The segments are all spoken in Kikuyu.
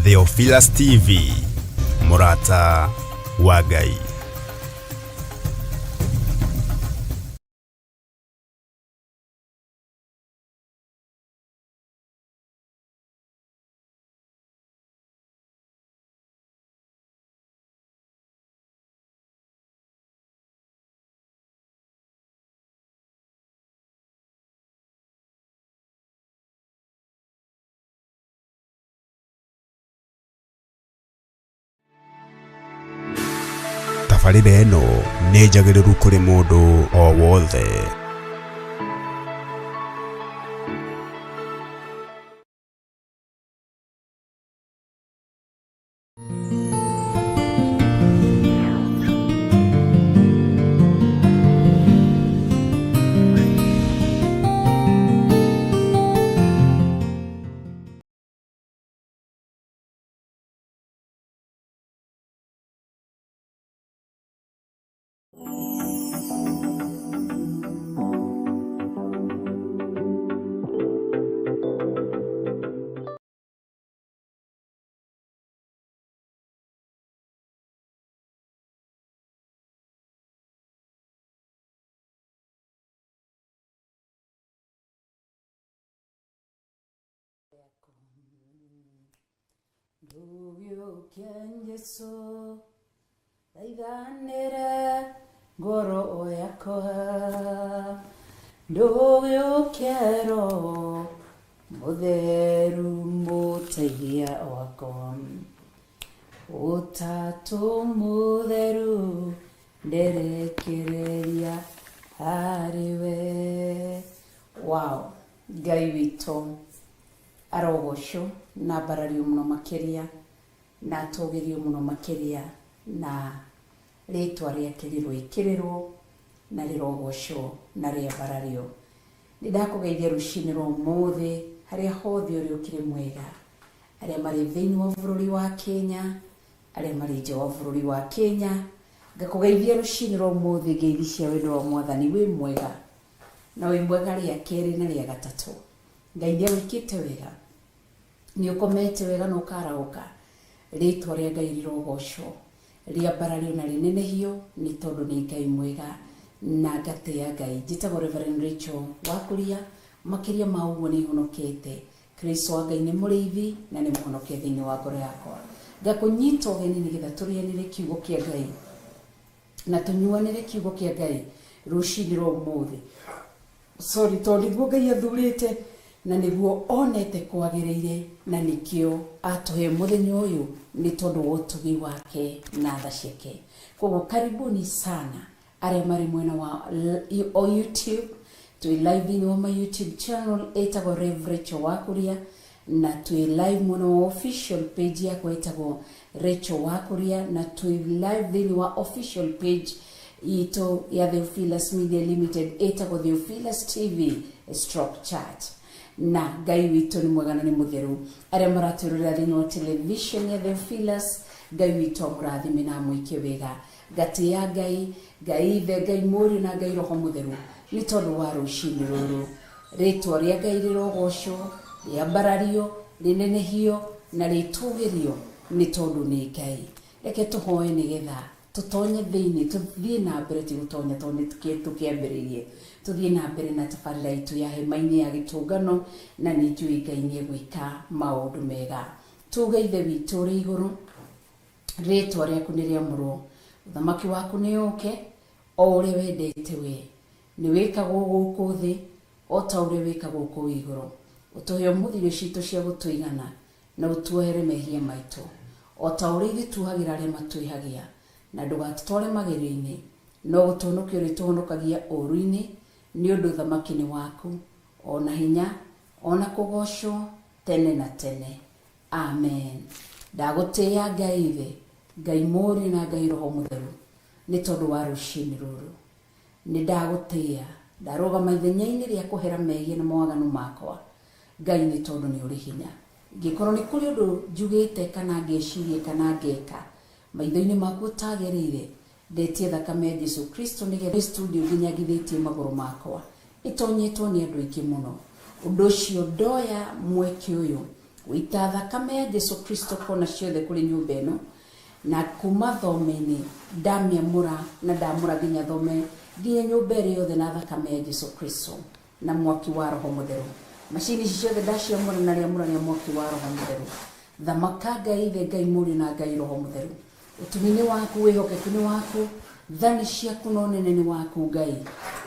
Theophilus TV, mũrata wa Ngai. Tabarĩra ĩno nĩ njagĩrĩru kũrĩ mũndũ o wothe. Ndũgĩũke Jesũ, thaithanĩre ngoro yakwa. Ndũgĩũke Roho Mũtheru mũteithia wakwa. Ũtatũ mũtheru nderekereria harĩ we. Wow, Ngai witũ arogocwo na ambarario mũno makĩria na atũgĩrio mũno makĩria na rĩtwa rĩake rĩroĩkĩrĩrwo na rĩrogocwo na rĩambarario. Nĩ ndakũgeithia rũcinĩ rwa ũmũthĩ harĩa hothe ũrĩ ũkĩrĩ mwega, arĩa marĩ thĩinĩ wa bũrũri wa Kenya, arĩa marĩ nja wa bũrũri wa Kenya, ngakũgeithia rũcinĩ rwa ũmũthĩ ngeithi cia wendo wa Mwathani. Wĩ mwega na wĩ mwega rĩa kerĩ na rĩa gatatũ. Ngai nĩ agwĩkĩte wega, nĩ ũkomete wega na ũkarahũka. Rĩtwa rĩa Ngai rĩrogocwo, rĩambarario na rĩnenehio nĩ tondũ nĩ Ngai mwega na ngatĩa Ngai. Njĩtagwo Reverend Rachel Wakũria, makĩria ma ũguo nĩ honokete. Kristo wa Ngai nĩ mũrĩithi na nĩ mũhonokia thĩinĩ wa ngoro yakwa. Ngakũnyita ũgeni nĩgetha tũrĩanĩre kiugo kĩa Ngai na tũnyuanĩre kiugo kĩa Ngai rũcinĩ rwa ũmũthĩ. Sorry, tondũ nĩguo Ngai athurĩte na nĩguo onete kwagĩrĩire na nĩkĩo atũhe mũthenya ũyũ nĩ tondũ wa ũtugi wake na tha ciake. Koguo karibuni sana arĩa marĩ mwena wa o YouTube, twĩ live thĩinĩ wa my YouTube channel ĩtagwo Rev Rachel Wakuria, na twĩ live mwena wa official page yakwa ĩtagwo Rachel Wakuria, na twĩ live thĩinĩ wa official page itũ ya Theophilus Media Limited ĩtagwo Theophilus TV stroke Church. Na Ngai witũ nĩ mwega na nĩ mũtheru. Arĩa maratwĩrorera thĩinĩ wa television ya Theophilus, Ngai witũ amũrathime na amwĩke wega. Ngatĩĩa Ngai, Ngai Ithe, Ngai Mũriũ na Ngai Roho Mũtheru nĩ tondũ wa rũcinĩ rũrũ. Rĩtwa rĩa Ngai rĩrogocwo, rĩambarario, rĩnenehio na rĩtũgĩrio nĩ tondũ nĩ Ngai. Reke tũhoe nĩgetha tũtonye thĩinĩ, tũthiĩ na mbere, ti gũtonya tondũ nĩ tũkĩambĩrĩirie, tũthiĩ na mbere na tabarĩra itũ ya hema-inĩ ya gĩtũngano, na nĩ njũĩ Ngai nĩ egwĩka maũndũ mega. Tuge Ithe witũ ũrĩ igũrũ, rĩtwa rĩaku nĩ rĩamũrwo, ũthamaki waku nĩ ũke, o ũrĩa wendete we nĩ wĩkagwo gũkũ thĩ o ta ũrĩa wĩkagwo kũu igũrũ. Ũtũhe ũmũthĩ irio citũ cia gũtũigana, na ũtuohere mehia maitũ, o ta ũrĩa ithuĩ tuohagĩra arĩa matwĩhagia. Na ndũgatũtware magerio-inĩ, no gũtũhonokia ũrĩtũhonokagia ũũru-inĩ, nĩ ũndũ ũthamaki nĩ waku, o na hinya, o na kũgoocwo, tene na tene. Amen. Ndagũtĩĩa Ngai Ithe, Ngai Mũriũ na Ngai Roho Mũtheru nĩ tondũ wa rũcinĩ rũrũ. Nĩ ndagũtĩĩa. Ndarũgama ithenya-inĩ rĩa kũhera mehia na mawaganu makwa, Ngai, nĩ tondũ nĩ ũrĩ hinya. Ingĩkorwo nĩ kũrĩ ũndũ njugĩte kana ngeciria kana ngeka maitho-inĩ maku ũtagĩrĩire, ndetie thakame ya Jesu Kristo nĩgetha studio nginya ngithĩtie magũrũ makwa ĩtonyetwo nĩ andũ aingĩ mũno. Ũndũ ũcio ndoya mweke ũyũ Gũita thakame ya Jesu Kristo kona ciothe kũrĩ nyũmba ĩno, na kuma thome-inĩ ndamĩamũra na ndamũra nginya thome nginya nyũmba ĩrĩa yothe na thakame ya Jesu Kristo na mwaki wa Roho Mũtheru. Macini ici ciothe ndaciamũra na rĩamũra rĩa mwaki wa Roho Mũtheru. Thamaka Ngai Ithe, Ngai Mũriũ na Ngai Roho Mũtheru. Ũtugi-inĩ waku, wĩhokeku-inĩ waku, tha nĩ ciaku na ũnene nĩ waku Ngai.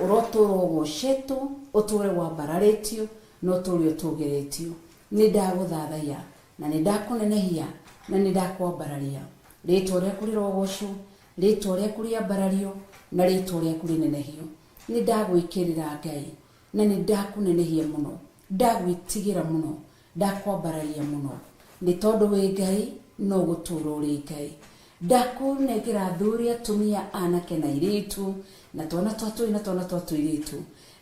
Ũrotũũra ũgocetwo, ũtũũre wambararĩtio na ũtũũre ũtũũgĩrĩtio. Nĩ ndagũthathaiya na nĩ ndakũnenehia na nĩ ndakwambararia. Rĩtwa rĩaku rĩrogocwo, rĩtwa rĩaku rĩambarario na rĩtwa rĩaku rĩnenehio. Nĩ ndagwĩkĩrĩra Ngai na nĩ ndakũnenehia mũno, ndagwĩtigĩra mũno, ndakwambararia mũno, nĩ tondũ wĩ Ngai no gũtũũra ũrĩ Ngai. Ndakũnengera athuri, atumia, anake na airĩtu, na twana twa tũi na twana twa tũirĩtu,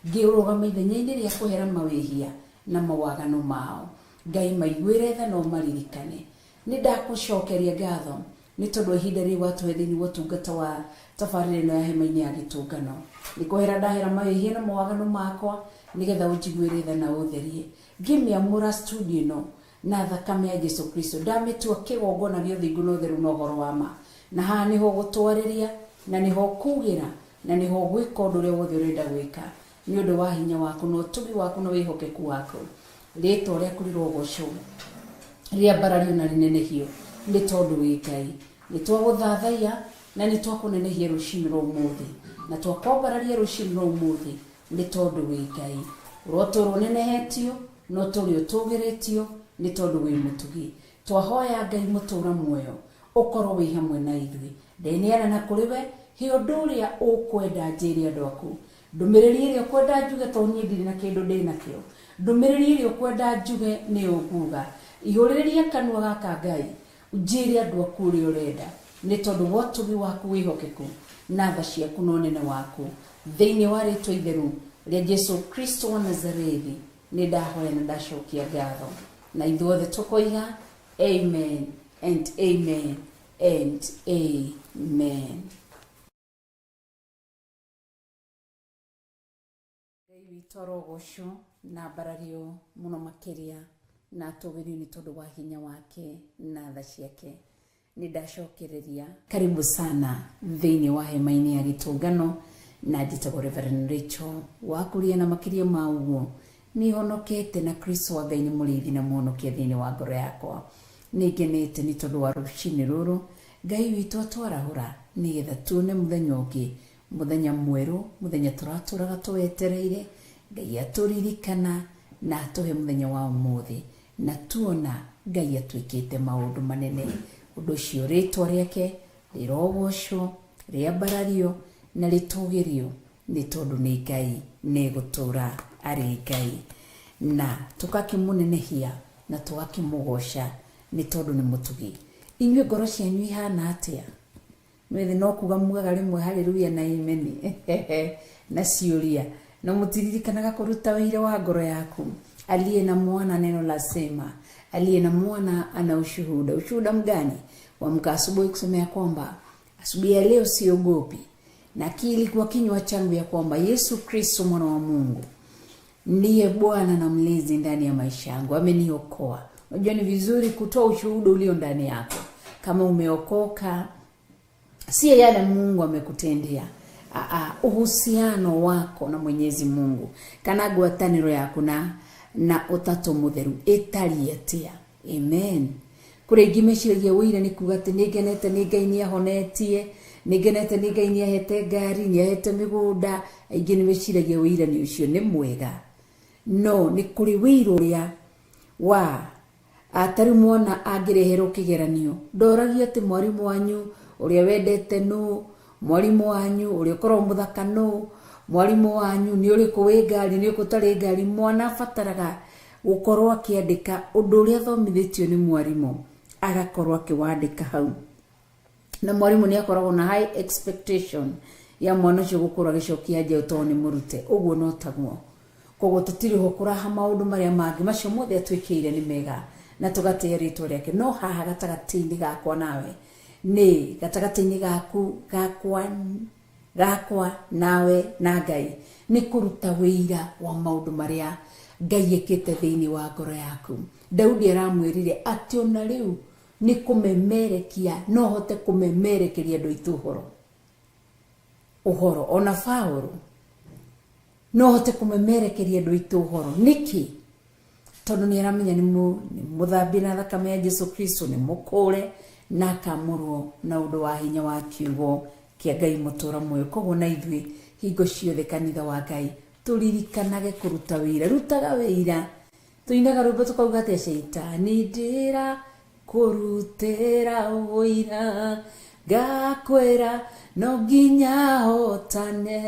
ngĩrũgama ithenya-inĩ rĩa kũhera mawĩhia na mawaganu mao. Ngai maiguĩre tha na ũmaririkane. Nĩ ndakũcokeria ngatho nĩ tondũ wa ihinda rĩrĩ watũhe thĩinĩ wa ũtungata wa tabarĩra ĩno ya hema-inĩ ya gĩtũngano. Nĩ kwehera ndahera mawĩhia na mawaganu makwa nĩgetha ũnjiguĩre tha na ũtherie. Ngĩmĩamũra studio ĩno na thakame ya Jesu Kristo, ndamĩtua kĩgongona gĩa ũthingu na ũtheru na ũhoro wa ma. Na haha nĩho ũgũtwarĩria, na nĩho ũkugĩra, na nĩho ũgwĩka ũndũ ũrĩa wothe ũrenda gwĩka nĩ ũndũ wa hinya waku na ũtugi waku na wĩhokeku waku. Rĩtwa rĩaku rĩrogocwo, rĩambarario na rĩnenehio nĩ tondũ wĩ Ngai. Nĩ twagũthathaiya na nĩ twakũnenehia rũcinĩ rwa ũmũthĩ, na twakwambararia rũcinĩ rwa ũmũthĩ nĩ tondũ wĩ Ngai. Ũrotũũra ũnenehetio na ũtũũre ũtũũgĩrĩtio nĩ tondũ wĩ mũtugi. Twahoya Ngai mũtũũra muoyo ũkorwo wĩ hamwe na ithuĩ. Ndeneana na kũrĩ we, he ũndũ ũrĩa ũkwenda njĩre andũ aku. Ndũmĩrĩri ĩrĩa ũkwenda njuge tondũ niĩ ndirĩ na kĩndũ ndĩ nakĩo. Ndũmĩrĩri ĩrĩa ũkwenda njuge nĩyo nguga. Ihũrĩrĩria kanua gaka Ngai, njĩre andũ aku ũrĩa ũrenda nĩ tondũ wa ũtugi waku wĩhokeku na tha ciaku na ũnene waku. Thĩinĩ wa rĩtwa itheru rĩa Jesu Kristo wa Nazarethi nĩ ndahoya na ndacokia ngatho. Na ithuothe tũkoiga amen and amen and amen. Ngai witũ arogocwo na ambarario mũno makĩria na atũgĩrio nĩ tondũ wa hinya wake na tha ciake. Nĩ ndacokereria karibu sana thĩinĩ wa hema-inĩ ya gĩtũngano, na njĩtagwo Reverend Rachel Wakuria, na makĩria ma ũguo nĩ honokete na Kristo wa Ngai nĩ mũrĩithi na mũhonokia thĩinĩ wa ngoro yakwa. Nĩ ngenete nĩ tondũ wa rũcinĩ rũrũ Ngai witũ atwarahũra nĩgetha tuone mũthenya ũngĩ, mũthenya mwerũ, mũthenya tũratũraga tũwetereire. Ngai atũririkana na atũhe mũthenya wa ũmũthĩ, na tuona Ngai atuĩkĩte maũndũ manene. Ũndũ ũcio rĩtwa rĩake rĩrogocwo, rĩambarario na rĩtũgĩrio nĩ tondũ nĩ Ngai nĩ gũtũũra arĩ Ngai, na tũgakĩmũnenehia na tũgakĩmũgoca nĩ tondũ nĩ mũtugi. Inyuĩ ngoro cianyu ihana atĩa? Mwĩthĩ no kuga mugaga rĩmwe haleluya na amen na ciũria, no mũtiririkanaga kũruta wĩira wa ngoro yaku. Aliye na mwana neno la sema, aliye na mwana ana ushuhuda. Ushuhuda mgani? Kuamka asubuhi kusema ya kwamba asubuhi ya leo siogopi, na kilikuwa kinywa changu ya kwamba Yesu Kristo mwana wa Mungu ndiye Bwana na mlezi ndani ya maisha yangu, ameniokoa. Unajua ni vizuri kutoa ushuhuda ulio ndani yako. Kama umeokoka, si yale Mungu amekutendea, uhusiano wako na Mwenyezi Mungu kana ngwatanĩro yaku na ũtatũ mũtheru ĩtariĩ atĩa. Amen. Kũrĩ aingĩ meciragia wũira nĩ kuga atĩ nĩ ngenete nĩ Ngai nĩ ahonetie, nĩ ngenete nĩ Ngai nĩ ahete ngari, nĩ ahete mĩgũnda. Aingĩ nĩ meciragia wũira nĩ ũcio, nĩ mwega, no nĩ kũrĩ wũira ũrĩa wa ta rĩu mwana angĩreherwo kĩgeranio ndoragia atĩ mwarimũ wanyu ũrĩa wendete nũ, mwarimũ wanyu ũrĩa ũkoragwo mũthaka nũ, mwarimũ wanyu nĩ ũrĩkũ wĩ ngari, nĩ ũrĩkũ ũtarĩ ngari. Mwana abataraga gũkorwo akĩandĩka ũndũ ũrĩa athomithĩtio nĩ mwarimũ, agakorwo akĩwandĩka hau, na mwarimũ nĩ akoragwo na high expectation ya mwana ũcio gũkorwo agĩcokia nja tondũ nĩ mũrute. Ũguo no taguo. Koguo tũtirĩ ho kũraha maũndũ marĩa mangĩ macio mothe atwĩkĩire nĩ mega na tũgatĩĩa rĩtwa rĩake, no haha gatagatĩ-inĩ gakwa nawe, nĩ gatagatĩ-inĩ gaku gakwa nawe na Ngai, nĩ kũruta wĩira wa maũndũ marĩa Ngai ekĩte thĩinĩ wa ngoro yaku. Daudi aramwĩrire atĩ ona rĩu nĩ kũmemerekia, no hote kũmemerekeria andũ aitũ ũhoro. Ũhoro ona Paũlũ no hote kũmemerekeria andũ aitũ ũhoro. Nĩkĩ? Tondũ nĩ aramenya nĩ mũthambie na thakame ya Jesu Kristo, nĩ mũkũre na akamũrwo na ũndũ wa hinya wa kiugo kĩa Ngai mũtũra muoyo. Koguo na ithuĩ hingo ciothe kanitha wa Ngai tũririkanage kũruta wĩira, rutaga wĩira. Tũinaga rwĩmbo tũkauga atĩa, caitani ndĩra kũrutĩra ũira, ngakwĩra no nginya hotane,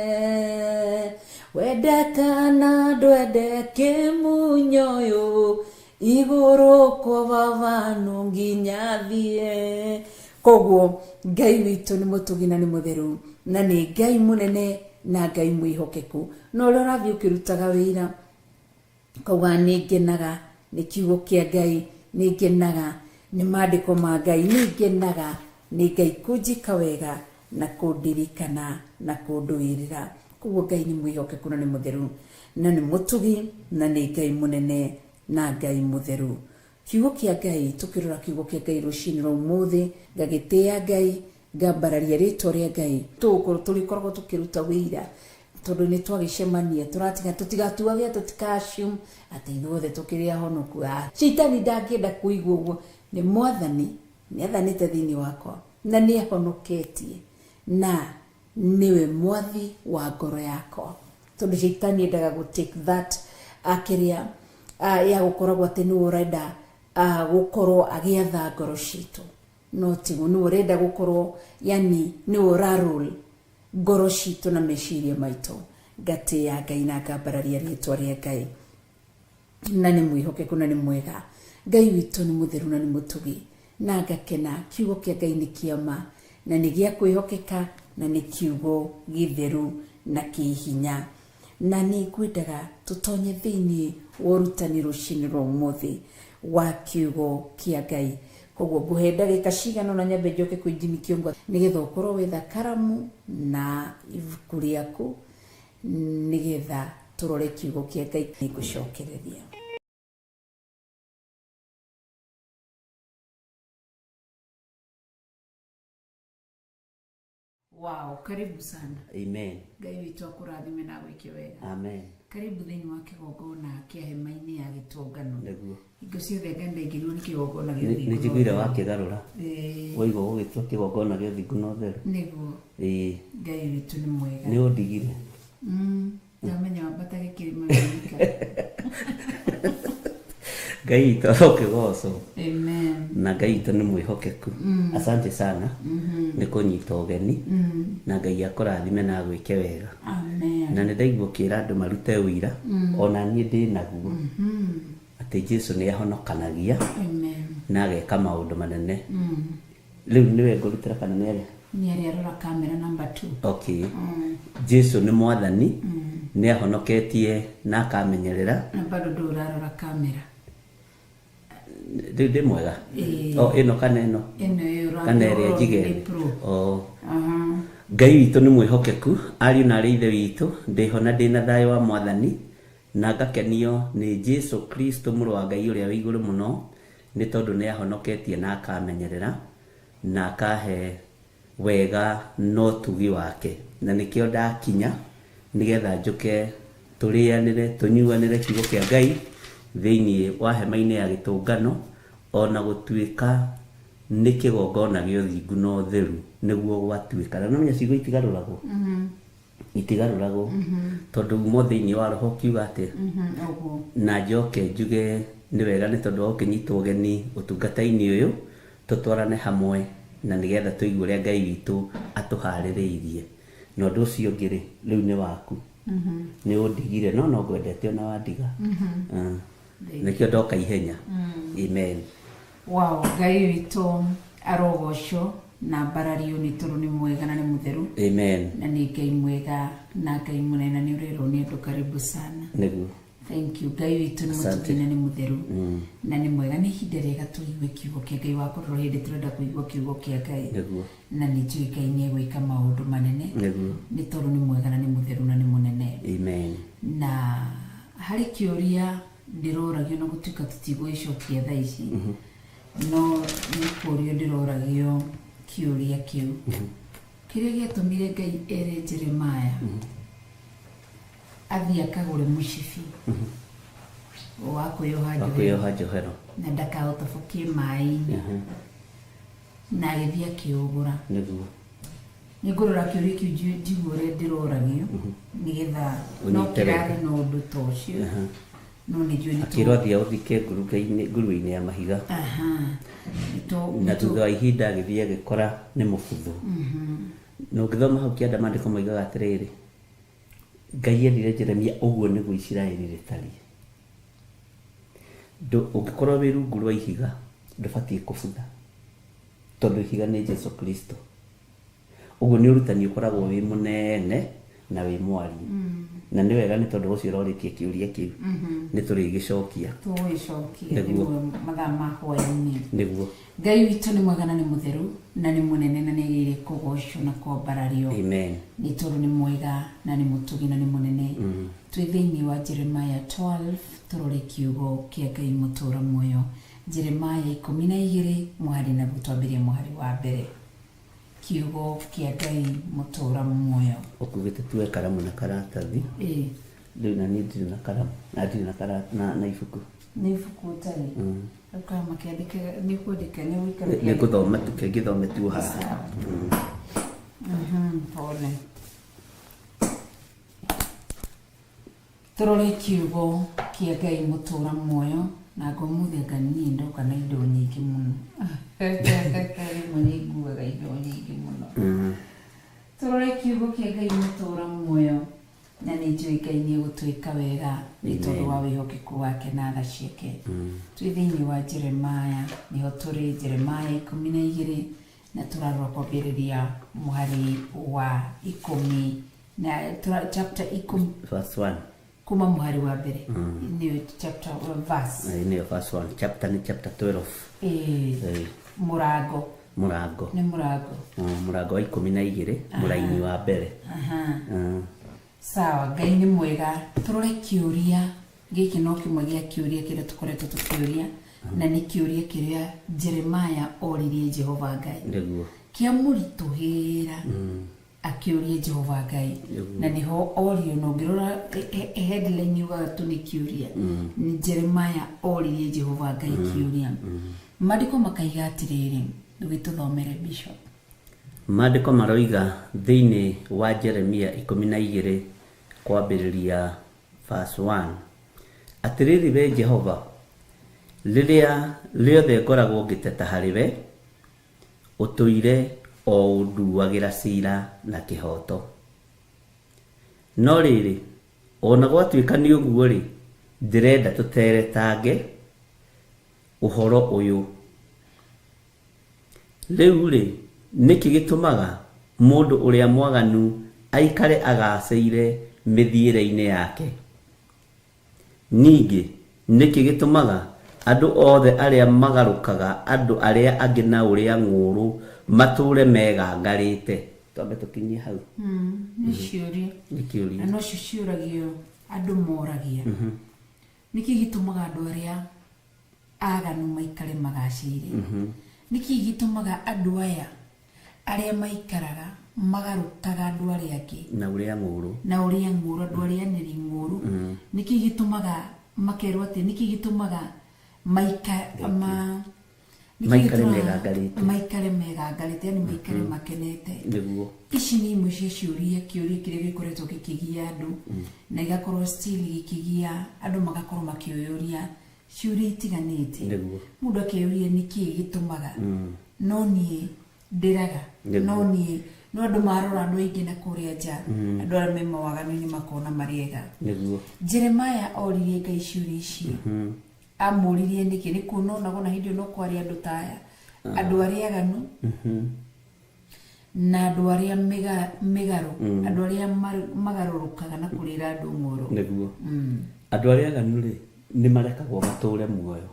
wende kana ndwende kĩmunyo ũyũ, igũrũ kwa baba no nginya thiĩ. Koguo Ngai witũ nĩ mũtugi na nĩ mũtheru, na nĩ Ngai mũnene na Ngai mwĩhokeku. Na ũrĩa ũrathiĩ ũkĩrutaga wĩira, kauga nĩ ngenaga nĩ kiugo kĩa Ngai, nĩ ngenaga nĩ maandĩko ma Ngai, nĩ ngenaga nĩ Ngai kũnjĩka wega na kũndirikana na kũndũĩrĩra. Koguo Ngai nĩ mwĩhokeku na nĩ mũtheru na nĩ mũtugi na nĩ Ngai mũnene na Ngai mũtheru. Kiugo kĩa Ngai, tũkĩrora kiugo kĩa Ngai rũcinĩ rwa ũmũthĩ, ngagĩtĩĩa Ngai, ngambararia rĩtwa rĩa Ngai. Tũgũkorwo tũrĩkoragwo tũkĩruta wĩira tondũ nĩ twagĩcemania, tũratiga tũtigatuage, tũtika assume atĩ ithuothe tũkĩrĩ ahonoku. Caitani ndangĩenda kũigua ũguo. Nĩ Mwathani nĩ athanĩte thĩinĩ wakwa na nĩ ahonoketie na nĩwe mwathi wa ngoro yakwa. Tondũ caitani endaga gũ take that akĩrĩa ya gũkoragwo atĩ nĩwe ũrenda gũkorwo agĩatha ngoro citũ, no tiguo, nĩwe ũrenda gũkorwo, yani nĩwe ũra rule ngoro citũ na meciria maitũ. Ngatĩĩa Ngai na ngambararia rĩtwa rĩa Ngai, na nĩ mwĩhokeku na nĩ mwega. Ngai witũ nĩ mũtheru na nĩ mũtugi, na ngakena. Kiugo kĩa Ngai nĩ kĩa ma na nĩ gĩa kwĩhokeka na nĩ kiugo gĩtheru na kĩ hinya. Na nĩ ngwendaga tũtonye thĩinĩ wa ũrutani rũcinĩ rwa ũmũthĩ wa kiugo kĩa Ngai. Koguo ngũhe ndagĩka cigana ũna nyambe njoke kwĩ Jimmy Kĩongo nĩgetha ũkorwo wetha karamu na ibuku rĩaku nĩgetha tũrore kiugo kĩa Ngai. Nĩngũcokereria. Wow, karibu sana. Amen. Ngai witũ akũrathime na agwĩke wega. Amen. Karibu thĩinĩ wa kĩgongona kĩa hema-inĩ ya gĩtũngano. Nĩguo. Hingo ciothe Ngai ndaingĩrirwo nĩ kĩgongona gĩa Nĩ ũthingu na njiguire ũtheru. wakĩgarũra. Waigua gũgĩtua kĩgongona gĩa ũthingu na ũtheru. Nĩguo. Ĩĩ. Ngai witũ nĩ mwega. Nĩ ũndigire. Ndamenya wambata gĩkĩrĩma wĩika. Ngai witũ arokĩgocwo. Amen. Na Ngai witũ nĩ mwĩhokeku. Asante sana nĩ kũnyita ũgeni. Na Ngai akũrathime na agwĩke wega. Amen. Na nĩ ndaigua ũkĩra andũ marute ũira, ona niĩ ndĩ naguo. Atĩ Jesu nĩ ahonokanagia Amen. na ageka maũndũ manene. Rĩu nĩwe ngũrutĩra kana nĩ arĩa? Nĩ arĩa arora kamera number 2. Okay. Jesu nĩ Mwathani, nĩ ahonoketie na akamenyerera. Na bado ndũ ũrarora kamera. Rĩu ndĩ mwega? Ĩĩ. O ĩno kana ĩno? Ĩno ĩyo Kana ĩrĩa ũrarora njige nĩ thĩ? pro. O. Ngai witũ nĩ mwĩhokeku, ariũ na arĩ ithe witũ, ndĩho na ndĩna thayũ wa Mwathani, na ngakenio nĩ Jesu Kristo mũrũ wa Ngai ũrĩa wĩ igũrũ mũno, nĩ tondũ nĩ ahonoketie na akamenyerera, na akahe wega na ũtugi wake. Na nĩkĩo ndakinya, nĩgetha njũke tũrĩanĩre, tũnyuanĩre kiugo kĩa Ngai thĩinĩ wa hema-inĩ ya gĩtũngano, ona gũtuĩka nĩ kĩgongona gĩa ũthingu na ũtheru nĩguo gwatuĩka. Na nĩũramenya ciugo itigarũragwo? Itigarũragwo. Tondũ uma thĩinĩ wa roho ũkiuga atĩa? Ũguo. Na njoke njuge nĩ wega nĩ tondũ wa gũkĩnyitwo ũgeni ũtungata-inĩ ũyũ, tũtwarane hamwe na nĩgetha tũigue ũrĩa Ngai witũ atũharĩrĩirie. Na ũndũ ũcio ũngĩ rĩ, rĩu nĩ waku. Nĩ ũndigire, no no ngwendete ona wandiga. Nĩkĩo ndoka ihenya. Amen. Wow, Ngai witũ arogocwo na mbarario nĩ tondũ nĩ mwega na nĩ mũtheru. Amen. Na nĩ Ngai mwega na Ngai mũnene na nĩ ũrerwo nĩ andũ karibu sana. Nĩguo. Thank you. Ngai witũ nĩ Asante. mũtugi na nĩ mũtheru. Na nĩ mwega. Nĩ ihinda rĩega tũigue kiugo kĩa Ngai wakorwo hĩndĩ tũrenda kũigua kiugo kĩa Ngai. Nĩguo. Na nĩ njũĩ Ngai nĩ egwĩka maũndũ manene. Nĩguo. Nĩ tondũ nĩ mwega na nĩ mũtheru na nĩ mũnene. Amen. Na Harĩ kĩũria ndĩroragio na gũtuĩka tũtigũgĩcokia thaa ici, no nĩ kũũrio ndĩroragio kĩũria kĩu, kĩrĩa gĩatũmire Ngai ere Jeremiah athiĩ akagũre mũcibi wa kwĩyoha Wa njohero kwĩyoha njohero. Na ndakaũtobokie maĩ-inĩ, na agĩthiĩ akĩũgũra. Nĩ ngũrora kĩũria kĩu njigue ũrĩa ndĩroragio, nĩgetha no Ũnyite wega. kĩrarĩ na ũndũ ta ũcio, no nĩ njũĩ nĩ Akĩrwo athiĩ aũthike ngurunga-inĩ ya mahiga. Aha. Na thutha wa ihinda agĩthiĩ agĩkora nĩ mũbuthu. Na ũngĩthoma hau kĩanda, maandĩko moigaga atĩrĩrĩ, Ngai erire Jeremia ũguo nĩguo Isiraeli rĩtariĩ. Ũngĩkorwo wĩ rungu rwa ihiga, ndũbatiĩ kũbutha, tondũ ihiga nĩ Jesu Kristo. Ũguo nĩ ũrutani ũkoragwo wĩ mũnene na wĩ mwariĩ, na nĩ wega nĩ tondũ ũcio ũrorĩtie kĩũria kĩu, nĩ tũrĩgĩcokia. Tũgũgĩcokia Nĩguo. rĩmwe mathaa ma hwaĩ-inĩ. Ngai witũ nĩ mwega na nĩ mũtheru na nĩ mũnene na nĩ agĩrĩire kũgocwo na kwambarario, Amen. nĩ tondũ nĩ mwega na nĩ mũtugi na nĩ mũnene. Twĩ thĩinĩ wa Jeremiah 12, tũrore kiugo kĩa Ngai mũtũra muoyo. Jeremiah 12 mũhari, na twambĩrie mũhari wa mbere, kiugo kĩa Ngai mũtũra muoyo. Ũkugĩte tuoe karamu na karatathi. Rĩu na niĩ ndirĩ na karamu na ndirĩ na na ibuku. Nĩ ibuku ũtarĩ? Ũkaga makĩandĩka, nĩ kwandĩka, nĩ gũikara. Nĩ ngũthoma tu, kengĩthome tu haha. Sawa. Pole. Tũrore kiugo kĩa Ngai mũtũra muoyo, na ngũmũthĩ anga niĩ ndoka na indo nyingĩ mũno. Rĩmwe nĩ nguaga indo nyingĩ mũno. Tũrore kiugo kĩa Ngai mũtũra muoyo, na nĩ njũĩ Ngai nĩ egũtwĩka wega nĩ tondũ wa wĩhokeku wake na tha ciake. Twĩ thĩinĩ wa Jeremiah, nĩho tũrĩ, Jeremiah 12, na tũrarora kwambĩrĩria mũhari wa 10 na chapter 10 Verse 1. Kuma mũhari wa mbere, nĩyo chapter, verse. Nĩyo verse 1, chapter nĩ chapter 12. Mũrango. Mũrango. Nĩ mũrango. Mũrango wa 12, mũraini wa mbere. Aha. Sawa, Ngai nĩ mwega. Tũrore kĩũria gĩkĩ, no kĩmwe gĩa kĩũria kĩrĩa tũkoretwo tũkĩũria, na nĩ kĩũria kĩrĩa Jeremiah oririe Jehova Ngai, kĩa mũritũhĩra akĩũria Jehova Ngai, na nĩho orio, na ũngĩrora headline yugaga tu nĩ kĩũria. Nĩ Jeremiah oririe Jehova Ngai kĩũria. Maandĩko makaiga atĩrĩrĩ, ndũgĩtũthomere, Bishop. Maandĩko maroiga thĩinĩ wa Jeremia 12 kwambĩrĩria verse 1, atĩrĩrĩ we Jehova, rĩrĩa rĩothe ngoragwo ngĩteta harĩ we, ũtũire o ũnduagĩra cira na kĩhooto. No rĩrĩ, ona gwatuĩka nĩ ũguo rĩ, ndĩrenda tũteretange ũhoro ũyũ. Rĩu rĩ, nĩkĩ gĩtũmaga mũndũ ũrĩa mwaganu aikare agacĩire mĩthiĩre-inĩ yake? Ningĩ nĩkĩ gĩtũmaga andũ othe arĩa magarũkaga andũ arĩa angĩ na ũrĩa ng'ũũrũ matũũre megangarĩte? Twambe tũkinyie hau. Nĩ ciũria. Nĩ kĩũria. Na nocio ciũragio, andũ moragia, nĩkĩ gĩtũmaga andũ arĩa aganu maikare magacĩire? Nĩkĩ gĩtũmaga andũ aya arĩa maikaraga magarũkaga andũ arĩa angĩ na ũrĩa ng'ũũrũ, na ũrĩa ng'ũũrũ, andũ arĩa anĩri ng'ũũrũ, nĩkĩ gĩtũmaga makerwo atĩ nĩkĩ gĩtũmaga maika ma nĩkĩ Maikare gĩtũmaga megangarĩte. Maikare megangarĩte, yani maikare makenete. Ici nĩ imwe cia ciũria, kĩũria kĩrĩa gĩkoretwo gĩkĩgia andũ, na igakorwo still gĩkĩgia andũ, magakorwo makĩũyũria ciũria itiganĩte. Mũndũ akeyũria nĩkĩĩ gĩtũmaga, no niĩ ndĩraga, no niĩ no andũ marora andũ aingĩ na kũrĩa nja, andũ arĩa me mawaganu-inĩ makona marĩ ega. Jeremiah oririe Ngai ciũria ici, amũririe nĩkĩ, nĩ kuona onagwo na hĩndĩ ĩyo no kwarĩ andũ ta aya, andũ arĩa aganu na andũ arĩa mĩgarũ, andũ arĩa magarũrũkaga na kũrĩra andũ ng'ũrũ. Andũ arĩa aganu rĩ, nĩ marekagwo matũre muoyo,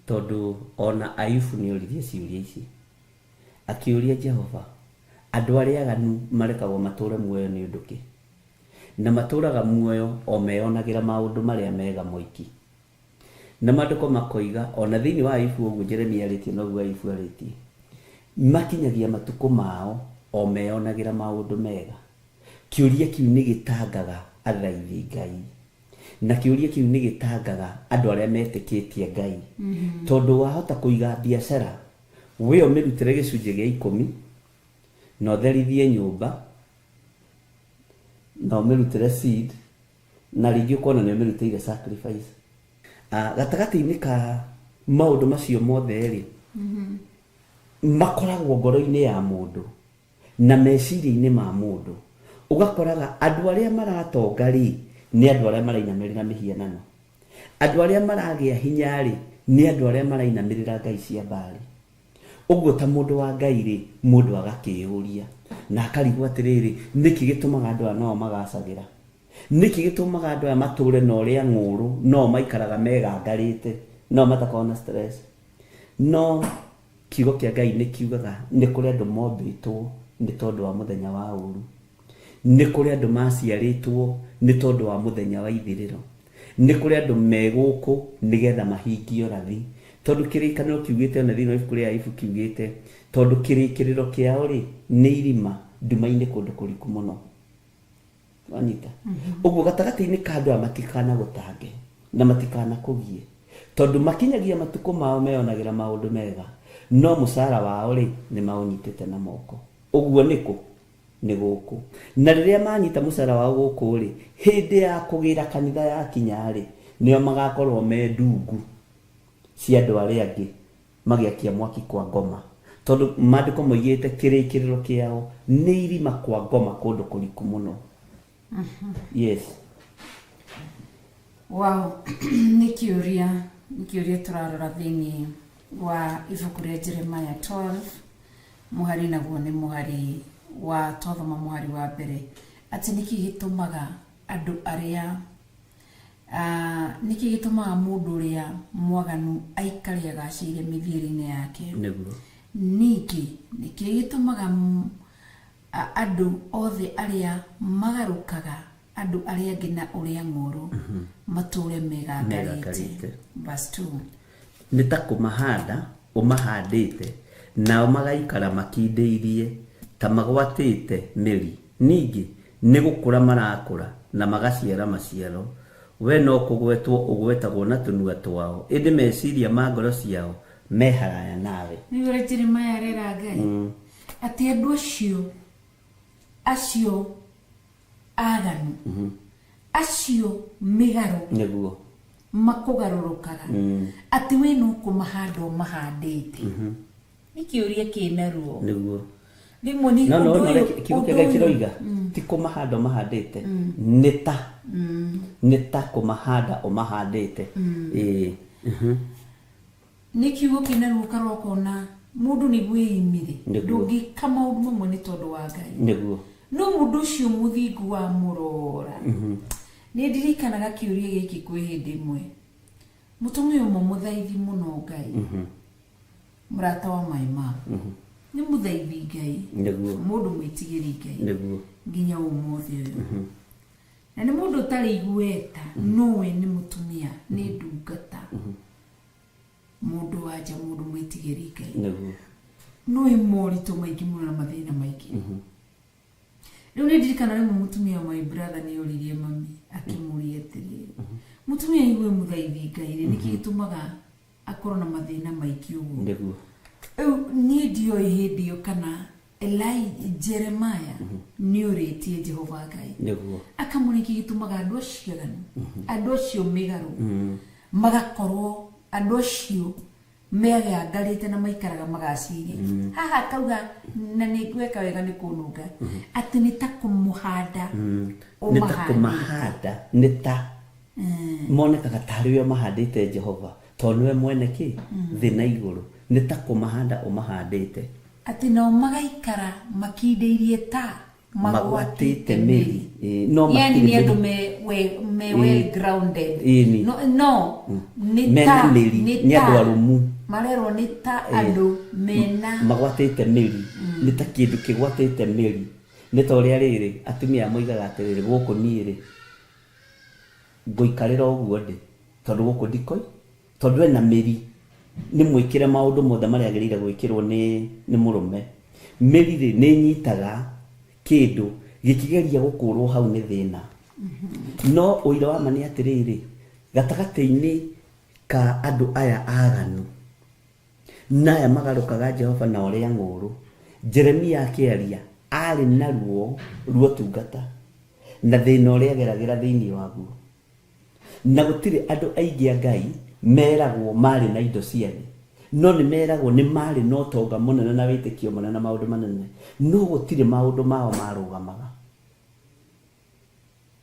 tondũ ona Ayubu nĩ oririe ciũria ici, akĩũria Jehova, andũ arĩa aganu marekagwo matũre muoyo nĩ ũndũ kĩ? Na matũraga muoyo o meyonagĩra maũndũ marĩa mega moiki. Na maandĩko makoiga ona thĩinĩ wa Ayubu ũguo Jeremia arĩtie noguo Ayubu arĩtie. Makinyagia matukũ mao o meyonagĩra maũndũ mega. Kĩũria kĩu nĩ gĩtangaga athaithi Ngai. Na kĩũria kĩu nĩ gĩtangaga andũ arĩa metĩkĩtie Ngai. Tondũ wahota kũiga biacara, we ũmĩrutĩre gĩcunjĩ gĩa 10, na ũtherithie nyũmba, na ũmĩrutĩre seed, na rĩngĩ ũkona nĩ ũmĩrutĩire sacrifice. Gatagatĩ-inĩ ka maũndũ macio mothe rĩ, makoragwo ngoro-inĩ ya mũndũ na meciria-inĩ ma mũndũ. Ũgakoraga andũ arĩa maratonga rĩ, nĩ andũ arĩa marainamĩrĩra mĩhianano. Andũ arĩa maragĩa hinya rĩ, nĩ andũ arĩa marainamĩrĩra ngai cia Baali. Ũguo ta mũndũ wa Ngai rĩ, mũndũ agakĩyũria na akarigwo atĩrĩrĩ, nĩkĩ gĩtũmaga andũ aya nao magacagĩra? Nĩkĩ gĩtũmaga andũ aya matũre na ũrĩa ng'ũrũ, no maikaraga megangarĩte, no matakoragwo na stress? No kiugo kĩa Ngai nĩ kiugaga nĩ kũrĩ andũ mombĩtwo nĩ tondũ wa mũthenya wa ũru. Nĩ kũrĩ andũ maciarĩtwo nĩ tondũ wa mũthenya wa ithirĩro. Nĩ kũrĩ andũ me gũkũ nĩgetha mahingie ũrathi. Tondũ kĩrĩkanĩro kiugĩte ona thĩinĩ wa ibuku rĩa Ayubu kiugĩte, tondũ kĩrĩkĩrĩro kĩao rĩ, nĩ irima nduma-inĩ kũndũ kũriku mũno. Wanyita? Ũguo gatagatĩ-inĩ ka andũ aya matikanagũtange na matikanakũgie. Tondũ makinyagia matukũ mao meyonagĩra maũndũ mega, no mũcara wao rĩ, nĩ maũnyitĩte na moko. Ũguo nĩkũ? Nĩ gũkũ. Na rĩrĩa manyita mũcara wao gũkũ rĩ, hĩndĩ ya kũgĩra kanitha yakinya rĩ, nĩo magakorwo me ndungu cia andũ arĩa angĩ magĩakia mwaki kwa ngoma. Tondũ maandĩko moigĩte kĩrĩkĩrĩro kĩao nĩ irima kwa ngoma kũndũ kũriku mũno. Yes. Wow, nĩ kĩũria, nĩ kĩũria tũrarora thĩinĩ wa ibuku rĩa Jeremiah 12, mũhari naguo nĩ mũhari wa twathoma mũhari wa mbere, atĩ nĩkĩ gĩtũmaga andũ arĩa nĩkĩ gĩtũmaga mũndũ ũrĩa mwaganu aikare agacĩire mĩthiĩre-inĩ yake? Nĩguo. Ningĩ nĩkĩ gĩtũmaga andũ othe arĩa magarũkaga andũ arĩa angĩ na ũrĩa ng'ũrũ matũre megangarĩte? Verse 2. Nĩ ta kũmahanda ũmahandĩte, nao magaikara makindĩirie ta magwatĩte mĩri. Ningĩ nĩ gũkũra marakũra na magaciara maciaro. We no kũgwetwo ũgwetagwo na tũnua twao, ĩndĩ meciria ma ngoro ciao me haraya nawe. Nĩ ũrĩa Jeremiah arera Ngai atĩ andũ acio aganu, acio mĩgarũ, Nĩguo. Makũgarũrũkaga, atĩ we no kũmahanda ũmahandĩte. Nĩ kĩũria kĩna ruo. Nĩguo. Rĩmwe nĩ No no ũndũ no ũyũ- kiugo kĩa ũndũ Ngai ũyũ- kĩroiga ti kũmahanda ũmahandĩte, nĩ ta kũmahanda ũmahandĩte. Ĩĩ. Nĩ kiugo kĩna ruo ũkarora ũkona mũndũ nĩguo ĩimire. Nĩguo. Ndũngĩka maũndũ mamwe nĩ tondũ wa Ngai. Nĩguo. No mũndũ ũcio mũthingu wa mũrora, nĩ ndirikanaga kĩũria gĩkĩ kwĩ hĩndĩ ĩmwe mũtumia ũmwe mũthaithi mũno Ngai, mũrata wa my mom, nĩ mũthaithi Ngai, Nĩguo. mũndũ mwĩtigĩri Ngai Nĩguo. nginya ũmũthĩ ũyũ, na nĩ mũndũ ũtarĩ igweta, nowe nĩ mũtumia, nĩ ndungata, mũndũ wanja, mũndũ mwĩtigĩri Ngai. Nĩguo. No ĩ moritũ maingĩ mũno na mathĩna maingĩ. Rĩu nĩ ndirikana rĩmwe mũtumia wa my brother nĩ oririe mami, akĩmũria atĩrĩrĩ, mũtumia igue mũthaithi Ngai rĩ, nĩkĩ gĩtũmaga akorwo na mathĩna maingĩ ũguo? Nĩguo. Rĩu niĩ ndioĩ hĩndĩ ĩyo kana Eli Jeremiah nĩ ũrĩtie Jehova Ngai, Nĩguo. akamũria kĩ gĩtũmaga andũ acio aganu, andũ acio mĩgarũ, magakorwo andũ acio megangarĩte na maikaraga magacĩire. Haha akauga, na nĩ gweka wega nĩ kũnũnga, atĩ nĩ ta kũmũhanda Nĩ ta ũmahandĩte. Kũmahanda, nĩ ta monekaga tarĩ we ũmahandĩte Jehova, tondũ nĩwe mwene kĩ thĩ na igũrũ. Nĩ ta kũmahanda ũmahandĩte, atĩ nao magaikara makindĩirie ta magwatĩte mĩri. Ĩĩ, no yani matirĩ nĩ andũ mĩri. me well grounded. Ĩni. No nĩ Mena ta mĩri, nĩ nĩ ta andũ arũmu. Marerwo nĩ ta andũ mena Magwatĩte mĩri, nĩ ta kĩndũ kĩgwatĩte mĩri. Nĩ ta ũrĩa rĩrĩ atumia moigaga atĩrĩrĩ, gũkũ niĩ rĩ ngũikarĩra ũguo ndĩ, tondũ gũkũ ndikoi, tondũ ena mĩri nĩ mwĩkĩre maũndũ mothe marĩa agĩrĩire gwĩkĩrwo nĩ mũrũme. Mĩri rĩ nĩ ĩnyitaga kĩndũ gĩkĩgeria gũkũrwo hau nĩ thĩna. No ũira wa ma nĩ atĩrĩrĩ, gatagatĩ-inĩ ka andũ aya aganu na aya magarũkaga Jehova na ũrĩa ng'ũũrũ, Jeremia akĩaria arĩ na ruo ruotungata na thĩna ũrĩa ageragĩra thĩinĩ waguo. Na gũtirĩ andũ aingĩ a Ngai meragwo marĩ na indo cia thĩ, no nĩ meragwo nĩ marĩ na ũtonga mũnene na wĩtĩkio mũnene na maũndũ manene, no gũtirĩ maũndũ mao marũgamaga.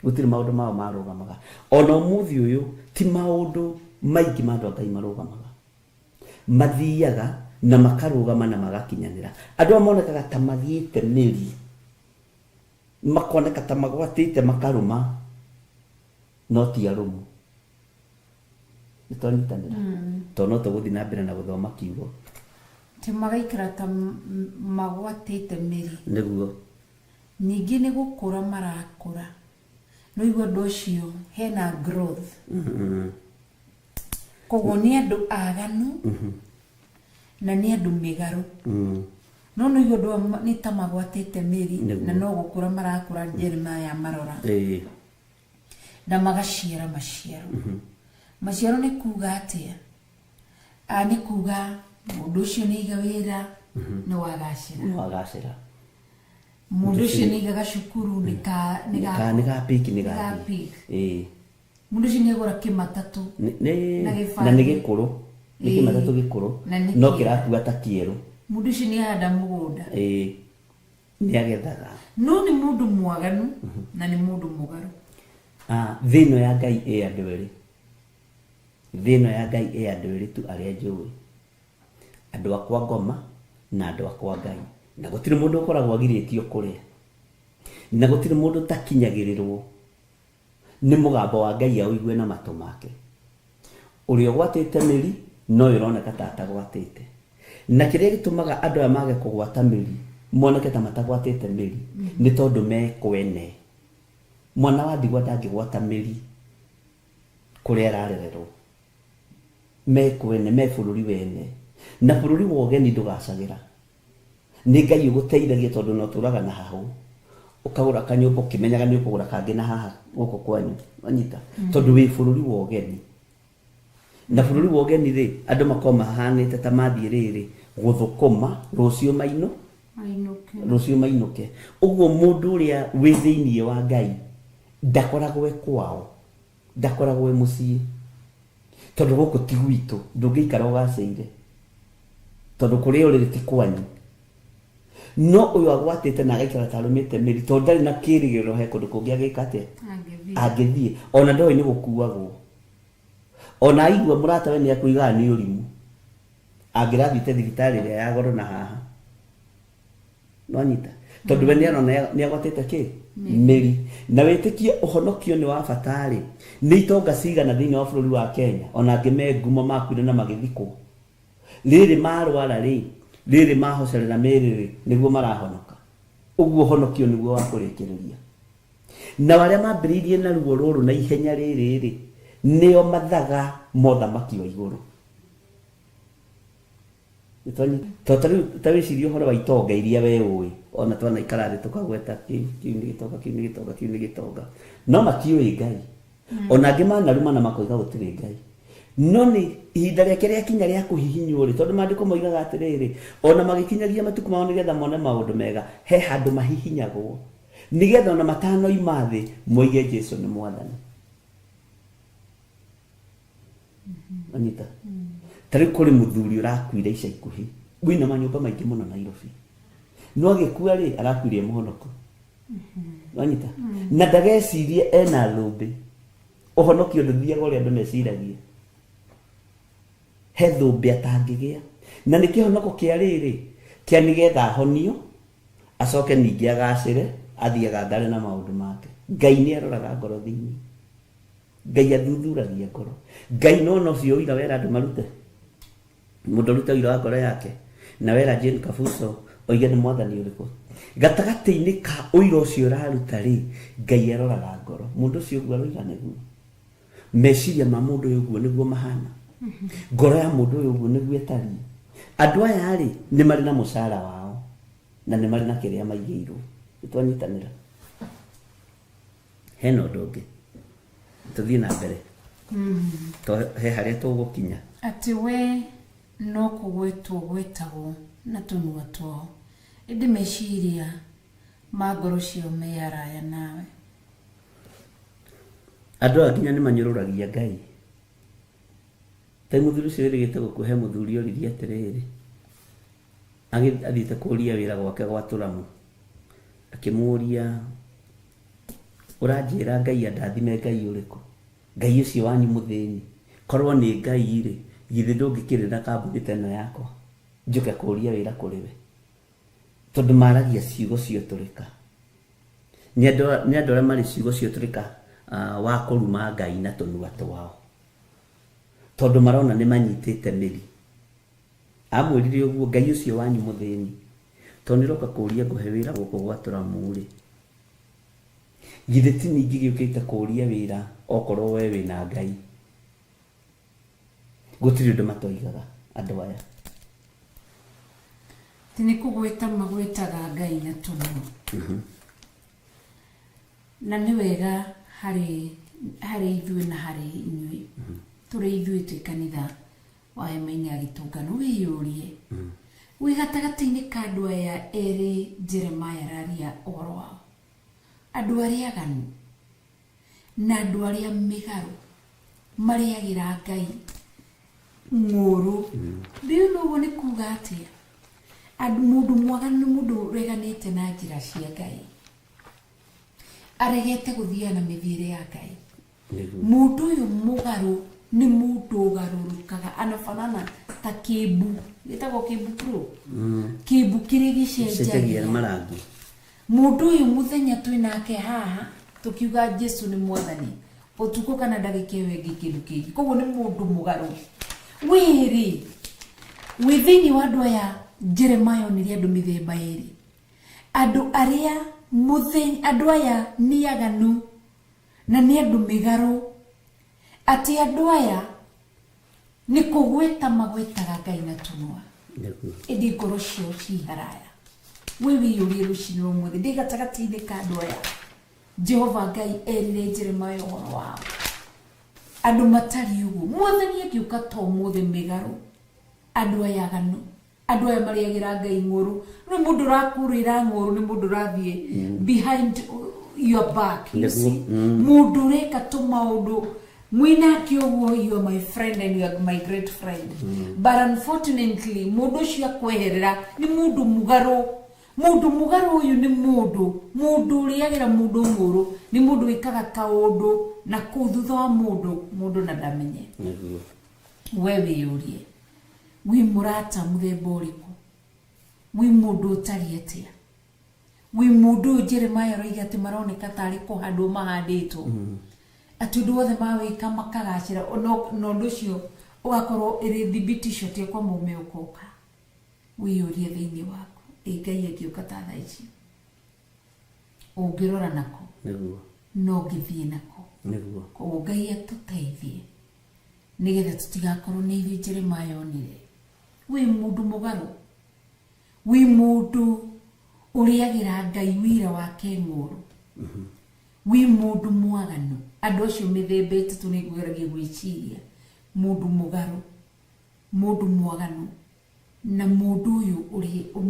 Gũtirĩ maũndũ mao marũgamaga. Ona ũmũthĩ ũyũ ti maũndũ maingĩ ma andũ a Ngai marũgamaga. Mathiaga na makarũgama na magakinyanĩra. Andũ aya monekaga ta magĩte mĩri, makoneka ta magwatĩte makarũma, no ti arũmu. Nĩ twanyitanĩra? Tondũ no tũgũthiĩ na mbere na gũthoma kiugo. Ti magaikara ta magwatĩte mĩri. Nĩguo. Ningĩ nĩ gũkũra marakũra. No igua ũndũ ũcio hena growth. Koguo nĩ andũ aganu na nĩ andũ mĩgarũ. No nĩ igua ũndũ nĩ ta magwatĩte mĩri na no gũkũra marakũra Jeremiah marora. Na magaciara maciaro. Maciaro nĩ kuga atĩa? Nĩ kuga mũndũ ũcio nĩ aiga wĩra nĩ wagacĩra. Nĩ wagacĩra. Mũndũ ũcio nĩ aigaga cukuru nĩ ka nĩ ga pick nĩ ga pick. Mũndũ ũcio nĩ agũra kĩmatatũ na gĩbandĩ. Na nĩ gĩkũrũ. Nĩ kĩmatatũ gĩkũrũ. No kĩrakua ta kĩerũ. Mũndũ ũcio nĩ ahanda mũgũnda. Nĩ agethaga. No nĩ mũndũ mwaganu na nĩ mũndũ mũgarũ. Thĩ ĩno ya Ngai ĩ andũ erĩ. Thĩ ĩno ya Ngai ĩ andũ erĩ tu arĩa njũĩ. Andũ akwa ngoma na andũ akwa Ngai. Na gũtirĩ mũndũ ũkoragwo agirĩtio kũrĩa. Na gũtirĩ mũndũ ũtakinyagĩrĩrwo nĩ mũgambo wa Ngai aũigue na matũ make. Ũrĩa ũgwatĩte mĩri no ũyũ ũroneka ta atagwatĩte. Na kĩrĩa gĩtũmaga andũ aya mage kũgwata mĩri moneke ta matagwatĩte mĩri nĩ tondũ me kwene. Mwana wa ndigwa ndangĩgwata mĩri kũrĩa ararererwo. Me kwene, me bũrũri wene. Na bũrũri wa ũgeni ndũgacagĩra. Nĩ Ngai ũgũteithagia tondũ no ũtũraga na hahũ. Ũkagũra kanyũmba ũkĩmenyaga nĩ ũkũgũra kangĩ na haha gũkũ kwanyu. Wanyita? Tondũ wĩ bũrũri wa ũgeni. Na bũrũri wa ũgeni rĩ, andũ makoragwo mahanĩte ta mathiĩ rĩrĩ gũthũkũma rũciũ maino. Rũciũ mainũke. Ũguo mũndũ ũrĩa wĩ thĩinĩ wa Ngai ndakoragwo e kwao, ndakoragwo e mũciĩ. Tondũ gũkũ ti gwitũ, ndũngĩikara ũgacĩire. Tondũ kũrĩa ũrĩ ti kwanyu. No ũyũ agwatĩte na agaikara ta arũmĩte mĩri tondũ ndarĩ na kĩĩrĩgĩrĩro he kũndũ kũngĩ agĩka atĩa? Angĩthiĩ. Ona ndoĩ nĩ gũkuagwo. Ona aigua mũratawe nĩ akuigaga nĩ ũrimũ. Angĩrathiĩte thibitarĩ ĩrĩa ya goro na haha. Nwanyita? Tondũ we nĩ arona nĩ agwatĩte kĩ? Mĩri. Na wĩtĩkie ũhonokio nĩ wa bata rĩ, nĩ itonga cigana thĩinĩ wa bũrũri wa Kenya, ona angĩ me ngumo makuire na magĩthikwo. Rĩrĩ marwara rĩ, rĩrĩ mahocerera mĩĩrĩ rĩ, nĩguo marahonoka. Ũguo ũhonokio nĩguo wa kũrĩkĩrĩria. Na arĩa mambĩrĩirie na ruo rũrũ na ihenya rĩrĩ rĩ, nĩo mathaga mothamaki wa igũrũ. Ta wĩcirie ũhoro wa itonga iria we ũĩ, ona twanaikara thĩ tũkagweta kĩu nĩ gĩtonga, kĩu nĩ gĩtonga, kĩu nĩ gĩtonga. No matiũĩ Ngai. Ona angĩ manaruma na makoiga gũtirĩ Ngai. No nĩ ihinda rĩake rĩakinya rĩa kũhihinywo rĩ, tondũ maandĩko moigaga atĩrĩrĩ, ona magĩkinyagia matukũ mao nĩgetha mone maũndũ mega, he handũ mahihinyagwo. Nĩgetha ona matanoima thĩ, moige Jesu nĩ Mwathani. Anyita. Ta rĩu kũrĩ mũthuri ũrakuire ica ikuhĩ, wĩna manyũmba maingĩ mũno Nairobi. No agĩkua rĩ, arakuire e mũhonoku. Wanyita? Na ndagecirie ena thũmbĩ. Ũhonokio ndũthiaga ũrĩa andũ meciragia. He thũmbĩ atangĩgĩa. Na nĩ kĩhonoko kĩa rĩrĩ, kĩa nĩgetha ahonio, acoke ningĩ agacĩre, athiĩ agangare na maũndũ make. Ngai nĩ aroraga ngoro thĩinĩ. Ngai athuthuragia ngoro. Ngai no no cio ũira wera andũ marute. Mũndũ arute ũira wa ngoro yake. Na wera Jane Kabuso Oige nĩ mwathani ũrĩkũ gatagatĩ-inĩ ka ũira ũcio ũraruta rĩ, Ngai aroraga ngoro. Mũndũ ũcio ũguo aroiga nĩguo meciria ma mũndũ ũyũ ũguo nĩguo mahana, ngoro ya mũndũ ũyũ ũguo nĩguo ĩtariĩ. Andũ aya rĩ, nĩ marĩ na mũcara wao na nĩ marĩ na kĩrĩa maigĩirwo. Nĩtwanyitanĩra. Hena ũndũ ũngĩ tũthiĩ na mbere, to he harĩa tũgũkinya. Atĩ we no kũgwetwo gwetagwo na tũnua twao, ĩndĩ meciria ma ngoro ciao me haraya nawe. Andũ aya nginya nĩ manyũrũragia Ngai. Ta mũthuri ũcio wĩrĩgĩte gũkua, he mũthuri oririe atĩrĩrĩ, athiĩte kũria wĩra gwake gwa Tũramu, akĩmũria, ũranjĩra Ngai andathime, Ngai ũrĩkũ? Ngai ũcio wanyu mũthĩni? Korwo nĩ Ngai rĩ, githĩ ndũngĩkĩrĩ na kambuni ta ĩno yakwa njũke kũria wĩra kũrĩ we? Tondũ maragia ciugo cia ũtũrĩka. Nĩ andũ arĩa marĩ ciugo cia ũtũrĩka, wa kũruma Ngai na tũnua twao, tondũ marona nĩ manyitĩte mĩri. Amwĩrire ũguo, Ngai ũcio wanyu mũthĩni, tondũ nĩ ũroka kũria ngũhe wĩra gũkũ gwa Tũramu rĩ, githĩ ti ningĩ gĩũkĩte kũria wĩra okorwo we wĩna Ngai? Gũtirĩ ũndũ matoigaga andũ aya. Ti nĩ kũgweta magwetaga Ngai na tũnua. Na nĩ wega harĩ ithuĩ na harĩ inyuĩ, tũrĩ ithuĩ twĩ kanitha wa hema-inĩ ya gĩtũngano, wĩyũrie wĩ gatagatĩ-inĩ ka andũ aya erĩ Jeremiah araria ũhoro wao, andũ arĩa aganu na andũ arĩa mĩgarũ marĩagĩra Ngai ng'ũrũ. Rĩu noguo nĩ kuga atĩa? Mũndũ mwaganu nĩ mũndũ ũreganĩte na njĩra cia Ngai, aregete gũthiaga na mĩthiĩre ya Ngai. Mũndũ ũyũ mũgarũ nĩ mũndũ ũgarũrũkaga, anafanana ta kĩmbu, gĩtagwo kĩmbu pro, kĩmbu kĩrĩa gĩcenjagia marangi. Mũndũ ũyũ mũthenya twĩ nake haha tũkiuga Jesu nĩ mwathani, ũtukũ kana ndagĩka ĩyo ĩngĩ kĩndũ kĩngĩ. Koguo nĩ mũndũ mũgarũ. Wĩrĩ wĩ thĩinĩ wa andũ aya Jeremiah onire andũ mĩthemba ĩrĩ, andũ arĩa mũthenya, andũ aya nĩ aganu na nĩ andũ mĩgarũ, atĩ andũ aya nĩ kũgweta magwetaga Ngai na tũnua, ĩndĩ ngoro ciao ci haraya. Wĩ wĩyũrie rũcinĩ rwa ũmũthĩ, ndĩ gatagatĩ-inĩ ka andũ aya Jehova Ngai erire Jeremiah ũhoro wao, andũ matariĩ ũguo. Mwathani angĩũka ta ũmũthĩ, mĩgarũ, andũ aya aganu, andũ aya marĩagĩra Ngai ng'ũrũ. Nĩ mũndũ ũrakũrĩra ng'ũrũ, nĩ mũndũ ũrathiĩ behind your back, you see, mũndũ ũreka tũmaũndũ mwĩnake ũguo, you are my friend and you are my great friend, but unfortunately mũndũ ũcio akweherera nĩ mũndũ mũgarũ. Mũndũ mũgarũ ũyũ nĩ mũndũ ũrĩagĩra mũndũ ng'ũrũ, nĩ mũndũ wĩkaga kaũndũ na kũu thutha wa mũndũ na ndamenye. We wĩyũrie, wĩ mũrata mũthemba ũrĩkũ? Wĩ mũndũ ũtariĩ atĩa? Wĩ mũndũ ũyũ Jeremiah aroiga atĩ maroneka tarĩ kũhandwo mahandĩtwo, atĩ ũndũ wothe mawĩka makagacĩra, na ũndũ ũcio ũgakorwo ĩrĩ thibitisho ti kwa mũme ũkoka. Wĩyũrie thĩinĩ waku, ĩ Ngai angĩũka ta thaa ici, ũngĩrora nako no ngĩthiĩ nako? Koguo Ngai atũteithie nĩgetha tũtigakorwo nĩ ithuĩ Jeremiah onire. Wĩ mũndũ mũgarũ, wĩ mũndũ ũrĩagĩra Ngai wĩra wake ng'ũrũ, wĩ mũndũ mwaganu. Andũ acio mĩthemba ĩtatũ nĩ ngũgeragia gwĩciria, mũndũ mũgarũ, mũndũ mwaganu, na mũndũ ũyũ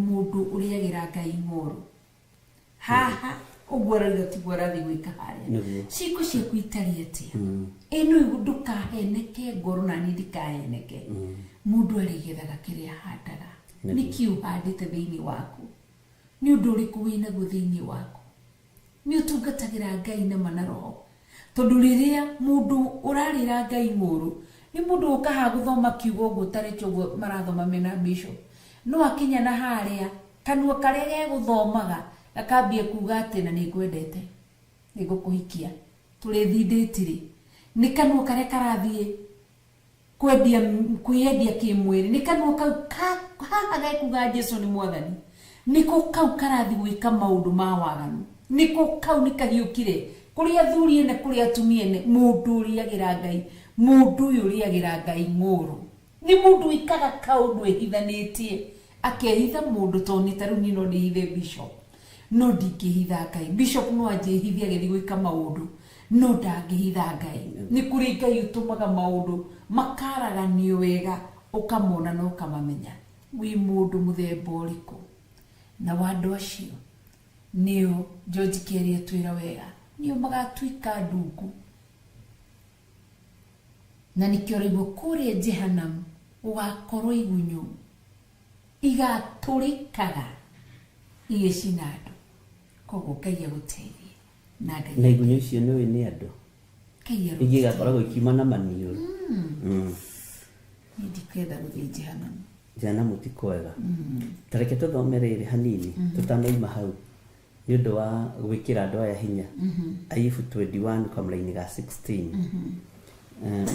mũndũ ũrĩagĩra Ngai ng'ũrũ. Haha ũguo arauga tiguo arathiĩ gwĩka harĩa. Ciĩko ciaku itariĩ atĩa? Ĩno ndũkaheneke ngoro, na niĩ ndikaheneke. Mũndũ arĩgethaga kĩrĩa ahandaga. Nĩkĩ ũhandĩte thĩinĩ waku? Nĩ ũndũ ũrĩkũ wĩnaguo thĩinĩ waku? Nĩ ũtungatagĩra Ngai na ma na roho? Tondũ rĩrĩa mũndũ ũrarĩra Ngai ng'ũrũ nĩ mũndũ ũkaha gũthoma kiugo ũguo tarĩkĩo ũguo marathoma mena bishop, no akinya na harĩa kanua karĩa gegũthomaga gakambia kuga atĩ na nĩ ngwendete, nĩ ngũkũhikia, tũrĩthindĩtirĩ. Nĩ kanua karĩa karathiĩ kwendia kwĩyendia kĩmwĩrĩ, nĩ kanua kau haha gekuga Jesu nĩ mwathani. Nĩko kau karathi gwĩka maũndũ ma waganu, nĩko kau nĩ kahiũkire kũrĩ athuri ene, kũrĩ atumia ene. Mũndũ ũrĩagĩra Ngai, mũndũ ũyũ ũrĩagĩra Ngai ng'ũrũ nĩ mũndũ wĩkaga kaũndũ ehithanĩtie, akehitha mũndũ. Tondũ nĩ ta rĩu niĩ no ndĩhithe bishop, no ndingĩhitha Ngai. Bishop no anjĩhithe agĩthiĩ gwĩka maũndũ, no ndangĩhitha Ngai. Nĩ kũrĩ Ngai ũtũmaga maũndũ makaraganio wega, ũkamona na ũkamamenya wĩ mũndũ mũthemba ũrĩkũ. Na wa andũ acio nĩo George Kerry atwĩra wega, nĩo magatuĩka ndungu. Na nĩkĩo ũraigua kũrĩa Jehanamu gũgakorwo igunyũ igatũrĩkaga igĩcina andũ. Koguo Ngai agũteithie na Ngai Na igunyũ icio nĩ ũĩ nĩ andũ Ngai ingĩ arũteithie. Igakoragwo ikiuma na maniũrũ. Niĩ ndikwenda gũthiĩ Jehanamu. Jehanamu ti kwega. Ta reke tũthome rĩrĩ hanini tũtanauma hau, nĩ ũndũ wa gwĩkĩra andũ aya hinya. Ayubu 21 kamũraini ga 16.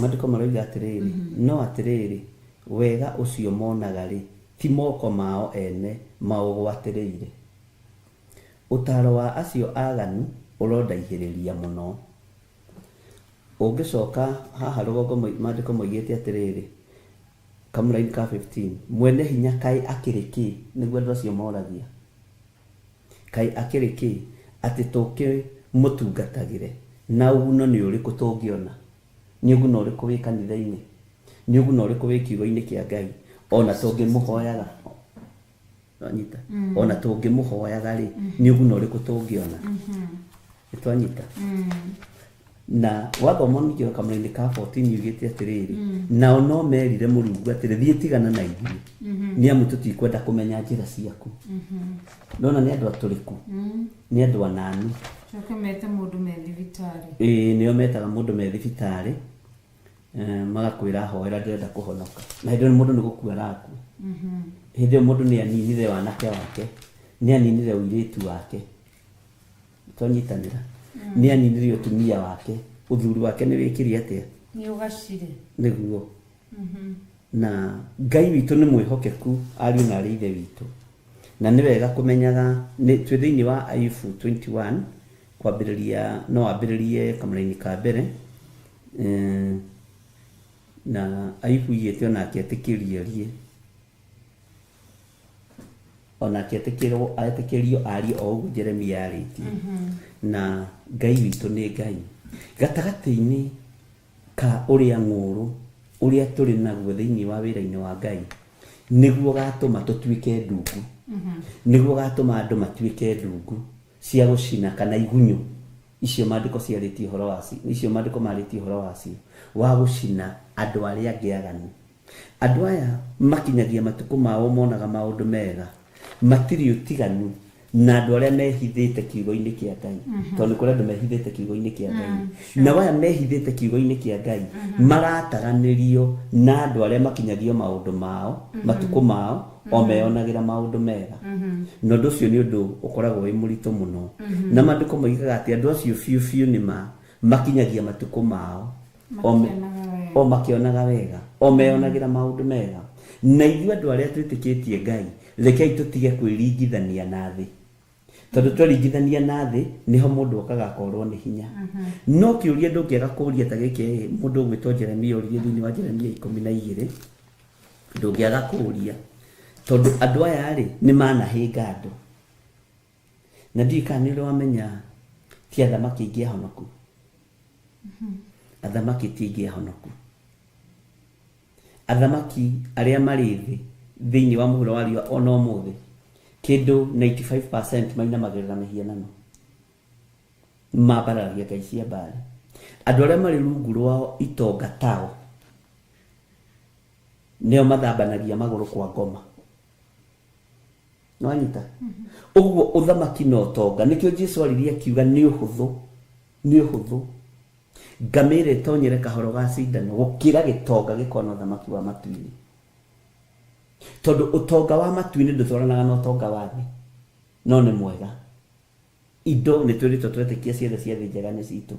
Maandĩko maroiga atĩrĩrĩ, no atĩrĩrĩ, wega ũcio monaga rĩ, ti moko mao ene maũgwatĩrĩire. Ũtaaro wa acio aganu ũrondaihĩrĩria mũno. Ũngĩcoka haha rũgongo, maandĩko moigĩte atĩrĩrĩ, kamũraini ka 15, mwene hinya kaĩ akĩrĩ kĩ? Nĩguo andũ acio moragia, kaĩ akĩrĩ kĩ atĩ tũkĩmũtungatagĩre? Na ũguno nĩ ũrĩkũ tũngĩona? Nĩ ũguno ũrĩkũ wĩ kanitha-inĩ? Nĩ ũguno ũrĩkũ wĩ kiugo-inĩ kĩa Ngai? Ona tũngĩmũhoyaga, twanyita, ona tũngĩmũhoyaga rĩ, nĩ ũguno ũrĩkũ tũngĩona? Nĩ twanyita. Na wathoma ningĩ kamũraini ka 14 yugĩte atĩrĩrĩ, nao no merire Mũrungu atĩrĩ, thiĩ, tigana na ithuĩ, nĩ amu tũtikwenda kũmenya njĩra ciaku. Nona nĩ andũ atũrĩku, nĩ andũ ananu. Coke mete mũndũ me thibitarĩ. Ĩĩ, nĩo metaga mũndũ me thibitarĩ, magakwĩra, hoera, ndĩrenda kũhonoka. Na hĩndĩ ĩyo mũndũ nĩ gũkua arakua. Hĩndĩ ĩyo mũndũ nĩ aninire wanake wake, nĩ aninire ũirĩtu wake, twanyitanĩra, nĩ aninire ũtumia wake, ũthuri wake nĩ wĩkire atĩa? Nĩ ũgacire. Nĩguo. Na Ngai witũ nĩ mwĩhokeku, ariũ na arĩ ithe witũ, na nĩ wega kũmenyaga nĩ twĩ thĩinĩ wa Ayubu 21 kwambĩrĩria, no wambĩrĩrie kamũraini ka mbere. Na Ayubu igĩte onake etĩkĩrie rie, onake etĩkĩrwo, etĩkĩrio arie o ũguo Jeremia arĩtie. Na Ngai witũ nĩ Ngai gatagatĩ-inĩ ka ũrĩa ng'ũrũ ũrĩa tũrĩ naguo thĩinĩ wa wĩra-inĩ wa Ngai, nĩguo gatũma tũtuĩke ndungu, nĩguo gatũma andũ matuĩke ndungu cia gũcina kana igunyũ icio maandĩko ciarĩtie ũhoro wacio, icio maandĩko marĩtie ũhoro wacio wa gũcina andũ arĩa angĩ aganu. Andũ aya makinyagia matukũ mao monaga maũndũ mega, matirĩ ũtiganu na andũ arĩa mehithĩte kiugo-inĩ kĩa Ngai, tondũ nĩ kũrĩ andũ mehithĩte kiugo-inĩ kĩa Ngai. Nao aya mehithĩte kiugo-inĩ kĩa Ngai marataranĩrio na andũ arĩa makinyagio maũndũ mao, matukũ mao o meyonagĩra maũndũ mega. Na ũndũ ũcio nĩ ũndũ ũkoragwo wĩ mũritũ mũno. Na maandĩko moigaga atĩ andũ acio biũ biũ nĩ ma makinyagia matukũ mao o Makĩonaga wega. O makĩonaga wega, o meyonagĩra maũndũ mega. Na ithuĩ andũ arĩa twĩtĩkĩtie Ngai, rekei tũtige kwĩringithania na thĩ, tondũ tweringithania na thĩ nĩho mũndũ okaga akorwo nĩ hinya. No kĩũria ndũngĩaga kũria ta gĩkĩ ĩ, mũndũ ũgwĩtwo Jeremia oririe thĩinĩ wa Jeremia 12, ndũngĩaga kũria, tondũ andũ aya rĩ nĩ manahĩnga andũ. Na ndiũĩ kana nĩ ũrĩ wamenya ti athamaki aingĩ ahonoku. Athamaki ti aingĩ ahonoku. Athamaki arĩa marĩ thĩ thĩinĩ wa mũhuro wa riũa ona ũmũthĩ, kĩndũ 95% mainamagĩrĩra mĩhianano, mambararagia ngai cia Mbaarĩ. Andũ arĩa marĩ rungu rwao, itonga tao, nĩo mathambanagia magũrũ kwa ngoma. Nĩwanyita ũguo? Ũthamaki na ũtonga, nĩkĩo Jesu aririe akiuga nĩ ũhũthũ, nĩ ũhũthũ ngamĩra ĩtonyere kahoro ga cindano gũkĩra gĩtonga gĩkona ũthamaki wa matu-inĩ, tondũ ũtonga wa matu-inĩ ndũtwaranaga na ũtonga wa thĩ. No nĩ mwega, indo nĩ twĩrĩtwo twetĩkia ciothe cia thĩ njega nĩ citũ,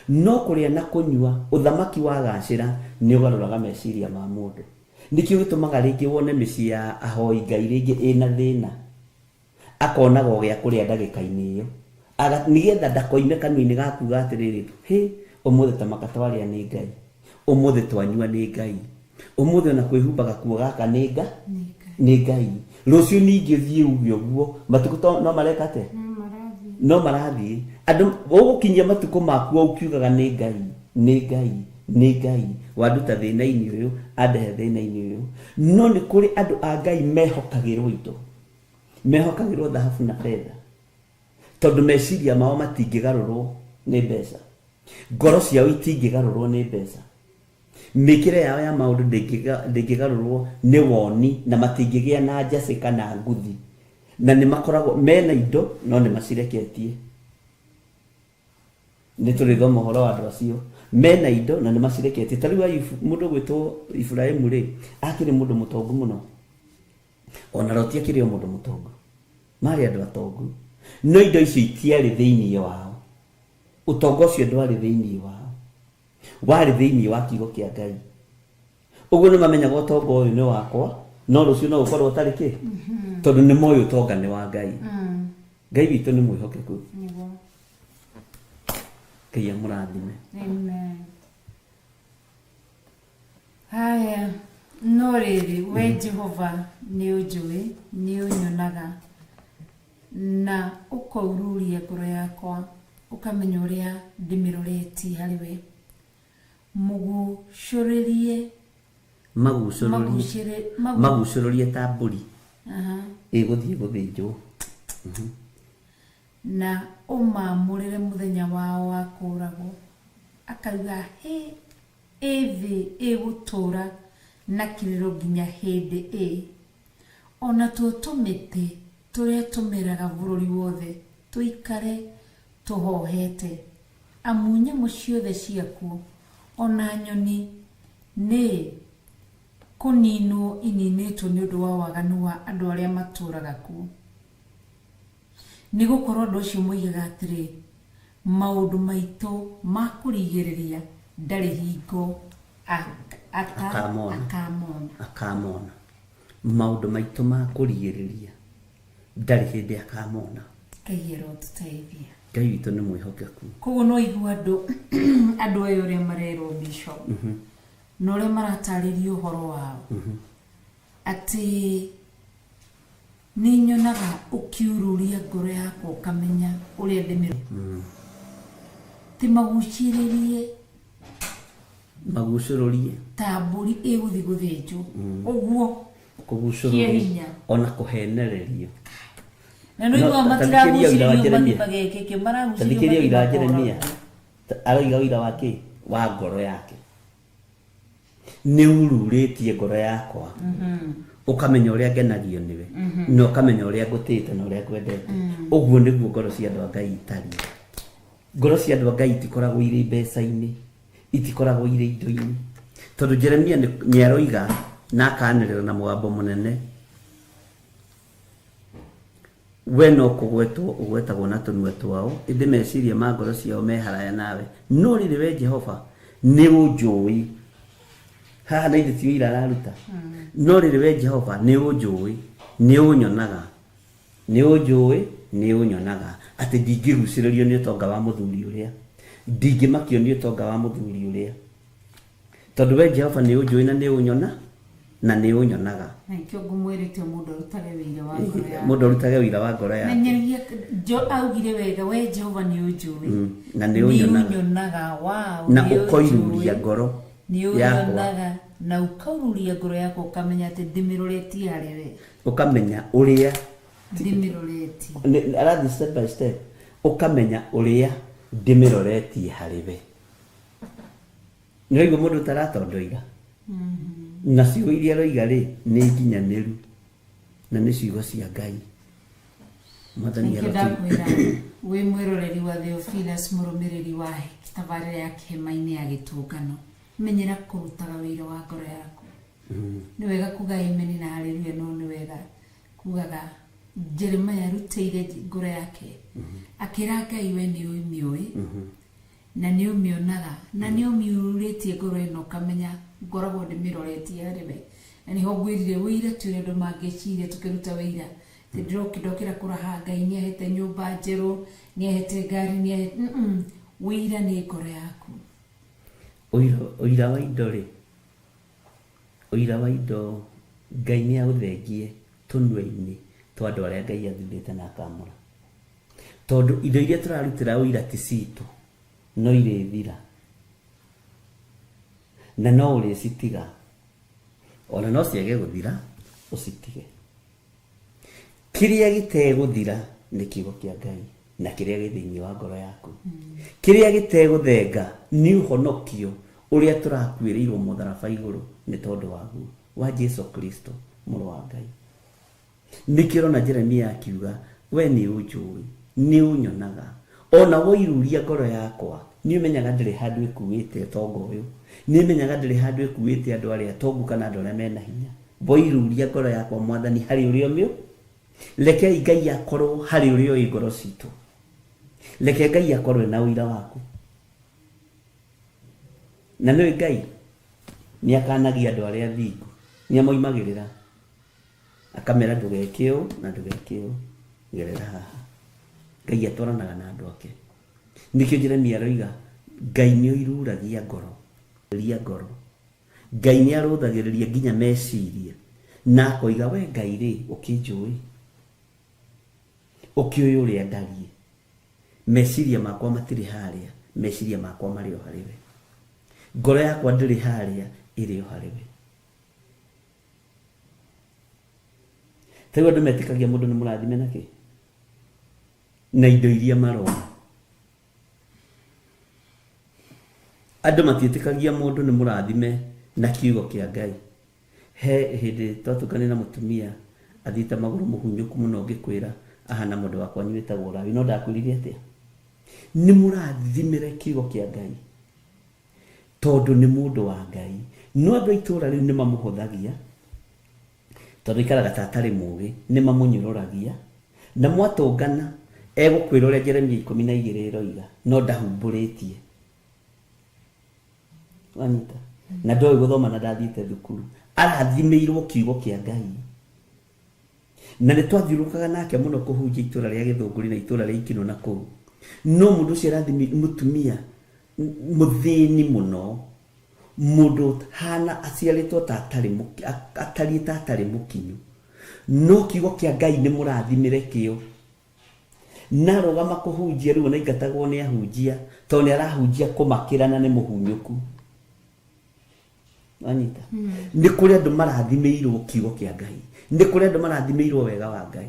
no kũrĩa na kũnyua, ũthamaki wagacĩra nĩ ũgarũraga meciria ma mũndũ. Nĩkĩo gĩtũmaga rĩngĩ wone mĩciĩ ya ahoi Ngai rĩngĩ ĩna thĩna. Akonaga o gĩa kũrĩa ndagĩka-inĩ ĩyo. Nĩgetha ndakoime kanua-inĩ gakuga atĩrĩrĩ, hĩ, ũmũthĩ ta maka twarĩa nĩ Ngai, ũmũthĩ twanyua nĩ Ngai, ũmũthĩ ona kwĩhumba gakuo gaka nĩ Ngai, nĩ Ngai. Rũciũ ningĩ ũthiĩ uge ũguo, matukũ no mareka atĩa? No marathiĩ. Andũ ũgũkinyia matukũ maku o ũkiugaga nĩ Ngai, nĩ Ngai, nĩ Ngai, wanduta thĩna-inĩ ũyũ, andehe thĩna-inĩ ũyũ. No nĩ kũrĩ andũ a Ngai mehokagĩrwo indo, mehokagĩrwo thahabu na betha, tondũ meciria mao matingĩgarũrwo nĩ mbeca, ngoro ciao itingĩgarũrwo nĩ mbeca, mĩkĩre yao ya maũndũ ndĩngĩgarũrwo nĩ woni, na matingĩgĩa na njacĩ kana nguthi, na nĩ makoragwo mena indo no nĩ macireketie. Nĩ tũrĩthoma ũhoro wa andũ acio mena indo na nĩ macireketie. Ta rĩu Ayubu, mũndũ ũgwĩtwo Iburahĩmu rĩ, akĩrĩ mũndũ mũtongu mũno, ona Loti akĩrĩ o mũndũ mũtongu, marĩ andũ atongu, no indo icio itiarĩ thĩinĩ wao, ũtonga ũcio ndwarĩ thĩinĩ wao, warĩ thĩinĩ wa kiugo kĩa Ngai. Ũguo nĩ mamenyaga ũtonga ũyũ nĩ wakwa, no rũciũ no ũkorwo ũtarĩ kĩ, tondũ nĩ moĩ ũtonga nĩ wa Ngai. Ngai witũ nĩ mwĩhokeku. Ngai amũrathime. Amen. Haya, no rĩrĩ, we Jehova nĩ ũnjũĩ, nĩ ũnyonaga na ũkaururia ngoro yakwa, ũkamenya ũrĩa ndĩmĩroretie harĩ we. Mũgucũrĩrie, magucũrũrie ta mbũri ĩgũthiĩ gũthĩnjwo, na ũmaamũrĩre mũthenya wao wa kũũragwo. Akauga, hĩ, ĩ thĩ ĩgũtũũra na kĩrĩro nginya hĩndĩ ĩ, ona tuo tũmĩtĩ tũrĩa tũmeraga bũrũri wothe tũikare tũhohete, amu nyamũ ciothe ciakuo ona nyoni nĩ kũninwo ininĩtwo nĩ ũndũ wa waganu wa andũ arĩa matũũraga kuo. Nĩ gũkorwo andũ acio moigaga atĩrĩ, maũndũ maitũ ma kũrigĩrĩria ndarĩ hingo akamona. Akamona. Maũndũ maitũ ma kũrigĩrĩria ndarĩ hĩndĩ akamona. Ngai arotũteithia. Ngai witũ nĩ mwĩhokeku. Koguo no igua andũ aya ũrĩa marerwo Bishop, na ũrĩa maratarĩria ũhoro wao, atĩ nĩ nyonaga ũkiururia ngoro yakwa ũkamenya ũrĩa ndĩmĩ ti magucĩrĩrie, magucũrũrie ta mbũri ĩgũthiĩ gũthĩnjwo, ũguo kũgucũrũria ona kũhenererio. Na no igua matiragucĩrĩrio mathiĩ mageke kĩ, maragucĩrĩrio Tathikĩria ũira wa Jeremia, aroiga ũira wa kĩ? Wa ngoro yake. Nĩ ururĩtie ngoro yakwa, ũkamenya ũrĩa ngenagio nĩwe, na ũkamenya ũrĩa ngũtĩĩte na ũrĩa ngwendete. Ũguo nĩguo ngoro cia andũ a Ngai itariĩ. Ngoro cia andũ a Ngai itikoragwo irĩ mbeca-inĩ, itikoragwo irĩ indo-inĩ, tondũ Jeremia nĩ aroiga na akanĩrĩra na mũgambo mũnene, we no kũgwetwo ũgwetagwo na tũnua twao, ĩndĩ meciria ma ngoro ciao me haraya nawe. No rĩrĩ, we Jehova nĩ ũnjũĩ. Haha na ithe ti ũira araruta. No rĩrĩ, we Jehova nĩ ũnjũĩ, nĩ ũnyonaga, nĩ ũnjũĩ, nĩ ũnyonaga, atĩ ndingĩgucĩrĩrio nĩ ũtonga wa mũthuri ũrĩa, ndingĩmakio nĩ ũtonga wa mũthuri ũrĩa, tondũ we Jehova nĩ ũnjũĩ na nĩ ũnyona na nĩ ũnyonaga. Na nikĩo ngũmwĩrĩte mũndũ arutage wĩira wa ngoro yake. Mũndũ arutage wĩira wa ngoro yake. Menyeria, jo augire wega, we Jehova nĩ ũnjũĩ, na nĩ ũnyonaga, ũnyonaga, wow, na nĩ ũnjũĩ, ũkoiruria ngoro nĩ yakwa. Ũnyonaga na ũkaururia ngoro yakwa, ũkamenya atĩ ndĩmĩroretie harĩ we, ũkamenya ũrĩa ndĩmĩroretie. Arathiĩ step by step, ũkamenya ũrĩa ndĩmĩroretie harĩ we. Nĩ ũraigua mũndũ ũtaratondoira, na ciugo iria aroiga rĩ nĩ nginyanĩru na nĩ ciugo cia Ngai. Mwathani Nĩkĩo ndakwĩra wĩ mwĩroreri wa Theophilus, mũrũmĩrĩri wa tabarĩra ya kĩhema-inĩ ya gĩtũngano, menyera kũrutaga wĩira wa ngoro yaku. Nĩ wega kuga amen na haleluya, no nĩ wega kugaga Jeremiah arutĩire ngoro yake, akĩra Ngai, we nĩ ũmĩũĩ na nĩ ũmĩonaga na nĩ ũmiururĩtie ngoro ĩno, ũkamenya ngoragwo ndĩmĩroretie harĩ we. Na nĩho ngwĩrire wĩira ti ũrĩa andũ mangĩciria. Tũkĩruta wĩira Ti ndĩrokĩra kũraha Ngai nĩ ahete nyũmba njerũ, nĩ ahete ngari, nĩ ahete wĩira nĩ ngoro yaku. Ũira wa indo rĩ, ũira wa indo Ngai nĩ aũthengie tũnua-inĩ twa andũ arĩa Ngai athurĩte na akamũra. Tondũ indo iria tũrarutĩra ũira ti citũ, no irĩthira. Na no ũrĩcitiga. Ona no ciage gũthira, ũcitige. Kĩrĩa gĩtegũthira nĩ kiugo kĩa Ngai na kĩrĩa gĩ thĩinĩ wa ngoro yaku. Kĩrĩa gĩtegũthenga nĩ ũhonokio ũrĩa tũrakuĩrĩirwo mũtharaba igũrũ nĩ tondũ waguo, wa Jesu Kristo mũrũ wa Ngai. Nĩkĩo ũrona Jeremia akiuga, we nĩ ũnjũĩ, nĩ ũnyonaga, ona woiruria ngoro yakwa, nĩ ũmenyaga ndĩrĩ handũ ĩkuĩte ũtonga ũyũ, nĩ ũmenyaga ndĩrĩ handũ ĩkuĩte andũ arĩa atongu kana andũ arĩa mena hinya. Woiruria ngoro yakwa Mwathani harĩ ũrĩa ũmĩũ. Rekei Ngai akorwo harĩ ũrĩa ũĩ ngoro citũ. Reke Ngai akorwo na ũira waku. Na nĩũĩ Ngai nĩ akanagia andũ arĩa athingu, nĩ amoimagĩrĩra akamera ndũgeke ũũ na ndũgeke ũũ, gerera haha. Ngai atwaranaga na andũ ake. Nĩkĩo Jeremia aroiga Ngai nĩ oiruragia ngoro, ria ngoro. Ngai nĩ arũthagĩrĩria nginya meciria na akoiga we Ngai rĩ ũkĩnjũĩ, ũkĩũĩ ũrĩa ndariĩ, meciria makwa matirĩ harĩa, meciria makwa marĩ o harĩ we, ngoro yakwa ndĩrĩ harĩa, ĩrĩ o harĩ we. Tarĩu andũ metĩkagia mũndũ nĩ mũrathime na kĩ? Na indo iria marona. Andũ matiĩtĩkagia mũndũ nĩ mũrathime na kiugo kĩa Ngai. He hĩndĩ twatũnganire na mũtumia athiĩte magũrũ mũhunyũku mũno ngĩkwĩra ahana mũndũ wakwa wĩtagwo Lawi, no ndakwĩrire atĩa? Nĩ mũrathimĩre kiugo kĩa Ngai tondũ nĩ mũndũ wa Ngai. No andũ a itũũra rĩu nĩ mamũhũthagia tondũ aikaraga ta atarĩ mũgĩ, nĩ mamũnyũrũragia na mwatũngana egũkwĩra ũrĩa Jeremia 12 ĩroiga no ndahumbũrĩtie. Wanyita? Na ndoĩ gũthoma na ndathiĩte thukuru, arathimĩirwo kiugo kĩa Ngai. Na nĩ twathiũrũrũkaga nake mũno kũhunjia itũũra rĩa Gĩthũngũri na itũũra rĩa Ikinũ na kũu. No mũndũ ũcio arathimi mũtumia mũthĩni mũno, mũndũ hana aciarĩtwo ta atarĩ atariĩ ta atarĩ mũkinyu, no kiugo kĩa Ngai nĩ mũrathimĩre kĩo. Na arũgama kũhunjia rĩu ona aingatagwo nĩ ahunjia tondũ nĩ arahunjia kũmakĩra na nĩ mũhunyũku. Wanyita? Nĩ kũrĩ andũ marathimĩirwo kiugo kĩa Ngai, nĩ kũrĩ andũ marathimĩirwo wega wa Ngai.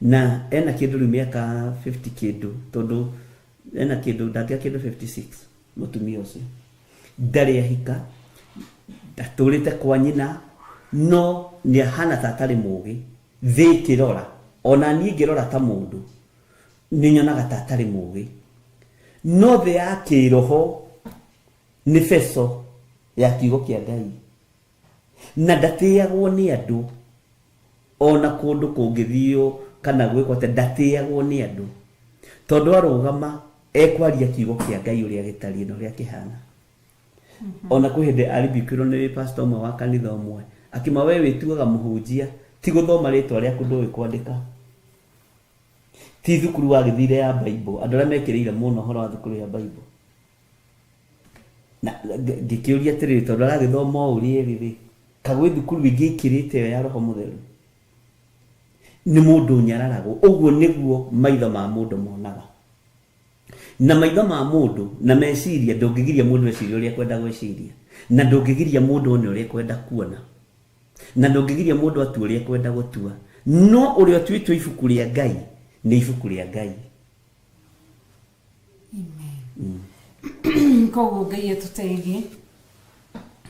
Na ena kĩndũ rĩu mĩaka 50 kĩndũ, tondũ ena kĩndũ ndangĩa kĩndũ 56 mũtumia ũcio ndarĩ ahika, ndatũrĩte kwa nyina, no nĩ ahana ta atarĩ mũgĩ. Thĩ ĩkĩrora, ona niĩ ngĩrora ta mũndũ nĩ nyonaga ta atarĩ mũgĩ, no thĩ ya kĩroho nĩ beco ya kiugo kĩa Ngai, na ndatĩagwo nĩ andũ ona kũndũ kũngĩthio kana gwĩkwo atĩa, ndatĩagwo nĩ andũ tondũ arũgama ekwaria kiugo kĩa Ngai ũrĩa gĩtariĩ na ũrĩa kĩhana. Ona kwĩ hĩndĩ aribikirwo nĩ pastor ũmwe wa kanitha ũmwe akĩma we wĩtuaga mũhunjia, ti gũthoma rĩtwa rĩaku ndũĩ kwandĩka, ti thukuru wagĩthire ya Bible, andũ arĩa mekĩrĩire mũno ũhoro wa thukuru ya Bible. Na ngĩkĩũria atĩrĩrĩ, tondũ aragĩthoma o ũrĩa ĩrĩ rĩ, kagwĩ thukuru ĩngĩ ĩkĩrĩte ĩyo ya Roho Mũtheru? Nĩ mũndũ ũnyararagwo. Ũguo nĩguo maitho ma mũndũ monaga. Na maitho ma mũndũ na meciria, ndũngĩgiria mũndũ ecirie ũrĩa ekwenda gwĩciria, na ndũngĩgiria mũndũ one ũrĩa ekwenda kuona, na ndũngĩgiria mũndũ atue ũrĩa ekwenda gũtua. No ũrĩa ũtuĩtwo ibuku rĩa Ngai nĩ ibuku rĩa Ngai. Amen. Koguo Ngai atũteithie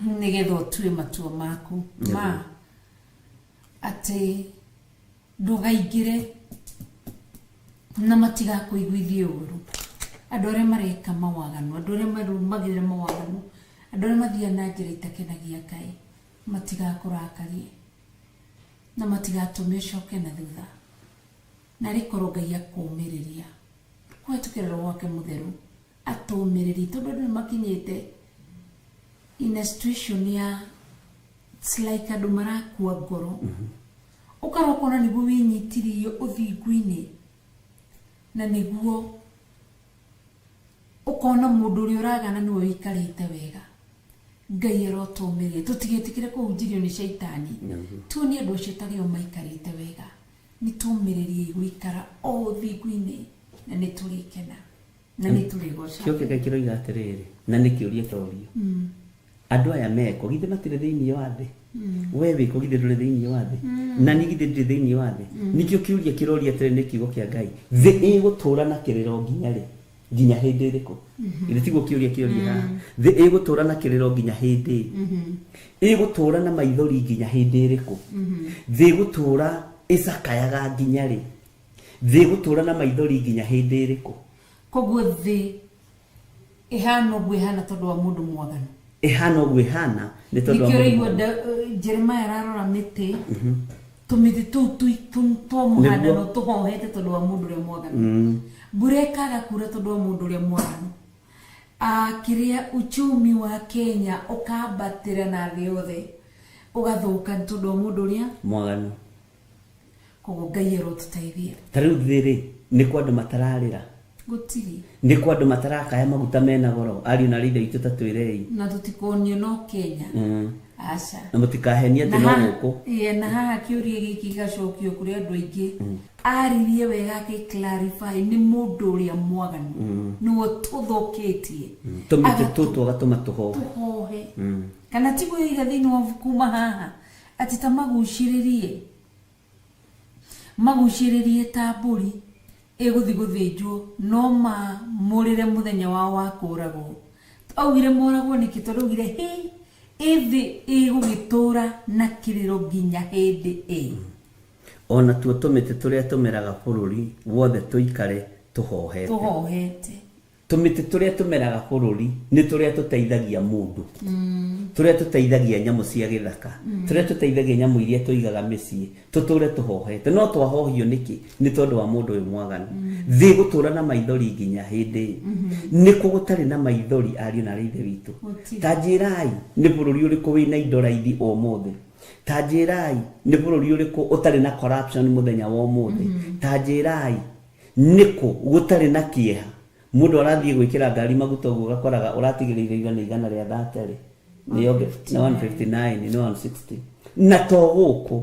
nĩgetha ũtue matua maku ma atĩ ndũgaingĩre na matigakũiguithie ũru. Andũ arĩa mareka mawaganu, andũ arĩa marũmagĩrĩra mawaganu, andũ arĩa mathiaga na njĩra itakenagia Ngai, matigakũrakarie na matigatũme ũcoke na thutha. Na rĩkorwo Ngai akũmĩrĩria kũhetũkĩra Roho wake Mũtheru, atũmĩrĩrie, tondũ andũ nĩ makinyĩte in a situation ya it's like andũ marakua ngoro. Ũkaroka ona nĩguo wĩnyitiririe ũthingu-inĩ na nĩguo ũkona mũndũ ũrĩa ũragana nĩwe ũikarĩte wega. Ngai arotũmĩria tũtigetĩkĩre kũhunjĩrio nĩ caitani. Tuonie andũ acio tarĩo maikarĩte wega. Nĩ tũmĩrĩrie gũikara o ũthingu-inĩ na nĩ tũrĩkena na nĩ tũrĩgoca. Kĩo kĩngai kĩroiga atĩrĩrĩ, na nĩ kĩũria kĩrorio. Andũ aya meko githĩ matirĩ thĩinĩ wa thĩ? We wĩko githĩ ndũrĩ thĩinĩ wa thĩ? Na niĩ githĩ ndirĩ thĩinĩ wa thĩ? Nĩkĩo kĩũria kĩroria atĩrĩ nĩ kiugo kĩa Ngai, thĩ ĩgũtũũra na kĩrĩro nginya rĩ? Nginya hĩndĩ ĩrĩkũ? Githĩ tiguo kĩũria kĩoria haha? Thĩ ĩgũtũũra na kĩrĩro nginya hĩndĩ? Ĩgũtũũra na maithori nginya hĩndĩ ĩrĩkũ? Thĩ ĩgũtũũra ĩcakayaga nginya rĩ? Thĩ ĩgũtũũra na maithori nginya hĩndĩ ĩrĩkũ? Koguo thĩ ĩhana ũguo ĩhana tondũ wa mũndũ mwaganu. Ĩhana ũguo ĩhana nĩ tondũ wa Nĩkĩo mũndũ ũraigua mwaganu. Jeremiah ararora mĩtĩ, tũmĩtĩ tũu twa mũhandano tũhohete tondũ wa mũndũ ũrĩa mwaganu. Mbura ĩkaga kura tondũ wa mũndũ ũrĩa mwaganu. Kĩrĩa uchumi wa Kenya ũkambatĩra na thĩ yothe ũgathũka nĩ tondũ wa mũndũ ũrĩa mwaganu. Koguo Ngai arotũteithia. Ta rĩu thĩ rĩ, nĩ kwa andũ matararĩra. Gũtirĩ. Nĩ kwa andũ matarakaya maguta mena goro. Ariũ na aarĩ a Ithe witũ ta twĩrei. Na tũtikonio no Kenya. Aca. Na mũtikahenie atĩ no gũkũ. Ĩĩ, na haha kĩũria gĩkĩ gĩgacokio kũrĩ andũ aingĩ. Aririe wega akĩ clarify nĩ mũndũ ũrĩa mwaganu. Nĩwe tũthũkĩtie. Tũmĩtĩ tũtũ agatũma tũhohe. Tũhohe. Kana tiguo yoiga thĩinĩ wa kuma haha atĩ ta magucĩrĩrie. Magucĩrĩrie ta mbũri ĩgũthiĩ gũthĩnjwo no mamũrĩre mũthenya wao wa kũragwo. Augire moragwo nĩkĩ? Tondũ augire hĩ ĩthĩ ĩgũgĩtũra na kĩrĩro nginya hĩndĩ ĩ. Ona tuo tũmĩtĩ tũrĩa tũmeraga bũrũri wothe tũikare tũhohete. Tũhohete. Tũmĩtĩ tũrĩa tũmeraga bũrũri nĩ tũrĩa tũteithagia mũndũ. Tũrĩa tũteithagia nyamũ cia gĩthaka. Tũrĩa tũteithagia nyamũ iria tũigaga mĩciĩ. Tũtũre tũhohete. No twahohio nĩkĩ? Nĩ tondũ wa mũndũ ũyũ mwaganu. Thĩ gũtũra na maithori nginya hĩndĩ ĩ. Nĩkũ gũtarĩ na maithori ariũ na aarĩ a Ithe witũ? Ta njĩrai nĩ bũrũri ũrĩkũ wĩna indo raithi ũmũthĩ? Ta njĩrai nĩ bũrũri ũrĩkũ ũtarĩ na corruption mũthenya wa ũmũthĩ? Ta njĩrai nĩkũ gũtarĩ na kĩeha? Mũndũ arathiĩ gwĩkĩra ngari maguta ũguo ũgakoraga ũratigĩrĩire igana igana rĩa 30 rĩ. Nĩ 159, nĩ 160. Na to gũkũ.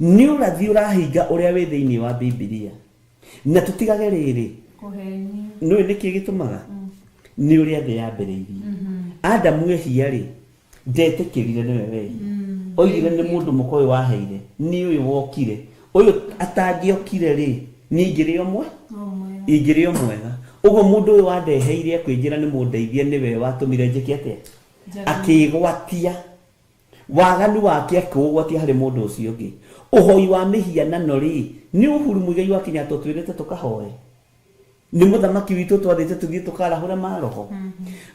Nĩ ũrathi ũrahinga ũrĩa wĩ thĩinĩ wa Bibilia. Na tũtigage rĩrĩ. Nĩũĩ nĩkĩ gĩtũmaga? Nĩ ũrĩa thĩ yambĩrĩirie. Adamu ehia rĩ, ndetĩkĩrire nĩwe wehia. Oigire nĩ mũndũ mũka ũyũ waheire, nĩ ũyũ wokire. Ũyũ atangĩokire rĩ, niĩ ingĩrĩ o mwe? Ingĩrĩ o mwega. Ũguo mũndũ ũyũ wandeheire akwĩnjĩra nĩ mũndeithie nĩwe watũmire njĩke atĩa? Akĩgwatia. Waganu wake akĩũgwatia harĩ mũndũ ũcio ũngĩ. Ũhoi wa mĩhianano rĩ, nĩ Uhuru Muigai wa Kenyatta ũtwĩrĩte tũkahoe? Nĩ mũthamaki witũ twathĩte tũthiĩ tũkarahũre maroho?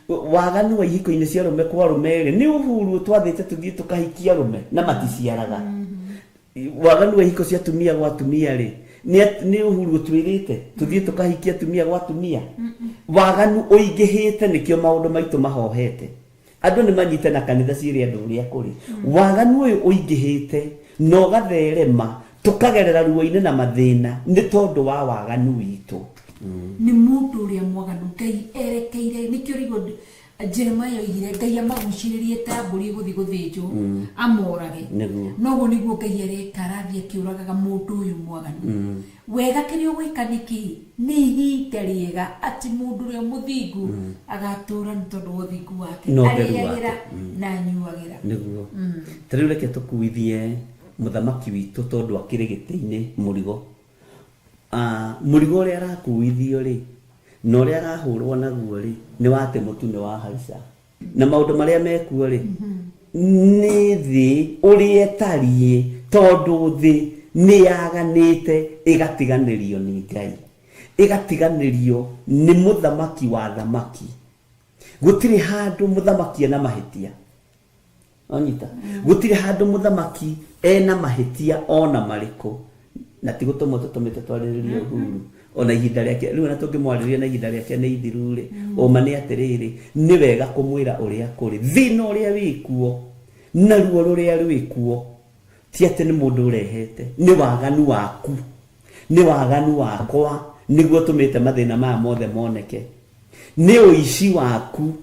Waganu wa ihiko-inĩ cia arũme kwa arũme rĩ, nĩ Uhuru twathĩte tũthiĩ tũkahikie arũme na maticiaraga? Waganu wa ihiko cia atumia gwa atumia rĩ, nĩ Uhuru ũtwĩrĩte tũthiĩ tũkahikie atumia gwa atumia? Waganu ũingĩhĩte nĩkĩo maũndũ maitũ mahohete. Andũ nĩ manyite na kanitha ciĩre andũ ũrĩa kũrĩ. Waganu ũyũ ũingĩhĩte na ũgatherema tũkagerera ruo-inĩ na mathĩna nĩ tondũ wa waganu witũ. Nĩ mũndũ ũrĩa mwaganu Ngai erekeire, nĩkĩo rĩu Jeremiah oigire Ngai amagucĩrĩrie ta mbũri ĩgũthiĩ gũthĩnjwo amorage. Noguo nĩguo Ngai areka, arathiĩ akĩũragaga mũndũ ũyũ mwaganu. Wega kĩrĩa ũgwĩka nĩ kĩ? Nĩ ihinda rĩega atĩ mũndũ ũrĩa mũthingu agatũra nĩ tondũ wa ũthingu wake. Na ũtheru wake. Arĩagĩra na anyuagĩra. Nĩguo. Ta rĩu reke tũkuithie mũthamaki witũ tondũ akĩrĩ gĩtĩ-inĩ mũrigo. Mũrigo ũrĩa arakuithio rĩ, na ũrĩa arahũrwo naguo rĩ, nĩ wa atĩ mũtu nĩ wahaica. Na maũndũ marĩa mekuo rĩ, nĩ thĩ ũrĩa ĩtariĩ, tondũ thĩ nĩ yaganĩte ĩgatiganĩrio nĩ Ngai. Ĩgatiganĩrio nĩ mũthamaki wa thamaki. Gũtirĩ handũ mũthamaki ena mahĩtia. Wanyita? Gũtirĩ handũ mũthamaki ena mahĩtia ona marĩkũ. Na ti gũtũmwo tũtũmĩte twarĩrĩrie Uhuru. Ona ihinda rĩake, rĩu ona tũngĩmwarĩrĩria na ihinda rĩake nĩ ithiru rĩ, ũma nĩ atĩrĩrĩ, nĩ wega kũmwĩra ũrĩa kũrĩ. Thĩna ũrĩa wĩkuo, na ruo rũrĩa rwĩkuo. Ti atĩ nĩ mũndũ ũrehete, nĩ waganu waku, nĩ waganu wakwa nĩguo ũtũmĩte mathĩna maya mothe moneke. Nĩ ũici waku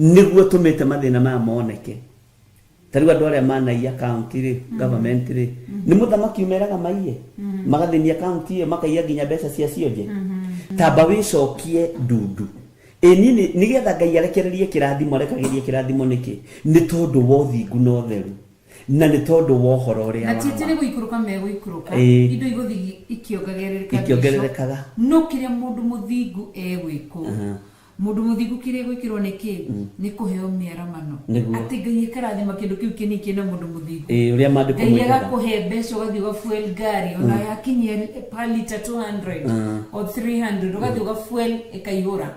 nĩguo ũtũmĩte mathĩna maya moneke. Ta rĩu andũ arĩa manaiya county rĩ, government rĩ, nĩ mũthamaki ũmeraga maiye, magathĩnia county ĩyo, makaiya nginya mbeca cia cionje. Tamba wĩcokie ndundu. Ĩ niĩ nĩgetha Ngai arekererie kĩrathimo, arekagĩria kĩrathimo nĩkĩ? Nĩ tondũ wa ũthingu na ũtheru, na nĩ tondũ wa ũhoro ũrĩa Na ti wa atĩ ma. nĩ gũikũrũka megũikũrũka, indo igũthiĩ ikĩongagĩrĩrĩka. Ikĩongererekaga. No kĩrĩa mũndũ mũthingu egwĩkwo, mũndũ mũthingu kĩrĩa egwĩkĩrwo nĩ kĩ? Nĩ kũheo mĩaramano. Nĩguo. Atĩ Ngai akarathima kĩndũ kĩu kĩnini kĩna mũndũ mũthingu. Ĩĩ, ũrĩa maandĩko Ngai moigaga. agakũhe mbeca, ũgathiĩ ũgafuel ngari ona yakinyia per liter 200 or 300, ũgathiĩ ũgafuel ĩkaihũra.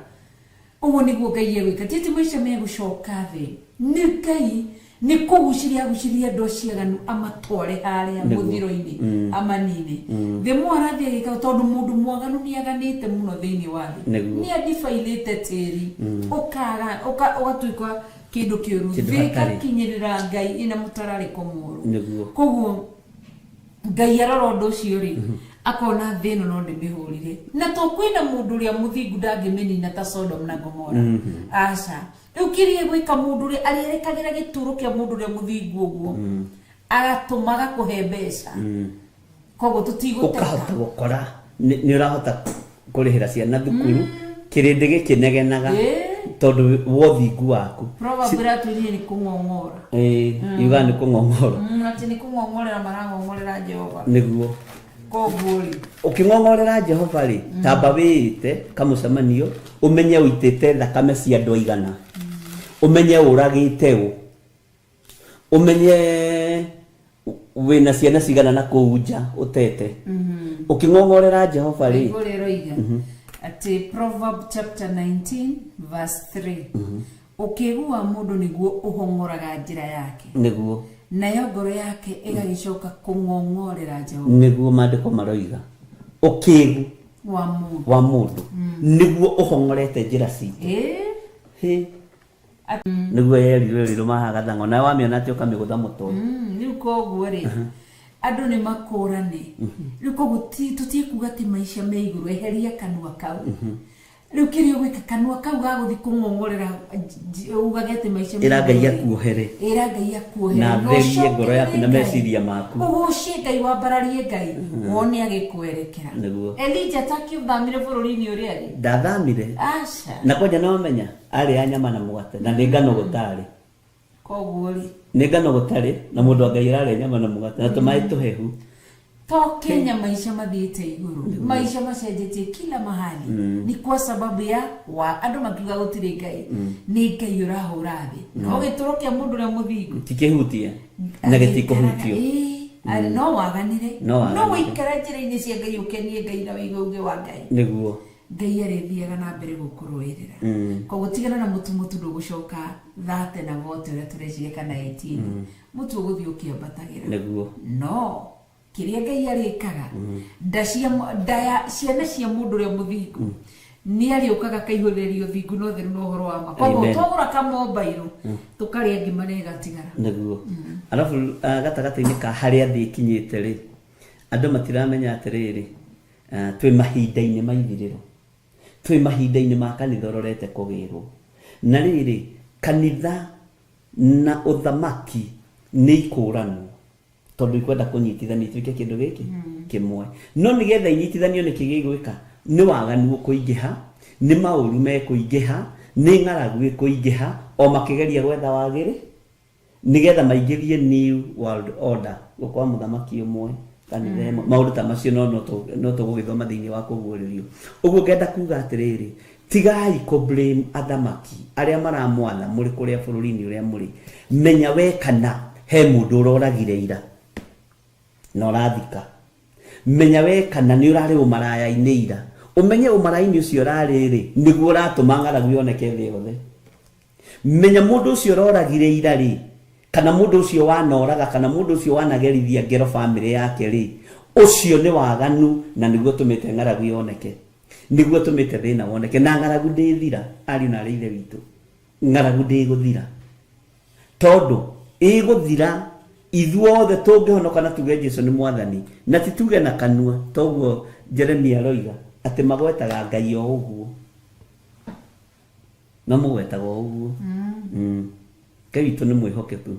Ũguo nĩguo Ngai egwĩka. Ti atĩ maica megũcoka thĩ. Nĩ Ngai nĩ kũgucĩria agucĩria andũ acio aganu amatware harĩa Nĩguo. mũthiro-inĩ, amanine. The more arathiĩ agĩka, tondũ mũndũ mwaganu nĩ aganĩte mũno thĩinĩ wa thĩ. Nĩguo. Nĩ adifailĩte tĩri, ũgatuĩka kĩndũ kĩũru. Kĩndũ Thĩ hatarĩ. ĩgakinyĩrĩra Ngai ĩna mũtararĩko mũũru. Nĩguo. Koguo Ngai arora ũndũ ũcio rĩ, akona thĩ ĩno no ndĩmĩhũrire, na to kwĩna mũndũ ũrĩa mũthingu ndangĩmĩnina ta Sodom na Gomora. Aca. Rĩu kĩrĩa gwĩka mũndũ ũrĩa arĩerekagĩra gĩtũro kĩa mũndũ ũrĩa mũthingu ũguo, agatũma agakũhe mbeca. Koguo tũtigũteta. Ũkahota gũkora nĩ ũrahota kũrĩhĩra ciana thukuru, kĩrĩndĩ gĩkĩnegenaga tondũ wa ũthingu waku. Proverb ĩratwĩrire nĩ kũng'ong'ora. Ĩĩ, yugaga nĩ kũng'ong'ora. Atĩ nĩ kũng'ong'orera marang'ong'orera Jehova. Nĩguo. Koguo rĩ, ũkĩng'ong'orera Jehova rĩ, tamba wĩĩte kamũcemanio, ũmenye ũitĩte thakame cia andũ aigana, ũmenye ũragĩte ũ, ũmenye wĩna ciana cigana na kũu nja ũtete. Ũkĩng'ong'orera Jehova rĩ, Bible ĩroiga atĩ Proverb chapter 19 verse 3, ũkĩĩgu wa mũndũ nĩguo ũhong'oraga njĩra yake, nĩguo, nayo ngoro yake ĩgagĩcoka kũng'ong'orera Jehova. Nĩguo maandĩko maroiga, ũkĩĩgu wa mũndũ wa mũndũ nĩguo ũhong'orete njĩra citũ. Hĩ. Nĩguo yerirwo ĩrirwo mahaga thang'o, nawe wamĩona atĩ ũkamĩgũtha mũtwe. Rĩu koguo rĩ, andũ nĩ makũrane. Rĩu koguo tũtiĩkuga atĩ maica me igũrũ. Eheria kanua kau. Rĩu kĩrĩa ũgwĩka, kanua kau gagũthiĩ kũng'ong'orera, ugage atĩ maica me Ĩra Ngai igũrũ rĩ, akuohere. Ĩra Ngai akuohere. Na atherie ngoro yaku na ũcokerere Ngai. meciria maku. Ũgũcie Ngai, wambararie Ngai, wone agĩkwerekera. Nĩguo. Elija takĩthamire bũrũri-inĩ ũrĩa rĩ? Ndathamire. Aca. Na kwanja nĩ wamenya arĩ ya nyama na mũgate, na nĩ ngano gũtarĩ. Koguo rĩ, nĩ ngano gũtarĩ, na mũndũ wa Ngai ararĩa nyama na mũgate na tũmaĩ tũhehu. To Kenya maisha mathiĩte igũrũ, maisha macenjetie kila mahali, ni kwa sababu ya wa andũ makiuga gũtirĩ Ngai. Nĩ Ngai ũrahũra thĩ, no gĩtũro kĩa mũndũ ũrĩa mũthingu tikĩhutie na gĩtikũhutio. Ĩĩ, no waganire. No waganire. No wĩikare njĩra-inĩ cia Ngai, ũkenie Ngai na wĩigue uge wa Ngai. Nĩguo. Ngai arĩthiaga na mbere gũkũrũĩrĩra. Koguo tigana na mũtu. Mũtu ndũgũcoka 30 na 40 ũrĩa tũreciria, kana 18. Mũtu ũgũthiĩ ũkĩambatagĩra. Nĩguo. No kĩrĩa Ngai arĩkaga, nda cia nda ya ciana cia mũndũ ũrĩa mũthingu nĩ arĩũkaga akaihũrĩrĩria ũthingu na ũtheru na ũhoro wa ma. Koguo Amen. twagũra kamombairũ, tũkarĩa ngima na ĩgatigara. Nĩguo. Arabu gatagatĩ-inĩ ka harĩa thĩ ĩkinyĩte rĩ, andũ matiramenya atĩrĩrĩ, twĩ mahinda-inĩ ma ithirĩro, twĩ mahinda-inĩ ma kanitha ũrorete kũgĩrwo. Na rĩrĩ, kanitha na ũthamaki nĩ ikũranwo, tondũ ikwenda kũnyitithanio ituĩke kĩndũ gĩkĩ kĩmwe. No nĩgetha inyitithanio, nĩkĩ gĩgwĩka? Nĩ waganu ũkũingĩha, nĩ maũru mekũingĩha, nĩ ng'aragu ĩkũingĩha, o makĩgeria gwetha wagĩrĩ nĩgetha maingĩrie new world order, gũkorwo mũthamaki ũmwe, kanitha ĩmwe, maũndũ ta macio. No tũgũgĩthoma thĩinĩ wa kũguũrĩrio ũguo. Ngenda kuga atĩrĩrĩ, tigai kũ blame athamaki arĩa maramwatha mũrĩ kũrĩa bũrũri-inĩ ũrĩa mũrĩ. Menya we kana he mũndũ ũroragire ira na ũrathika. Menya we kana nĩ ũrarĩ ũmaraya-inĩ ira, ũmenye ũmaraya-inĩ ũcio ũrarĩ rĩ, nĩguo ũratũma ng'aragu yoneke thĩ yothe. Menya mũndũ ũcio ũroragire ira rĩ, kana mũndũ ũcio wanoraga, kana mũndũ ũcio wanagerithia ngero bamĩrĩ yake rĩ, ũcio nĩ waganu na nĩguo ũtũmĩte ng'aragu yoneke, nĩguo ũtũmĩte thĩna woneke. Na ng'aragu ndĩthira, ariũ na arĩ ithe witũ, ng'aragu ndĩgũthira, tondũ ĩgũthira. Ithuothe tũngĩhonoka na tuge Jesu nĩ mwathani, na ti tuge na kanua, toguo Jeremia aroiga atĩ magwetaga Ngai o ũguo, mamũgwetaga o ũguo. Ngai witũ nĩ mwĩhokeku.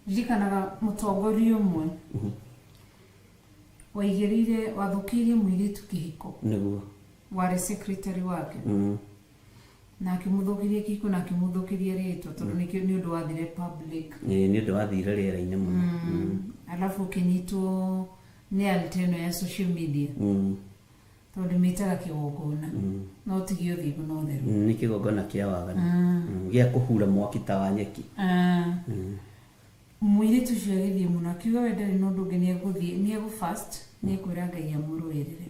Ririkanaga mũtongoria ũmwe waigĩrĩire, wathũkĩirie mũirĩtu kĩhiko. Nĩguo. Warĩ secretary wake. Na akĩmũthũkĩria kĩhiko na akĩmũthũkĩria rĩtwa, tondũ nĩkĩo nĩ ũndũ wathire public. Ĩĩ, nĩ ũndũ wathire rĩera-inĩ mũno. Alafu ũkĩnyitwo nĩ alta ĩno ya social media, tondũ mĩtaga kĩgongona, no ti gĩothingu na ũtheru. Nĩ kĩgongona kĩa waganu. Gĩa kũhura mwaki ta wa nyeki. Mũirĩtu ũcio agĩthiĩ mũno, akiuga we ndarĩ na ũndũ ũngĩ, nĩ egũthiĩ, nĩ egũ fast, nĩ ekwĩra Ngai amũrũĩrĩre.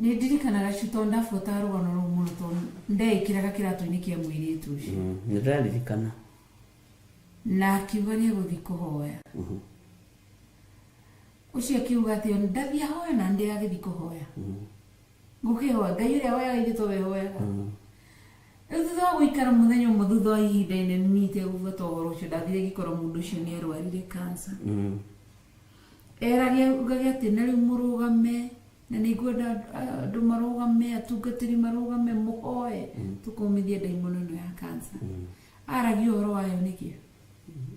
Nĩ ndirikanaga cio, tondũ ndabuataga rũgano rũu mũno, tondũ ndeĩkĩraga kĩratũ-inĩ kĩa mũirĩtu ũcio. Nĩ ndĩraririkana. Na akiuga nĩ egũthiĩ kũhoya. Ũcio akiuga atĩ ndathiĩ ahoe, na ndĩ agĩthiĩ kũhoya. Gũkĩhoya Ngai ũrĩa hoyaga ithuĩ towe hoyaga. Rĩu thutha wa gũikara mũthenya ũmwe, thutha wa ihinda inene niĩ itegũbuata ũhoro ũcio, ndathire ngĩkora mũndũ ũcio nĩ arwarire cancer. Erage ugage atĩ na rĩu mũrũgame, na nĩ ngwenda andũ marũgame, atungatĩri marũgame, mũhoe tũkũmithia ndaimono ĩno ya cancer. Aragia ũhoro wayo nĩkĩ?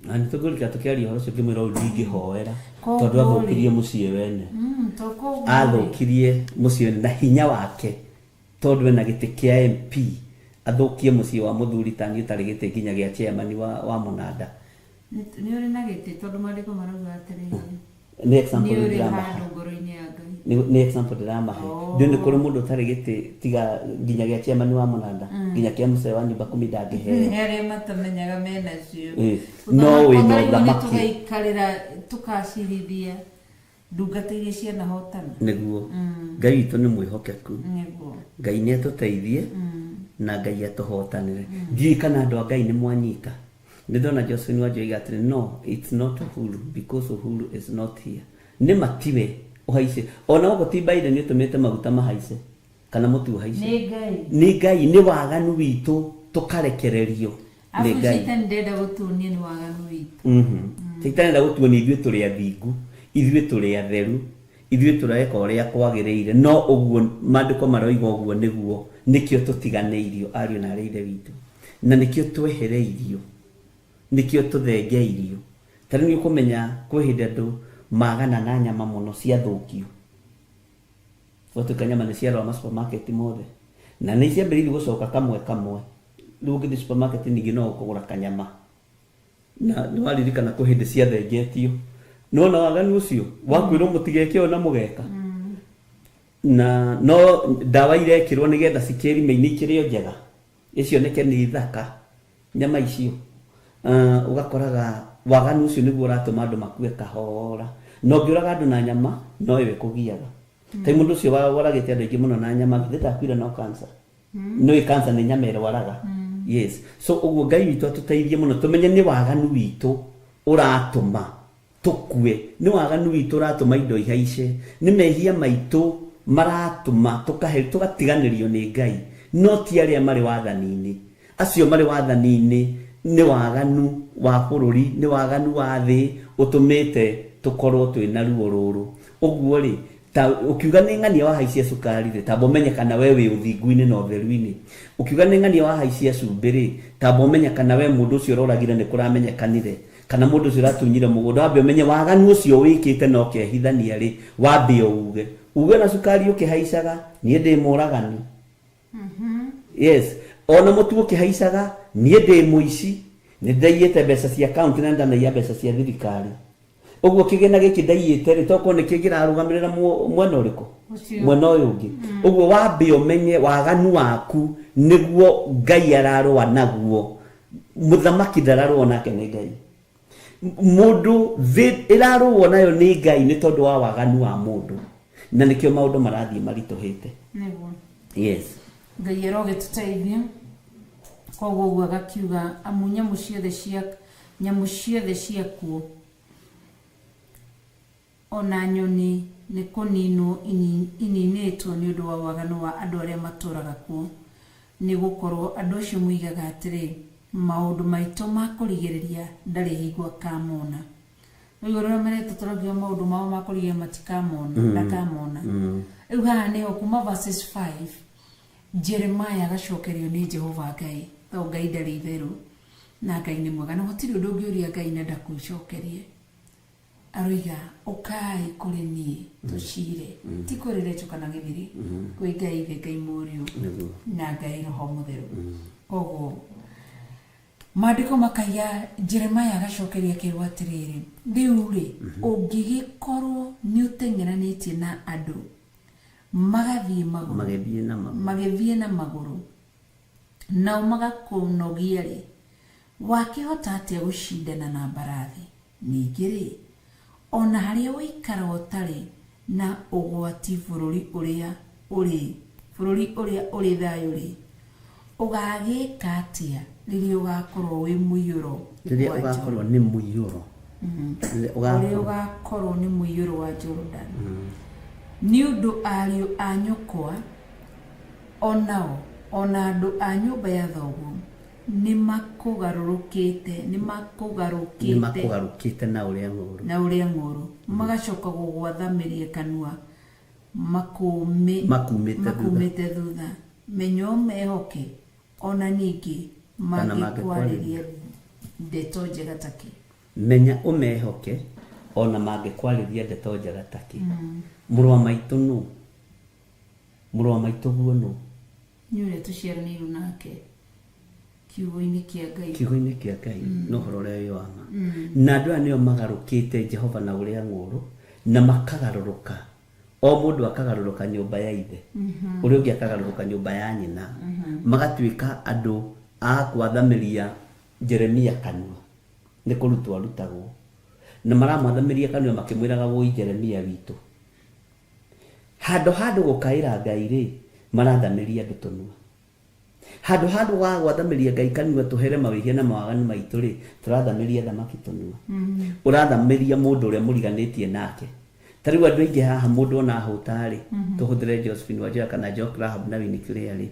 Na nĩ tũngĩrika tũkĩaria ũhoro ũcio, ngĩmwĩra ũyũ ndingĩhoera, Koguo tondũ rĩ. Athũkirie mũciĩ wene. To koguo rĩ, Athũkirie mũciĩ wene na hinya wake, tondũ ena gĩtĩ kĩa MP, athũkie mũciĩ wa mũthuri tani ũtarĩ gĩtĩ nginya gĩa chairman wa mũnanda. Nĩ ũrĩ na gĩtĩ, tondũ maandĩko marauga atĩrĩrĩ, Nĩ example nĩ ũrĩ ndĩramahe. Handũ ngoro-inĩ ya Ngai. Nĩ example ndĩramahe. Ndiũĩ nĩ kũrĩ mũndũ ũtarĩ gĩtĩ tiga nginya gĩa chairman wa mũnanda, nginya kĩa mũcee wa nyumba kumi ndangĩheo. Nĩ arĩa matamenyaga menacio. Ĩ, no wĩna ũthamaki. Tũgaikarĩra tũkacirithia ndungata iria cianahotana. Nĩguo. Ngai witũ nĩ mwĩhokeku. Nĩguo. Ngai nĩ atũteithie na Ngai atũhotanĩre. Ndiũĩ kana andũ a Ngai nĩ mwanyita. Nĩ ndona Josephine Wanjohi oiga atĩrĩ, "No, it's not Uhuru because Uhuru is not here." Nĩ matiwe ũhaice, ona okorwo ti Biden ũtũmĩte maguta mahaice kana mũtu ũhaice. Nĩ Ngai. Nĩ Ngai, nĩ waganu witũ tũkarekererio nĩ Abu Ngai. Caitani ndenda gũtuonia nĩ waganu witũ. Caitani enda gũtuonia ithuĩ tũrĩ athingu, ithuĩ tũrĩ atheru, ithuĩ tũreka ũrĩa kwagĩrĩire, no ũguo maandĩko maroiga ũguo nĩguo, nĩkĩo tũtiganĩirio, ariũ na arĩ ithe witũ, na nĩkĩo twehereirio, nĩkĩo tũthengeirio. Ta rĩu nĩ ũkũmenya kwĩ hĩndĩ andũ magana na nyama mũno ciathũkio, gwatuĩka nyama nĩ ciarora ma supermarket mothe, na nĩ ciambĩrĩirie gũcoka kamwe kamwe. Rĩu ũngĩthiĩ supermarket ningĩ no ũkũgũra kanyama, na nĩ waririkana kwĩ hĩndĩ ciathengetio. Nĩwona waganu ũcio wakwĩrwo mũtigeke ũũ na mũgeka, na no ndawa irekĩrwo nĩgetha cikĩrime-inĩ ikĩrĩ o njega, icioneke nĩ thaka nyama icio. Ũgakoraga waganu ũcio nĩguo ũratũma andũ makue kahora, na ũngĩũraga andũ na nyama no ĩwe kũgiaga. Ta mũndũ ũcio woragĩte andũ aingĩ mũno na nyama, githĩ ndakuire no cancer? Nĩũĩ cancer nĩ nyama ĩrwaraga. Yes, so ũguo Ngai witũ atũteithie mũno tũmenye nĩ waganu witũ ũratũma tũkue, nĩ waganu witũ ũratũma indo ihaice, nĩ mehia maitũ maratũma tũgatiganĩrio nĩ Ngai, no ti arĩa marĩ wathani-inĩ. Acio marĩ wathani-inĩ nĩ waganu wa bũrũri, nĩ waganu wa thĩ ũtũmĩte tũkorwo twĩna ruo rũrũ. Ũguo rĩ, ta ũkiuga nĩ ng'ania wahaicia cukari rĩ, tamba ũmenye kana we wĩ ũthingu-inĩ na ũtheru-inĩ. Ũkiuga nĩ ng'ania wahaicia cumbĩ rĩ, tamba ũmenye kana we mũndũ ũcio ũroragire nĩ kũramenyekanire, kana mũndũ ũcio ũratunyire mũgũnda, wambe ũmenye waganu ũcio wĩkĩte na ũkehithania rĩ, wambe uge uge na cukari ũkĩhaicaga, niĩ ndĩ mũragani. Yes, ona mũtu ũkĩhaicaga, niĩ ndĩ mũici, nĩ ndaiyĩte mbeca cia kaunti na ndanaiya mbeca cia thirikari. Ũguo kĩgĩna gĩkĩ ndaiyĩte rĩ, tokorwo nĩkĩo kĩrarũgamĩrĩra mwena ũrĩkũ? Ũcio. Mwena ũyũ ũngĩ. Ũguo wambe ũmenye waganu waku nĩguo Ngai ararũa naguo. Mũthamaki ndararũa nake nĩ Ngai. Mũndũ thĩ ĩrarũo nayo nĩ Ngai nĩ tondũ wa waganu wa mũndũ, na nĩkĩo maũndũ marathiĩ maritũhĩte. Nĩguo. Yes. Ngai arogĩtũteithia. Koguo ũguo agakiuga, amu nyamũ ciothe ciakuo ona nyoni nĩ kũninwo ininĩtwo nĩ ũndũ wa waganu wa andũ arĩa matũũraga kuo, nĩ gũkorwo andũ acio moigaga atĩrĩ, Maũndũ maitũ ma kũrigĩrĩria ndarĩ hingo akamona. Rĩu ũrĩa meretwo tũragiwa maũndũ mao ma kũrigĩrĩria matikamona, ndakamona. Rĩu haha nĩho kuma verses 5 Jeremiah agacokerio nĩ Jehova Ngai, tondũ Ngai ndarĩ itherũ na Ngai nĩ mwega, na gũtirĩ ũndũ ũngĩũria Ngai na ndakũcokerie. Aroiga ũkai kũrĩ niĩ tũcire, ti kũrĩ Rachel kana Gĩthiri, kwĩ Ngai Ithe, Ngai Mũriũ na Ngai Roho Mũtheru. Koguo maandĩko makaiga Jeremiah agacokeria akerwo atĩrĩrĩ, rĩu rĩ, ũngĩgĩkorwo nĩ ũteng'eranĩtie na andũ magathiĩ magũrũ, magĩthiĩ na magũrũ, magĩthiĩ na magũrũ nao magakũnogia rĩ, wakĩhota atĩa gũcindana na mbarathi? Ningĩ rĩ, ona harĩa ũikara ũtarĩ na ũgwati bũrũri ũrĩa ũrĩ bũrũri ũrĩa ũrĩ thayũ rĩ, ũgagĩka atĩa rĩrĩa ũgakorwo wĩ mũiyũro rĩrĩa wa ũgakorwo nĩ mũiyũro, rĩrĩa ũrĩa ũgakorwo ũgakorwo nĩ mũiyũro wa Jordan, nĩ ũndũ ariũ a nyũkwa onao ona andũ a nyũmba ya thoguo nĩ makũgarũrũkĩte, nĩ nĩ makũgarũkĩte makũgarũkĩte na ũrĩa ng'ũrũ, na ũrĩa ng'ũrũ, magacoka gũgwathamĩria kanua makumĩte thutha, makumĩte thutha. Menya ũmehoke, ona ningĩ Ona mangĩkwarĩria ndeto njega takĩ. Menya ũmehoke ona mangĩkwarĩria ndeto njega takĩ. Mũrũ wa maitũ nũ? Mũrũ wa maitũ guo nũ? Nĩ ũrĩa tũciaranĩirwo nake kiugo-inĩ kĩa Ngai, kiugo-inĩ kĩa Ngai no ũhoro ũrĩa wĩ wa ma. Na andũ aya nĩo magarũkĩte Jehova na ũrĩa ng'ũrũ, na makagarũrũka, o mũndũ akagarũrũka nyũmba ya ithe, ũrĩa ũngĩ akagarũrũka nyũmba ya nyina, magatuĩka andũ a gwathamĩria Jeremia kanua, nĩ kũrutwo arutagwo, na maramwathamĩria kanua makĩmwĩraga wũi Jeremia witũ. Handũ handũ gũkaĩra Ngai rĩ, marathamĩria andũ tũnua. Handũ handũ wa gwathamĩria Ngai kanua tũhere mawĩhia na mawaganu maitũ rĩ, tũrathamĩria thamaki tũnua. Ũrathamĩria mũndũ ũrĩa mũriganĩtie nake. Ta rĩu andũ aingĩ haha mũndũ ona ahũta rĩ, tũhũthĩre Josephine Wanjoya kana Jock Rahab na Winnie Clare rĩ,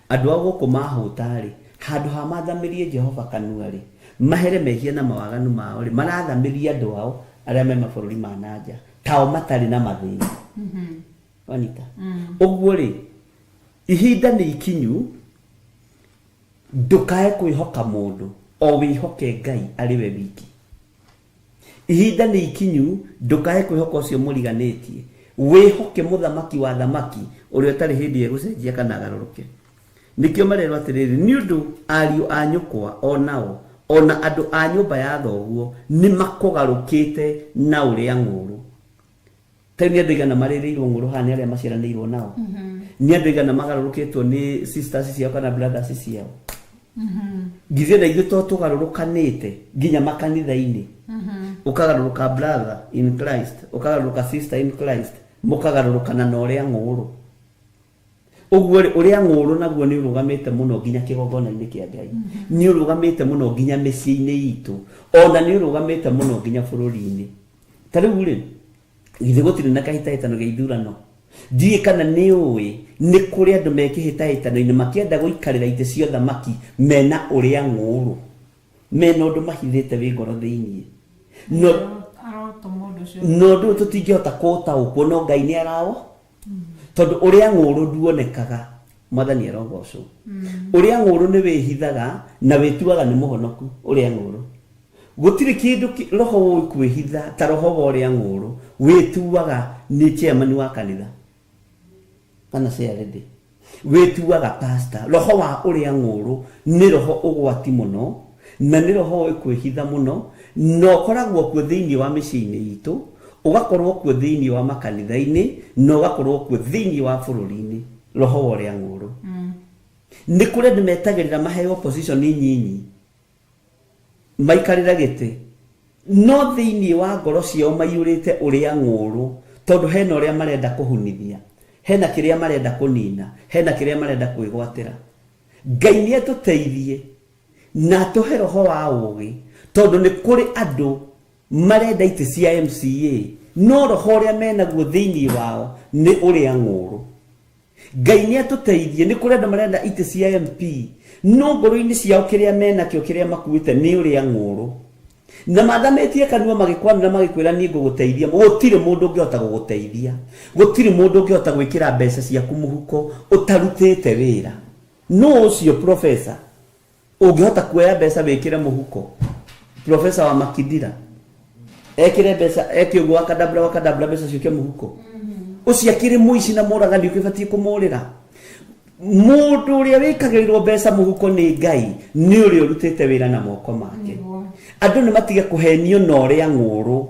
andũ a gũkũ mahũta rĩ, handũ ha mathamĩrie Jehova kanua rĩ, mahere mehia na mawaganu mao rĩ, marathamĩria andũ ao arĩa me mabũrũri ma nanja, tao matarĩ na mathĩna. Wanyita? Ũguo rĩ, ihinda nĩ ikinyu, ndũkae kwĩhoka mũndũ, o wĩhoke Ngai arĩ we wiki. Ihinda nĩ ikinyu, ndũkae kwĩhoka ũcio mũriganĩtie, wĩhoke mũthamaki wa thamaki ũrĩa ũtarĩ hĩndĩ egũcenjia kana agarũrũke. Nĩkĩo marerwo atĩrĩrĩ, nĩ ũndũ ariũ a nyũkwa onao, ona andũ a nyũmba ya thoguo nĩ makũgarũkĩte na ũrĩa ng'ũrũ. Ta rĩu nĩ andũ aigana marĩrĩirwo ng'ũrũ haha nĩ arĩa maciaranĩirwo nao? Nĩ andũ aigana magarũrũkĩtwo nĩ sisters ciao kana brothers ciao? Githĩ na ithuĩ to tũgarũrũkanĩte nginya makanitha-inĩ? Ũkagarũrũka brother in Christ, ũkagarũrũka sister in Christ, mũkagarũrũkana na ũrĩa ng'ũrũ. Ũguo rĩ, ũrĩa ng'ũrũ naguo nĩ ũrũgamĩte mũno nginya kĩgongona-inĩ kĩa Ngai, nĩ ũrũgamĩte mũno nginya mĩciĩ-inĩ itũ, ona nĩ ũrũgamĩte mũno nginya bũrũri-inĩ. Ta rĩu rĩ, githĩ gũtirĩ na kahĩtahĩtano gĩa ithurano? Ndiũĩ kana nĩ ũĩ nĩ kũrĩ andũ me kĩhĩtahĩtano-inĩ makĩenda gũikarĩra itĩ cia ũthamaki mena ũrĩa ng'ũrũ, mena ũndũ mahithĩte wĩ ngoro thĩiniĩ. No Arotwo mũndũ ũcio. No ũndũ ũyũ tũtingĩhota kũũtaũkwo, no Ngai nĩ arawo, tondũ ũrĩa ng'ũrũ nduonekaga. Mwathani arogocwo. Ũrĩa ng'ũrũ nĩ wĩhithaga na wĩtuaga nĩ mũhonoku. Ũrĩa ng'ũrũ gũtirĩ kĩndũ roho ũĩ kwĩhitha ta roho wa ũrĩa ng'ũrũ wĩtuaga nĩ chairman wa kanitha kana chairlady, wĩtuaga pastor. Roho wa ũrĩa ng'ũrũ nĩ roho ũgwati mũno, na nĩ roho ũĩ kwĩhitha mũno, na ũkoragwo kuo thĩinĩ wa mĩciĩ-inĩ itũ, ũgakorwo kuo thĩinĩ wa makanitha-inĩ, na ũgakorwo kuo thĩinĩ wa bũrũri-inĩ. Roho wa ũrĩa ng'ũrũ nĩ kũrĩ andũ metagĩrĩra maheo position nyinyi maikarĩre gĩtĩ, no thĩinĩ wa ngoro ciao maiyũrĩte ũrĩa ng'ũrũ, tondũ hena ũrĩa marenda kũhunithia, hena kĩrĩa marenda kũnina, hena kĩrĩa marenda kwĩgwatĩra. Ngai nĩ atũteithie na atũhe roho wa ũgĩ, tondũ nĩ kũrĩ andũ marenda itĩ cia MCA, no roho ũrĩa menaguo thĩinĩ wao nĩ ũrĩa ng'ũrũ. Ngai nĩ atũteithie. Nĩ kũrĩ andũ marenda itĩ cia MP, No ngoro-inĩ ciao kĩrĩa menakĩo kĩrĩa makuĩte nĩ ũrĩa ng'ũrũ. Na mathamĩtie kanua magĩkwanĩra magĩkwĩra niĩ ngũgũteithia, gũtirĩ mũndũ ũngĩhota gũgũteithia, gũtirĩ mũndũ ũngĩhota gwĩkĩra mbeca ciaku mũhuko ũtarutĩte wĩra. Nũ ũcio professor ũngĩhota kuoya mbeca wĩkĩre mũhuko? Professor wa Makindira ekĩre mbeca eke ũguo wakadabra wakadabra mbeca ciũke mũhuko. Ũcio akĩrĩ mũici na mũragani ũkĩbatiĩ kũmũrĩra. Mũndũ ũrĩa wĩkagĩrĩrwo mbeca mũhuko nĩ Ngai nĩ ũrĩa ũrutĩte wĩra na moko make. Andũ nĩ matige kũhenio na ũrĩa ng'ũrũ.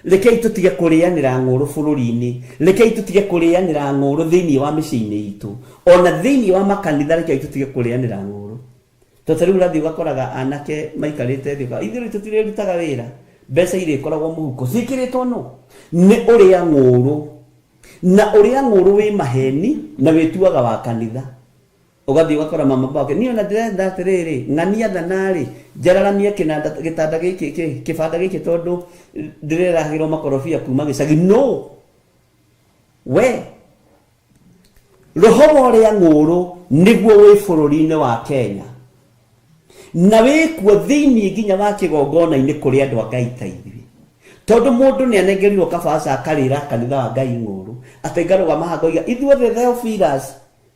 Rekei tũtige kũrĩanĩra ng'ũrũ bũrũri-inĩ, rekei tũtige kũrĩanĩra ng'ũrũ thĩinĩ wa mĩciĩ-inĩ itũ, ona thĩinĩ wa makanitha rekei tũtige kũrĩanĩra ng'ũrũ. Tondũ ta rĩu ũrathiĩ ũgakoraga anake maikarĩte thĩ ũkauga, ithuĩ rĩu tũtirĩrutaga wĩra, mbeca irĩkoragwo mũhuko ciĩkĩrĩtwo nũ? Nĩ ũrĩa ng'ũrũ. Na ũrĩa ng'ũrũ wĩ maheni na wĩtuaga wa kanitha. Ũgathiĩ ũgakora mama wake, niĩ ona ndĩrenda atĩrĩrĩ, ng'ania thana-rĩ, njararamie kĩnanda gĩtanda gĩkĩ kĩbanda gĩkĩ tondũ ndĩrerahĩrwo makorobia kuma gĩcagi. No we roho wa ũrĩa ng'ũrũ nĩguo wĩ bũrũri-inĩ wa Kenya na wĩkuo thĩinĩ nginya wa kĩgongona-inĩ kũrĩ andũ a Ngai ta ithuĩ. Tondũ mũndũ nĩ anengerirwo kabaca akarĩra kanitha wa Ngai ng'ũrũ, atĩ ngarũgama haha ngoiga ithuothe Theophilus,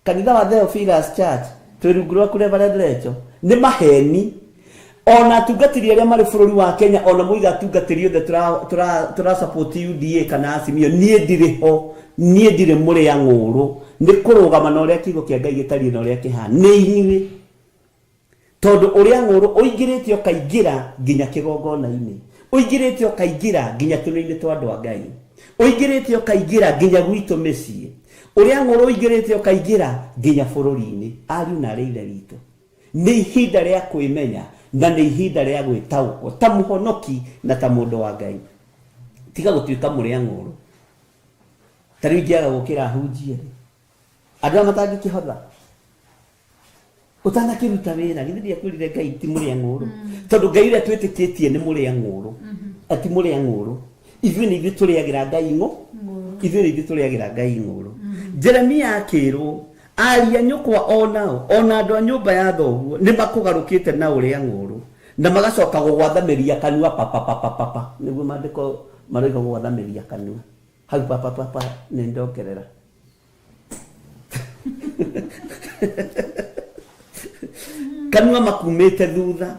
kanitha wa Theophilus Church twĩ rungu rwaku Reverend Recho. Nĩ maheni. Ona atungatĩri arĩa marĩ bũrũri wa Kenya, ona moiga atungatĩri othe tũra support UDA kana Azimio, niĩ ndirĩ ho, niĩ ndirĩ mũrĩa ng'ũrũ. Nĩ kũrũgama na ũrĩa kiugo kĩa Ngai gĩtariĩ na ũrĩa kĩhana. Nĩ inyuĩ. Tondũ ũrĩa ng'ũrũ ũingĩrĩte ũkaingĩra nginya kĩgongona-inĩ, ũingĩrĩte ũkaingĩra nginya tũnua-inĩ twa andũ a Ngai, ũingĩrĩte ũkaingĩra nginya gwitũ mĩciĩ, ũrĩa ng'ũrũ ũingĩrĩte ũkaingĩra nginya bũrũri-inĩ. Ariũ na arĩ ithe witũ, nĩ ihinda rĩa kwĩmenya na nĩ ihinda rĩa gwĩtaũkwo ta mũhonoki na ta mũndũ wa Ngai. Tiga gũtuĩka mũrĩa ng'ũrũ. Ta rĩu ingĩaga gũkĩra hunjie rĩ, andũ aya matangĩkĩhotha ũtanakĩruta wĩra, githĩ ndiakwĩrire Ngai ti mũrĩa ng'ũrũ? Tondũ Ngai ũrĩa twĩtĩkĩtie nĩ mũrĩa ng'ũrũ, ati mũrĩa ng'ũrũ. Ithuĩ nĩ ithuĩ tũrĩagĩra Ngai ng'ũ, ithuĩ nĩ ithuĩ tũrĩagĩra Ngai ng'ũrũ. Jeremia akĩrwo aria nyũkwa onao ona andũ a nyũmba ya thoguo nĩ makũgarũkĩte na ũrĩa ng'ũrũ na magacoka gũgwathamĩria kanua papapapapa, nĩguo maandĩko maroiga gũgwathamĩria kanua hau papapapa nĩ ndongerera. Kanua makumĩte thutha.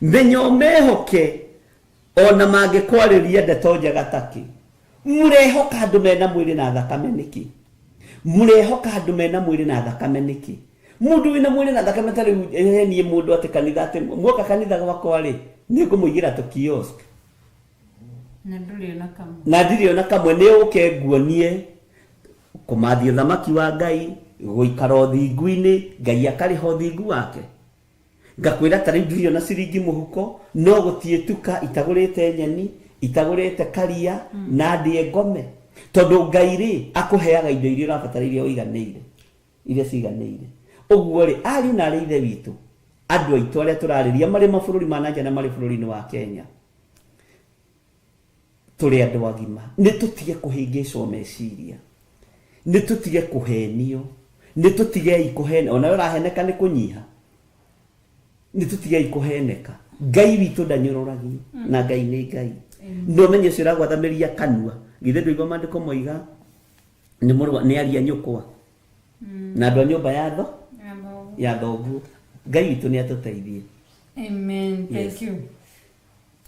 Menya ũmehoke ona mangĩkwarĩria ndeto njega takĩ. Mũrehoka andũ mena mwĩrĩ na thakame nĩkĩ? Mũrehoka andũ mena mwĩrĩ na thakame nĩkĩ? Mũndũ wĩna mwĩrĩ na thakame ta rĩu henie mũndũ atĩ kanitha atĩ muoka kanitha gwakwa rĩ, nĩ ngũmũigĩra tũ kiosk. Na ndũrĩ ona kamwe. Na ndirĩ ona kamwe, nĩ ũke nguonie kũmathia ũthamaki wa Ngai, gũikara ũthingu-inĩ, Ngai akarĩha ũthingu wake. Ngakwĩra ta rĩu ndirĩ ona ciringi mũhuko, no gũtiĩ tuka itagũrĩte nyeni, itagũrĩte karia, na ndĩe ngome. Tondũ Ngai rĩ, akũheaga indo iria ũrabatara iria ũiganĩire, iria ciganĩire. Ũguo rĩ, ariũ na arĩ ithe witũ, andũ aitũ arĩa tũrarĩria marĩ mabũrũri ma nanja na marĩ bũrũri-inĩ wa Kenya, tũrĩ andũ agima, nĩ tũtige kũhĩngĩcwo meciria, nĩ tũtige kũhenio, nĩ tũtigei kũhenio, ona we ũraheneka nĩ kũnyiha, nĩ tũtigei kũheneka. Ngai witũ ndanyũrũragio, na Ngai nĩ Ngai. No menye ũcio ũragwathamĩria kanua, githĩ ndũigua maandĩko moiga nĩ mũrũ nĩ aria nyũkwa na andũ a nyũmba ya tho ya thoguo. Ngai witũ nĩ atũteithie. Amen. Thank Yes. you.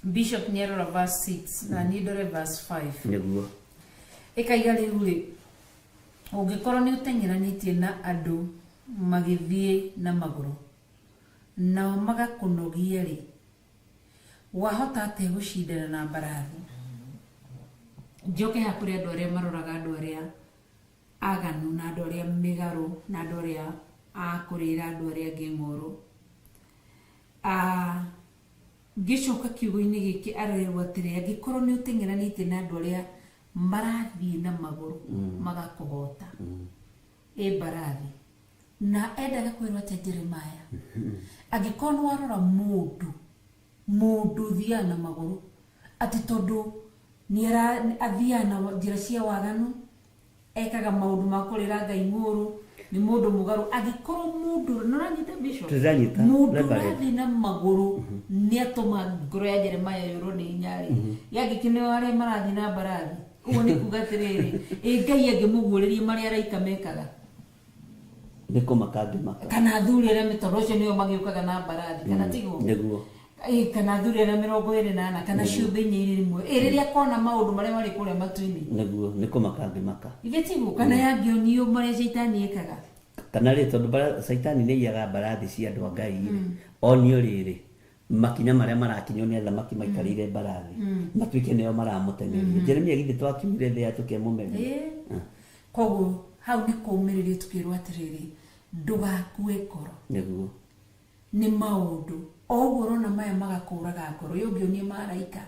Bishop nĩarora verse 6 na niĩ ndore verse 5. Nĩguo. Ĩkaiga rĩu rĩ, ũngĩkorwo nĩ ũteng'eranĩtie na andũ magĩthiĩ na magũrũ nao magakũnogia rĩ, wahota atĩa gũcindana na mbarathi? Njoke haha kũrĩ andũ arĩa maroraga andũ arĩa aganu na andũ arĩa mĩgarũ na andũ arĩa a kũrĩra andũ arĩa angĩ ng'ũrũ. Ngĩcoka kiugo-inĩ gĩkĩ arerwo atĩrĩ, angĩkorwo nĩ ũteng'eranĩtie na andũ arĩa marathiĩ na magũrũ magakũhota, ĩ mbarathi. Na endaga kwĩrwo atĩa Jeremiah? Angĩkorwo nĩ warora mũndũ ũthiaga na magũrũ, atĩ tondũ nĩ athiaga na njĩra cia waganu, ekaga maũndũ ma kũrĩra Ngai ng'ũrũ, Nĩ mũndũ mũgarũ angĩkorwo mũndũ nĩũranyita bishop Tũranyita, mũndũ Reverend. ũrathiĩ na magũrũ nĩ atũma ngoro ya Jeremiah yũrwo nĩ hinya rĩ yangĩkĩneo arĩa marathiĩ na mbarathi ũguo nĩ kuga atĩrĩrĩ ĩ Ngai angĩmũguũrĩrie marĩa araika mekaga Nĩ kũmaka ngĩmaka. Kana athuri arĩa tondũ acio nĩo magĩũkaga na mbarathi kana tiguo? Nĩguo. Ĩ, kana athuri arĩa 44 kana ciũmbe inya irĩ rĩmwe ĩ rĩrĩa akona maũndũ marĩa marĩ kũrĩa matu-inĩ. Nĩguo, nĩ kũmaka ngĩmaka. Ithe tiguo? Kana yangĩonio marĩa caitani ekaga. Kana rĩ tondũ caitani nĩ aiyaga mbarathi cia andũ a Ngai rĩ, onio rĩrĩ makinya marĩa marakinywo nĩ athamaki maikarĩire mbarathi matuĩke nĩo maramũteng'eria. Jeremia githĩ twakiumire thĩ yatũke mũmeria. Koguo hau nĩ kũũmĩrĩrio tũkĩrwo atĩrĩrĩ ndũgakue ngoro. Nĩguo. Nĩ maũndũ o ũguo ũrona maya magakũraga ngoro ĩ ũngĩonia maraika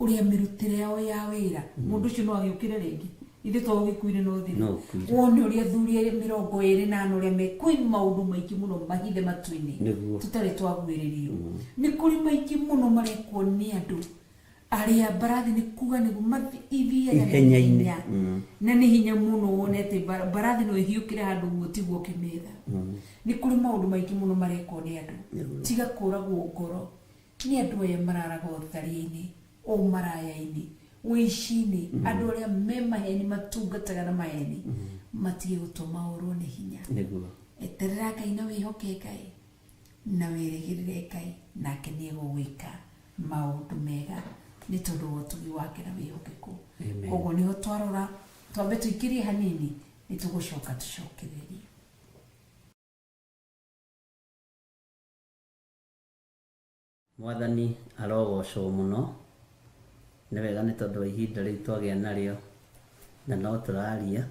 ũrĩa mĩrutĩre yao ya wĩra mũndũ ũcio no agĩũkĩre rĩngĩ ithuĩ to ũgĩkuire no ũthire. No ũkuire. Wone ũrĩa athuri erĩ 24 ũrĩa me kwĩ maũndũ maingĩ mũno mahithe matu-inĩ Nĩguo. tũtarĩ twaguĩrĩrio. Nĩ kũrĩ maingĩ mũno marekwo nĩ andũ arĩa mbarathi nĩ kuga nĩguo ithiaga na Ihenya-inĩ. ihenya. Na nĩ hinya mũno wone atĩ mbarathi no ĩhiũkĩre handũ ũguo tiguo ũkĩmĩetha. Nĩ kũrĩ maũndũ maingĩ mũno marekwo nĩ andũ. Tiga kũragwo ngoro nĩ andũ aya mararaga ũtharia-inĩ, ũmaraya-inĩ, ũici-inĩ, andũ arĩa me maheni matungataga na maheni matige gũtũma ũrwo nĩ hinya. Nĩguo. Eterera Ngai na wĩhoke Ngai na wĩrĩgĩrĩre Ngai nake nĩ egũgwĩka maũndũ mega nĩ tondũ wa ũtugi wake na wĩhokeku. Amen. Koguo nĩho twarora twambe tũikĩrie hanini nĩ tũgũcoka tũcokererie. Mwathani arogocwo mũno. Nĩ wega nĩ tondũ wa ihinda rĩu twagĩa narĩo na no tũraria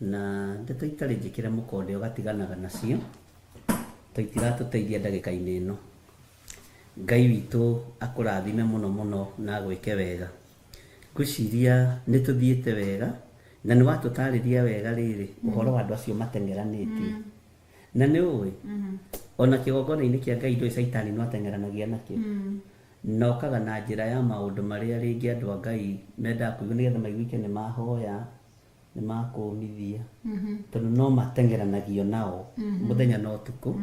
na ndeto itarĩ njĩkĩre mũkonde ũgatiganaga nacio to itiratũteithia ndagĩka-inĩ ĩno. Ngai witũ akũrathime mũno mũno na agwĩke wega. Ngwĩciria nĩ tũthiĩte wega na nĩ watũtarĩria wega rĩrĩ ũhoro wa andũ acio mateng'eranĩtie. Na nĩ ũĩ ona kĩgongona-inĩ kĩa Ngai ndũĩ caitani no ateng'eranagia nakĩo. Na okaga na njĩra ya maũndũ marĩa rĩngĩ andũ a Ngai mendaga kũigua nĩgetha maiguĩke nĩ mahoya, nĩ makũmithia. Tondũ no mateng'eranagio nao mũthenya na ũtukũ.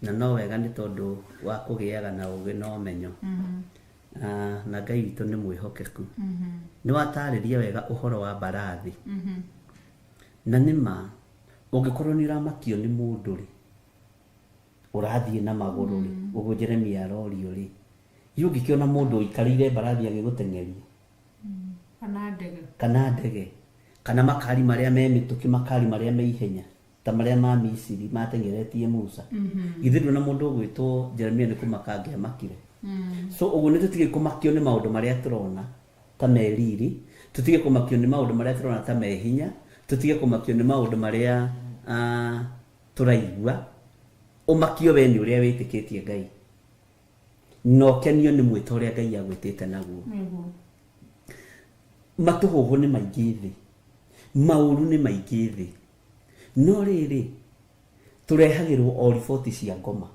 Na no wega nĩ tondũ wa kũgĩaga na ũgĩ na ũmenyo. Na Ngai witũ nĩ mwĩhokeku. Nĩ watarĩria wega ũhoro wa mbarathi. Na nĩ ma ũngĩkorwo nĩ ũramakio nĩ mũndũ rĩ, ũrathiĩ na magũrũ rĩ, ũguo Jeremia arorio rĩ, ithuĩ ũngĩkĩona mũndũ ũikarĩire mbarathi agĩgũteng'eria. Kana ndege. Kana ndege. Kana makari marĩa me mĩtũkĩ, makari marĩa me ihenya, ta marĩa ma Misiri mateng'eretie Musa. Githĩ ndũona mũndũ ũgwĩtwo Jeremia nĩ kũmaka angĩamakire. So ũguo nĩ tũtige kũmakio nĩ maũndũ marĩa tũrona ta me riri, tũtige kũmakio nĩ maũndũ marĩa tũrona ta me hinya, tũtige kũmakio nĩ maũndũ marĩa tũraigua. Ũmakio we nĩ ũrĩa wĩtĩkĩtie Ngai. Na ũkenio nĩ mwĩto ũrĩa Ngai agwĩtĩte naguo. Matũhũhũ nĩ maingĩ thĩ, maũru nĩ maingĩ thĩ. No rĩrĩ, tũrehagĩrwo o riboti cia ngoma.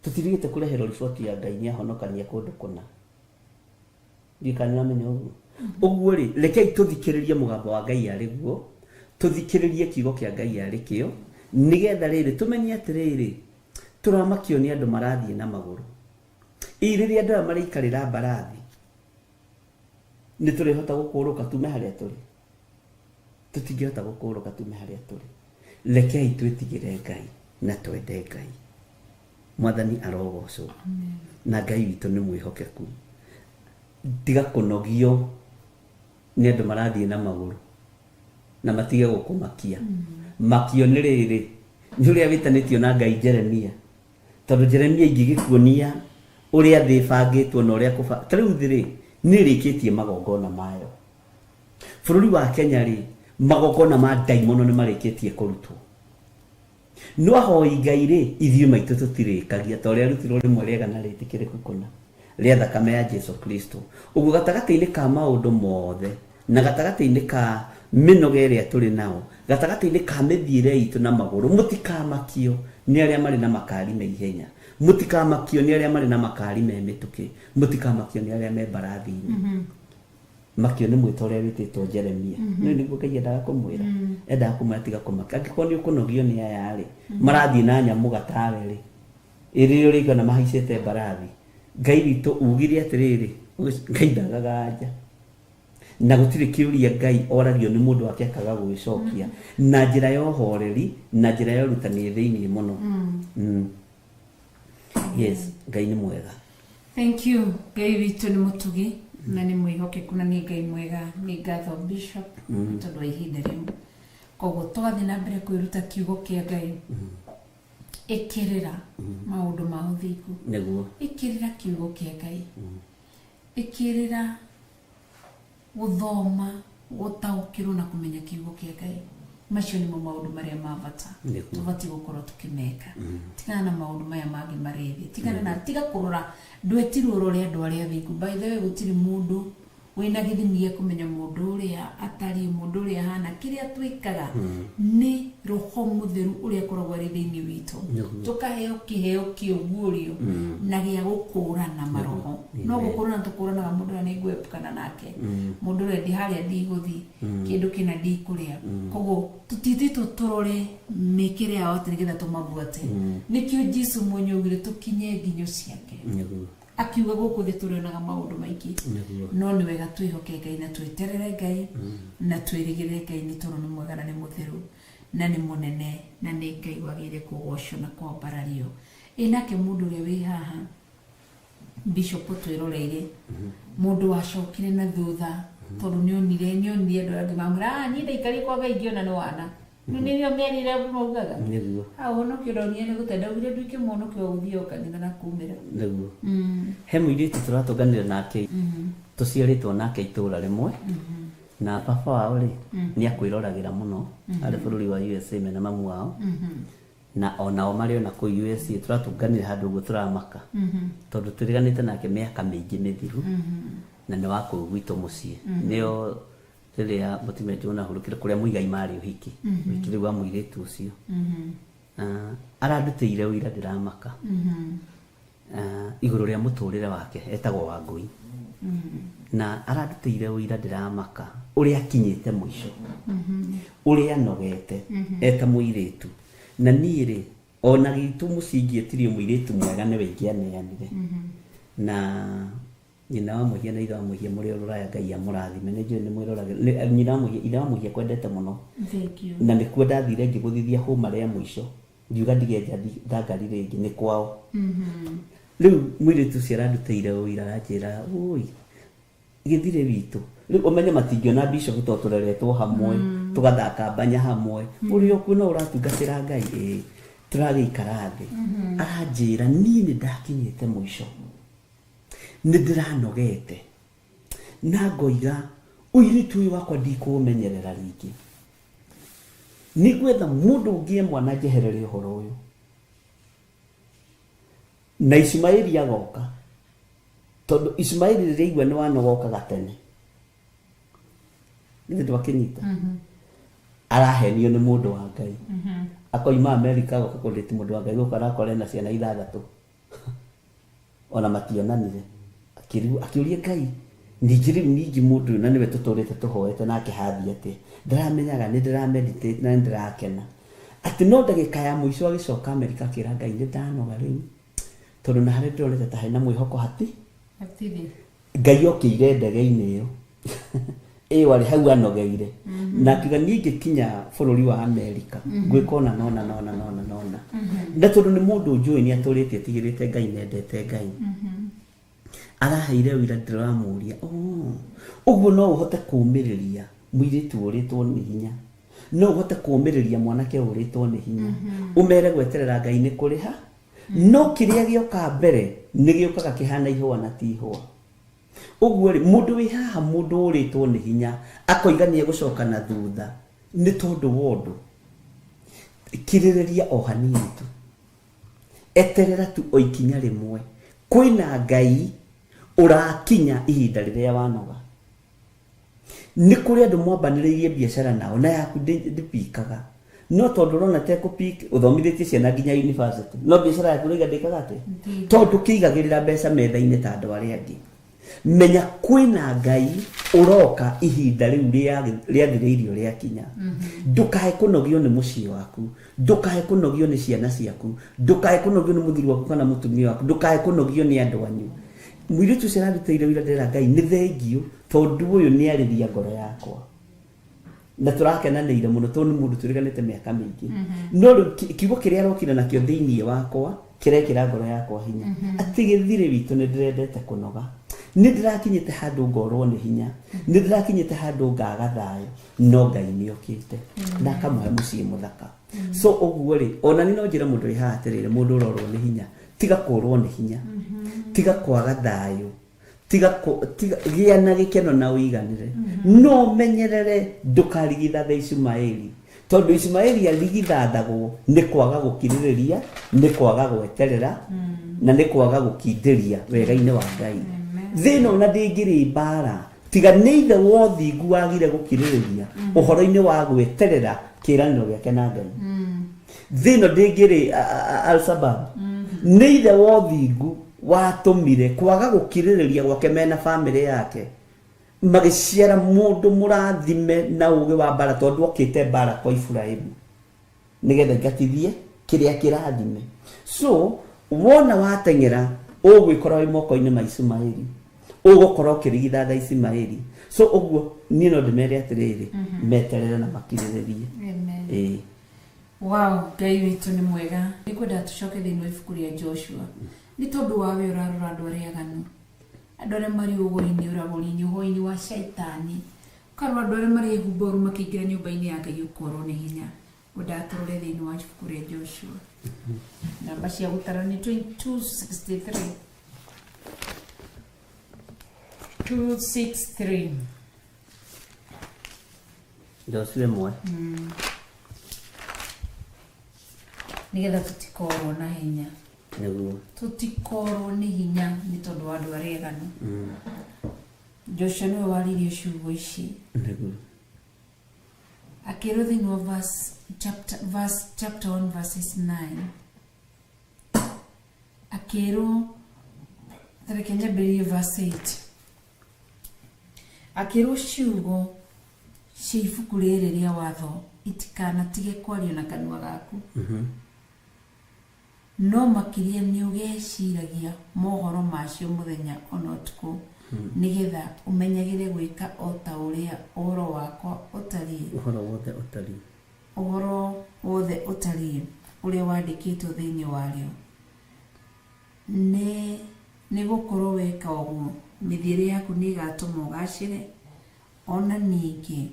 Tũtirigĩte kũreherwo riboti ya Ngai nĩ ahonokania kũndũ kũna. Ndiũĩ kana nĩ ũramenya ũguo. Ũguo rĩ, rekei tũthikĩrĩrie mũgambo wa Ngai arĩ guo, tũthikĩrĩrie kiugo kĩa Ngai arĩ kĩo, nĩgetha rĩrĩ tũmenye atĩrĩrĩ, tũramakio nĩ andũ marathiĩ na magũrũ. Ĩ rĩrĩa andũ aya maraikarĩra mbarathi, nĩ tũrĩhota gũkũrũka tume harĩa tũrĩ? Tũtingĩhota gũkũrũka tume harĩa tũrĩ. Rekei twĩtigĩre Ngai na twende Ngai. Mwathani arogocwo. Na Ngai witũ nĩ mwĩhokeku. Tiga kũnogio nĩ andũ marathiĩ na magũrũ na matige gũkũmakia. Makio nĩ rĩrĩ, nĩ ũrĩa wĩtanĩtio na Ngai Jeremia. Tondũ Jeremia ingĩgĩkuonia ũrĩa thĩ ĩbangĩtwo na ũrĩa kũba-, ta rĩu thĩ rĩ, nĩ ĩrĩkĩtie magongona mayo. Bũrũri wa Kenya rĩ, magongona ma ndaimono nĩ marĩkĩtie kũrutwo. No ahoi Ngai rĩ, ithuĩ maitũ tũtirĩkagia ta ũrĩa arutirwo rĩmwe rĩega na rĩtĩkĩrĩku kũna rĩa thakame ya Jesu Kristo. Ũguo gatagatĩ-inĩ ka maũndũ mothe na gatagatĩ-inĩ ka mĩnoga ĩrĩa tũrĩ nao, gatagatĩ-inĩ ka mĩthiĩre itũ na magũrũ, mũtikamakio nĩ arĩa marĩ na makari me ihenya, mũtikamakio nĩ arĩa marĩ na makari me mĩtũkĩ, mũtikamakio nĩ arĩa me mbarathi-inĩ. Makio nĩ mwĩta ũrĩa wĩtĩtwo Jeremia. Nĩ nĩguo Ngai endaga kũmwĩra. Endaga kũmwĩra tiga kũmaka. Angĩkorwo nĩ ũkũnogio nĩ aya rĩ, marathiĩ na nyamũ gatawe rĩ, ĩrĩa ũrĩigua na mahaicĩte mbarathi. Ngai witũ ugire atĩrĩrĩ, Ngai ndagaga anja. Na gũtirĩ kĩũria Ngai oragio nĩ mũndũ wake akaga gũgĩcokia na njĩra ya ũhoreri na njĩra ya ũrutani thĩinĩ mũno. Yes, Ngai nĩ mwega. Thank you. Ngai witũ nĩ mũtugi na nĩ mwĩhokeku na nĩ Ngai mwega. Nĩ ngatho Bishop tondũ wa ihinda rĩu. Koguo tũgathiĩ na mbere kwĩruta kiugo kĩa Ngai. Ĩkĩrĩra maũndũ ma ũthingu. Nĩguo. Ĩkĩrĩra kiugo kĩa Ngai. Ĩkĩrĩra gũthoma, gũtaũkĩrwo na kũmenya kiugo kĩa Ngai. Macio nĩmo maũndũ marĩa ma bata tũbatiĩ gũkorwo tũkĩmeka. Tigana na maũndũ maya mangĩ marĩ thĩ. Tigana na tiga kũrora, ndwetirwo ũrore andũ arĩa athingu. By the way, gũtirĩ mũndũ wĩna gĩthimi gĩa kũmenya mũndũ ũrĩa atariĩ, mũndũ ũrĩa ahana. Kĩrĩa twĩkaga nĩ roho mũtheru ũrĩa akoragwo arĩ thĩinĩ witũ. Tũkaheo kĩheo kĩa ũguũrio na gĩa gũkũrana maroho. No gũkũrana tũkũranaga mũndũ ũrĩa nĩ ngwepukana nake, mũndũ ũrĩa ndi harĩa ndigũthiĩ, kĩndũ kĩna ndikũrĩa. Koguo tũtitĩtwo tũrore mĩkĩre yao atĩ nĩgetha tũmabuate. Nĩkĩo Jesu mwenye augire tũkinye nginyo ciake. Akiuga gũkũ thĩ tũrĩonaga maũndũ maingĩ. No nĩ wega twĩhoke Ngai na tweterere Ngai na twĩrĩgĩrĩre Ngai, nĩ tondũ nĩ mwega na nĩ mũtheru na nĩ mũnene na nĩ Ngai wagĩrĩire kũgocwo na kwambarario. Ĩ nake mũndũ ũrĩa wĩ haha Bishop twĩroreire, mũndũ wacokire na thutha tondũ nĩonire andũ arĩa angĩ mamwĩra, niĩ ndaikarire kwa Ngai ngĩona nĩ wana. Rĩu nĩrĩo mĩario ĩrĩa maugaga. Nĩguo. Ũhonokio ndonire nĩ gũte, ndaugire nduĩke mũhonokio wa gũthiĩ o kanitha na kumĩra. Nĩguo. He mũirĩtu tũratũnganire nake, tũciarĩtwo nake itũra rĩmwe, na baba wao rĩ, nĩ akwĩroragĩra mũno, arĩ bũrũri wa USA mena mamu wao, na onao marĩ ona kũu USA. Tũratũnganire handũ ũguo tũramaka, tondũ twĩrĩganĩte nake mĩaka mĩingĩ mĩthiru, na nĩ wa kũu gwitũ mũciĩ. Nĩo rĩrĩa mũtumia John ahurũkire kũrĩa Muigai marĩ ũhiki, ũhiki rĩu wa mũirĩtu ũcio. Arandutĩire ũira ndĩramaka. Igũrũ rĩa mũtũrĩre wake, etagwo Wangũi. Na arandutĩire ũira ndĩramaka ũrĩa akinyĩte mũico, ũrĩa anogete eta mũirĩtu. Na niĩ rĩ, ona gitũ mũciĩ ingĩetirio mũirĩtu mwega nĩwe ingĩaneanire. Na nyina wa mũhia na ithe wa mũhia mũrĩ o rũraya, Ngai amũrathime. Nĩ njũĩ nĩ mwĩroragĩra. Nyina wa mũhia, ithe wa mũhia kwendete mũno. Thank you. Na nĩkuo ndathire ngĩgũthithia hũma rĩa mũico, ngiuga ndigenja thangari rĩngĩ, nĩ kwao. Rĩu mũirĩtu ũcio arandutĩire ũira, aranjĩra, ũi gĩthirĩ witũ. Rĩu ũmenye matingĩona bishop tondũ tũreretwo hamwe, tũgathaka mbanya hamwe, ũrĩ o kuo no ũratungatĩra Ngai, ĩĩ tũragĩikara thĩ. Aranjĩra niĩ nĩ ndakinyĩte mũico, nĩ ndĩranogete, na ngoiga ũirĩtu ũyũ wakwa ndikũũmenyerera rĩngĩ, nĩ ngwetha mũndũ ũngĩ e mwana njeherere ũhoro ũyũ. Na Ishumaeli agoka, tondũ Ishumaeli rĩrĩa aigua nĩ wanogokaga tene, githĩ ndwakĩnyita, arahenio nĩ mũndũ wa Ngai, akoima Amerika agoka kũndĩti mũndũ wa Ngai gũkũ, arakora ena ciana ithathatũ, ona mationanire. Akĩũria Ngai, ningĩ rĩu ningĩ mũndũ ũyũ na nĩwe tũtũrĩte tũhoete nake hathiĩ atĩa? Ndaramenyaga nĩ ndĩrameditate na nĩ ndĩrakena. Atĩ no ndagĩka ya mũico agĩcoka Amerika akĩra Ngai, nĩ ndanoga rĩu, tondũ na harĩa ndĩronete ta hena mwĩhoko hati Hatirĩ. Ngai okĩire ndege-inĩ ĩyo ĩyo arĩ hau anogeire, na akiuga niĩ ingĩkinya bũrũri wa Amerika ngwĩka ona nona nona nona nona. Na tondũ nĩ mũndũ njũĩ nĩ atũrĩte etigĩrĩte Ngai na endete Ngai, araheire ũira. Ndĩramũria, oh, ũguo no ũhote kũũmĩrĩria mũirĩtu ũrĩtwo nĩ hinya, no ũhote kũũmĩrĩria mwanake ũrĩtwo nĩ hinya, ũmere gweterera Ngai nĩ kũrĩha, no kĩrĩa gĩoka mbere nĩ gĩũkaga kĩhana ihũa na ti ihũa. Ũguo rĩ, mũndũ wĩ haha, mũndũ ũrĩtwo nĩ hinya akoiga nĩ egũcoka na thutha nĩ tondũ wa ũndũ, kirĩrĩria o hanini tu, eterera tu o ikinya rĩmwe, kwĩna Ngai ũrakinya ihinda rĩrĩa wanoga. Nĩ kũrĩ andũ mwambanĩrĩirie biacara nao na yaku ndĩpikaga, no tondũ ũrona ta ĩkũpik, ũthomithĩtie ciana nginya university, no biacara yaku ũraiga ndĩkaga atĩa, tondũ kĩigagĩrĩra mbeca metha-inĩ ta andũ arĩa angĩ. Menya kwĩna Ngai ũroka ihinda rĩu rĩathĩrĩirio rĩakinya. Ndũkae kũnogio nĩ mũciĩ waku, ndũkae kũnogio nĩ ciana ciaku, ndũkae kũnogio nĩ mũthuri waku kana mũtumia waku, ndũkae kũnogio nĩ andũ anyu. Mũirĩtu ũcio ararutĩire wĩra ndĩrera Ngai nĩ thengiũ tondũ ũyũ nĩ arĩria ngoro yakwa. Na tũrakenanĩire mũno tondũ nĩ mũndũ twĩrĩganĩte mĩaka mĩingĩ. No rĩu kiugo kĩrĩa arokire nakĩo thĩinĩ wakwa kĩrekĩra ngoro yakwa hinya. Atĩ gĩthirĩ witũ nĩ ndĩrendete kũnoga. Nĩ ndĩrakinyĩte handũ ngorwo nĩ hinya. Nĩ ndĩrakinyĩte handũ ngaga thayũ. No Ngai nĩ okĩte. Na akamũhe mũciĩ mũthaka. So ũguo rĩ, ona niĩ no njĩre mũndũ wĩ haha atĩrĩrĩ, mũndũ ũrorwo nĩ hinya, tiga kũrwo nĩ hinya. Tiga kwaga thayũ. Tiga gĩa na gĩkeno na ũiganĩre. No menyerere ndũkarigithathe Ishumaeli. Tondũ Ishumaeli arigithathagwo nĩ kwaga gũkirĩrĩria, nĩ kwaga gweterera, na nĩ kwaga gũkindĩria wega-inĩ wa Ngai. Thĩ ĩno ona ndĩngĩrĩ mbara, tiga nĩ ithe wa ũthingu wagire gũkirĩrĩria ũhoro-inĩ wa gweterera kĩĩranĩro gĩake na Ngai. Thĩ ĩno ndĩngĩrĩ Al-Shabaab. Nĩ ithe wa ũthingu watũmire kwaga gũkirĩrĩria gwake mena bamĩrĩ yake magĩciara mũndũ mũrathime na ũgĩ wa mbara tondũ okĩte mbara kwa Iburahĩmu nĩgetha ingatithie kĩrĩa kĩrathime. So wona wateng'era ũgwĩkora wĩ moko-inĩ ma Ishumaeli, ũgũkorwo ũkĩrigithatha Ishumaeli. So ũguo niĩ no ndĩmere atĩrĩrĩ, meterere na makirĩrĩrie. Amen. Wow, Ngai witũ nĩ mwega. Nĩngwenda tũcoke thĩinĩ wa ibuku rĩa Joshua. Nĩ tondũ wa we ũrarora andũ arĩa aganu, andũ arĩa marĩ ũgũri-inĩ, ũragũri-inĩ, ũhoi-inĩ wa caitani, ũkarora andũ arĩa marehumba ũru makĩingĩra nyũmba-inĩ ya Ngai ũkorwo nĩ hinya. Ngwendaga tũrore thĩinĩ wa ibuku rĩa Joshua. Namba cia gũtara nĩ 263. 263. Joshua ĩmwe. Nĩgetha tũtikorwo na hinya. Nĩguo. Tũtikorwo nĩ hinya nĩ tondũ wa andũ arĩa aganu. Joshua nĩwe waririe ciugo ici. Nĩguo. Akĩrwo thĩinĩ wa verse chapter 1 verses 9. Akĩrwo, reke nyambĩrĩrie verse 8. Akĩrwo ciugo cia ibuku rĩrĩ rĩa watho itikanatige kwario na kanua gaku. No makĩria nĩ ũgeciragia mohoro macio mũthenya ona ũtukũ, nĩgetha ũmenyagĩre gwĩka o ta ũrĩa ũhoro wakwa ũtariĩ. Ũhoro wothe ũtariĩ. Ũhoro wothe ũtariĩ ũrĩa wandĩkĩtwo thĩinĩ warĩo. Nĩ gũkorwo weka ũguo, mĩthiĩre yaku nĩ ĩgatũma ũgacĩre, ona ningĩ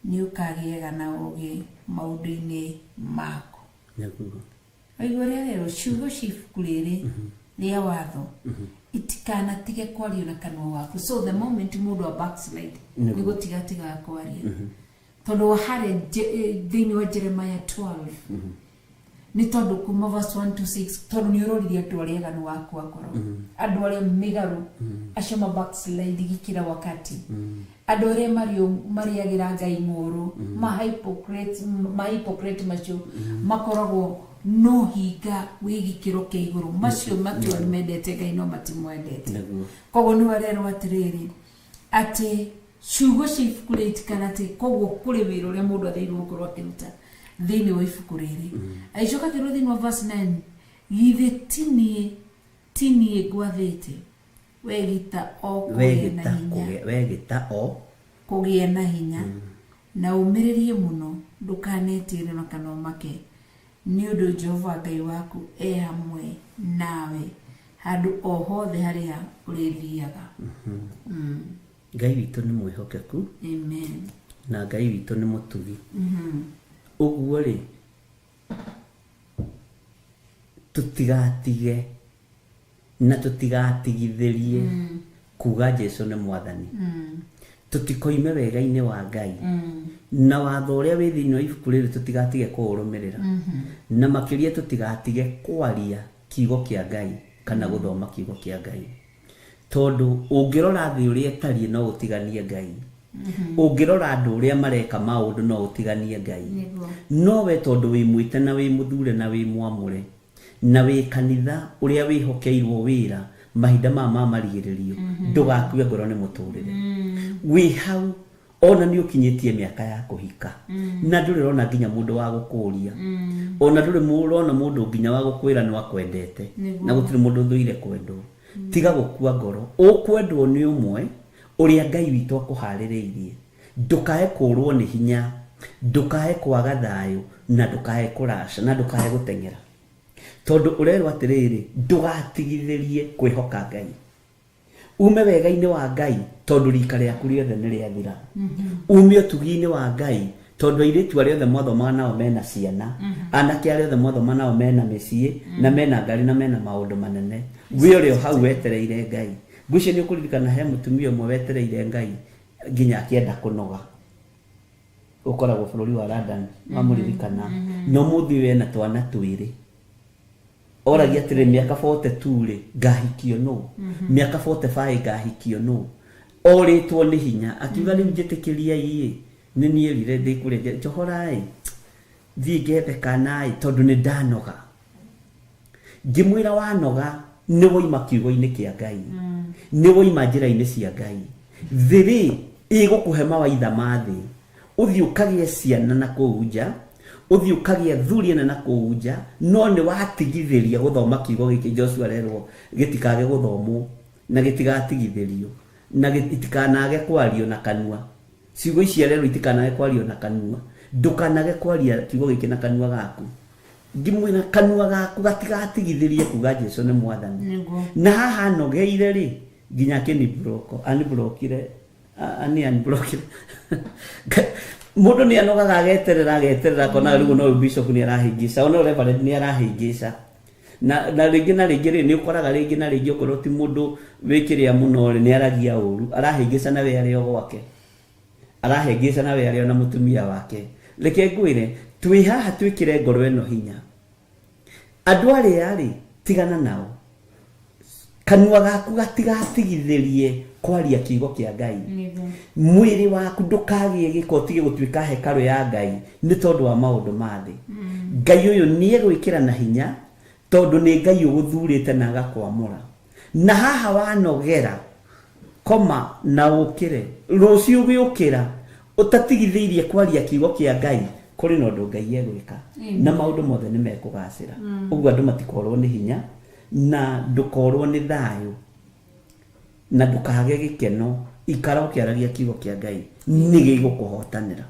nĩ ũkagĩaga na ũũgĩ maũndũ-inĩ maku. Nĩguo. Waigua ũrĩa rero ciugo cia ibuku rĩrĩ rĩa watho itikanatige kwario na kanua gaku. So the moment mũndũ a backslide Nĩguo. nĩ gũtigatigaga kwaria. Tondũ harĩa thĩinĩ wa Jeremiah 12 nĩ tondũ kuma verse 1 to 6 tondũ nĩ ũroririe andũ arĩa aganu wakua ngoro, andũ arĩa mĩgarũ, acio ma backslide gĩkĩra wakati, andũ arĩa marĩagĩra Ngai ng'ũrũ, ma hypocrite macio makoragwo no hinga wĩ gĩkĩro kĩa igũrũ, macio matua nĩ mendete Ngai no matimwendete. Nĩguo. Koguo nĩ warerwo atĩrĩrĩ atĩ ciugo cia ibuku rĩrĩ itikanate, koguo kũrĩ wĩra ũrĩa mũndũ athĩirwo gũkorwo akĩruta thĩinĩ wa ibuku rĩrĩ. Agĩcoka akĩrwo thĩinĩ wa verse 9, githĩ ti niĩ ngwathĩte wegita o kũgĩa na hinya. Wegita o kũgĩa na hinya na ũmĩrĩrie mũno, ndũkanetigĩre na kana ũmake, nĩ ũndũ Jehova Ngai waku e hamwe nawe handũ o hothe harĩa ũrĩthiaga. Ngai witũ nĩ mwĩhokeku. Amen. Na Ngai witũ nĩ mũtugi. Ũguo rĩ, tũtigatige na tũtigatigithĩrie kuga Jesu nĩ mwathani. Tũtikoime wega-inĩ wa Ngai. Na watho ũrĩa wĩ thĩinĩ wa ibuku rĩrĩ tũtigatige kũũrũmĩrĩra. Na makĩria tũtigatige kwaria kiugo kĩa Ngai kana gũthoma kiugo kĩa Ngai. Tondũ ũngĩrora thĩ ũrĩa ĩtariĩ no ũtiganie Ngai. Ũngĩrora andũ ũrĩa mareka maũndũ no ũtiganie Ngai. Nĩguo. No we tondũ wĩ mwĩte na wĩ mũthure na wĩ mwamũre na wĩ kanitha ũrĩa wĩhokeirwo wĩra Mahinda maya ma marigĩrĩrio, ndũgakue ngoro nĩ mũtũrĩre. Wĩ hau ona nĩ ũkinyĩtie mĩaka ya kũhika na ndũrĩ ũrona nginya mũndũ wa gũkũria, ona ndũrĩ ũrona mũndũ nginya wa gũkwĩra nĩ akwendete, na gũtirĩ mũndũ ũthũire kwendwo. Tiga gũkua ngoro, ũkwendwo nĩ ũmwe ũrĩa Ngai witũ akũharĩrĩirie. Ndũkae kũrwo nĩ hinya, ndũkae kwaga thayũ, na ndũkae kũraca, na ndũkae gũteng'era, tondũ ũrerwo atĩrĩrĩ, ndũgatigithĩrie kwĩhoka Ngai. Ume wega-inĩ wa Ngai, tondũ rika rĩaku rĩothe nĩ rĩathira. Ume ũtugi-inĩ wa Ngai, tondũ airĩtu arĩa othe mwathomaga nao mena ciana, anake arĩa othe mwathoma nao mena mĩciĩ na mena ngari na mena maũndũ manene. We ũrĩ o hau wetereire Ngai. Ngwĩciria nĩ ũkũririkana he mũtumia ũmwe wetereire Ngai nginya akĩenda kũnoga, ũkoragwo bũrũri wa London, wamũririkana? Na ũmũthĩ ũyũ ena twana twĩrĩ. Oragia atĩrĩ, mĩaka 42 rĩ, ngahikio nũ? Mĩaka 45 ngahikio nũ? Orĩtwo nĩ hinya, akiuga, rĩu njĩtĩkĩriai ĩ, nĩ niĩ rire ndĩ kũrĩa njohorai, thiĩ ngethe kana ĩ, tondũ nĩ ndanoga. Ngĩmwĩra, wanoga nĩ woima kiugo-inĩ kĩa Ngai, nĩ woima njĩra-inĩ cia Ngai. Thĩ rĩ, ĩgũkũhe mawaitha ma thĩ, ũthiĩ ũkagĩe ciana na kũu nja, ũthiĩ ũkagĩe athuri ene na kũu nja, no nĩ watigithĩria gũthoma kiugo gĩkĩ. Joshua arerwo gĩtikage gũthomwo na gĩtigatigithĩrio na itikanage kwario na kanua. Ciugo ici arerwo itikanage kwario na kanua. Ndũkanage kwaria kiugo gĩkĩ na kanua gaku. Ngĩmwĩra, kanua gaku gatigatigithĩrie kuga Jesu nĩ Mwathani. Na haha anogeire rĩ, nginya akĩniblock, aniblokire, ani unblockire. Mũndũ nĩ anogaga, ageterera, ageterera, akona rĩu no bishop nĩ arahĩngĩca, ona reverend nĩ arahĩngĩca, na rĩngĩ na rĩngĩ rĩ, nĩ ũkoraga rĩngĩ na rĩngĩ, okorwo ti mũndũ wĩkĩrĩa mũno rĩ, nĩ aragia ũru, arahĩngĩca na we arĩ o gwake, arahĩngĩca na we arĩ o na mũtumia wake. Reke ngwĩre, twĩ haha twĩkĩre ngoro ĩno hinya. Andũ arĩa rĩ, tigana nao. Kanua gaku gatigatigithĩrie kwaria kiugo kĩa Ngai. Mwĩrĩ waku ndũkagĩe gĩko, ũtige gũtuĩka hekarũ ya Ngai nĩ tondũ wa maũndũ ma thĩ. Ngai ũyũ nĩ egwĩkĩra na hinya, tondũ nĩ Ngai ũgũthurĩte na agakwamũra. Na haha wanogera, koma na ũkĩre rũciũ. Gĩũkĩra ũtatigithĩirie kwaria kiugo kĩa Ngai, kũrĩ na ũndũ Ngai egwĩka na maũndũ mothe nĩ mekũgacĩra. Ũguo andũ matikorwo nĩ hinya, na ndũkorwo nĩ thayũ, na ndũkage gĩkeno. Ikara ũkĩaragia kiugo kĩa Ngai, nĩ gĩgũkũhotanĩra.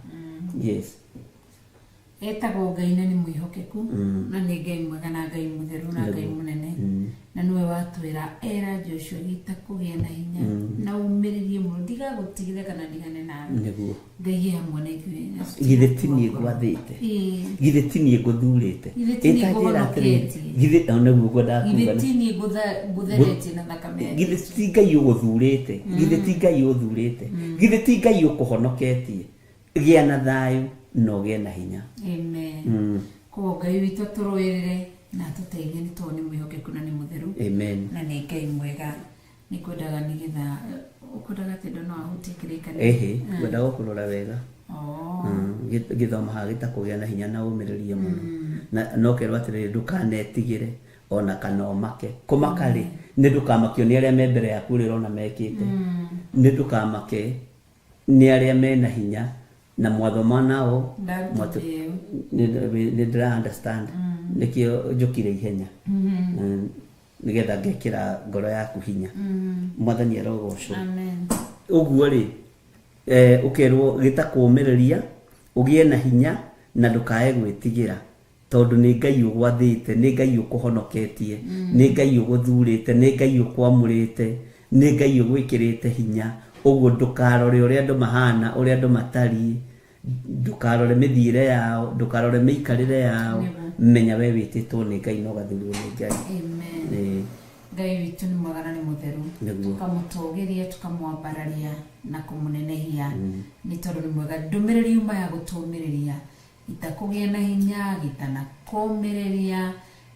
Yes. Etagwo Ngai na nĩ mwĩhokeku, na nĩ Ngai mwega, na Ngai mũtheru, na Ngai mũnene, na nĩwe watwĩra era Joshua, gĩta kũgĩa na hinya na ũmĩrĩrie mũno, ndigagũtigĩre kana ndigane nawe. Ngai e hamwe na ithuĩ na Githĩ ti niĩ ngwathĩte? Githĩ ti niĩ ngũthurĩte? Githĩ ti niĩ Ĩtanjĩra atĩrĩrĩ, ngũhonoketie? Githĩ o nĩguo ngwendaga Githĩ kuga. ti niĩ ngũtheretie na thakame ya Githĩ Jesũ? ti Ngai ũgũthurĩte? Githĩ ti Ngai ũthurĩte? Githĩ ti Ngai ũkũhonoketie? Gĩa na thayũ na ũgĩe na hinya. Amen. Koguo Ngai witũ atũrũĩrĩre na atũteithie, nĩ tondũ nĩ mwĩhokeku na nĩ mũtheru. Amen. Na nĩ Ngai mwega. Nĩ kwendaga nĩgetha ũkwendaga atĩ andũ no ahutie kĩrĩkanĩro. Ĩhĩ, ngwendaga gũkũrora wega. Oh. Gĩthoma haha gĩtakũgĩa na hinya na ũmĩrĩrie mũno, na no kerwo atĩrĩrĩ, ndũkanetigĩre ona kana ũmake. Kũmaka rĩ, nĩ ndũkamakio nĩ arĩa me mbere yaku, ũrĩa ũrona mekĩte. Nĩ ndũkamake nĩ arĩa mena hinya na mwathoma nao. Ndaruta ĩyo. Nĩ ndĩra understand, nĩkĩo njũkire ihenya, nĩgetha ngekĩra ngoro yaku hinya. Mwathani arogocwo. Amen. Ũguo rĩ, ũkerwo gĩtakũũmĩrĩria, ũgĩe na hinya na ndũkae gwĩtigĩra, tondũ nĩ Ngai ũgwathĩte, nĩ Ngai ũkũhonoketie, nĩ Ngai ũgũthurĩte, nĩ Ngai ũkwamũrĩte, nĩ Ngai ũgwĩkĩrĩte hinya. Ũguo ndũkarore ũrĩa andũ mahana, ũrĩa andũ matariĩ, ndũkarore mĩthiĩre yao, ndũkarore mĩikarĩre yao. Menya we wĩtĩtwo nĩ Ngai na ũgathurwo nĩ Ngai. Amen. Ngai witũ nĩ mwega na nĩ mũtheru. Tũkamũtũgĩria, tũkamwambararia na kũmũnenehia, nĩ tondũ nĩ mwega. Ndũmĩrĩri yuma ya gũtũmĩrĩria, itakũgĩa na hinya, gĩtana kũmĩrĩria,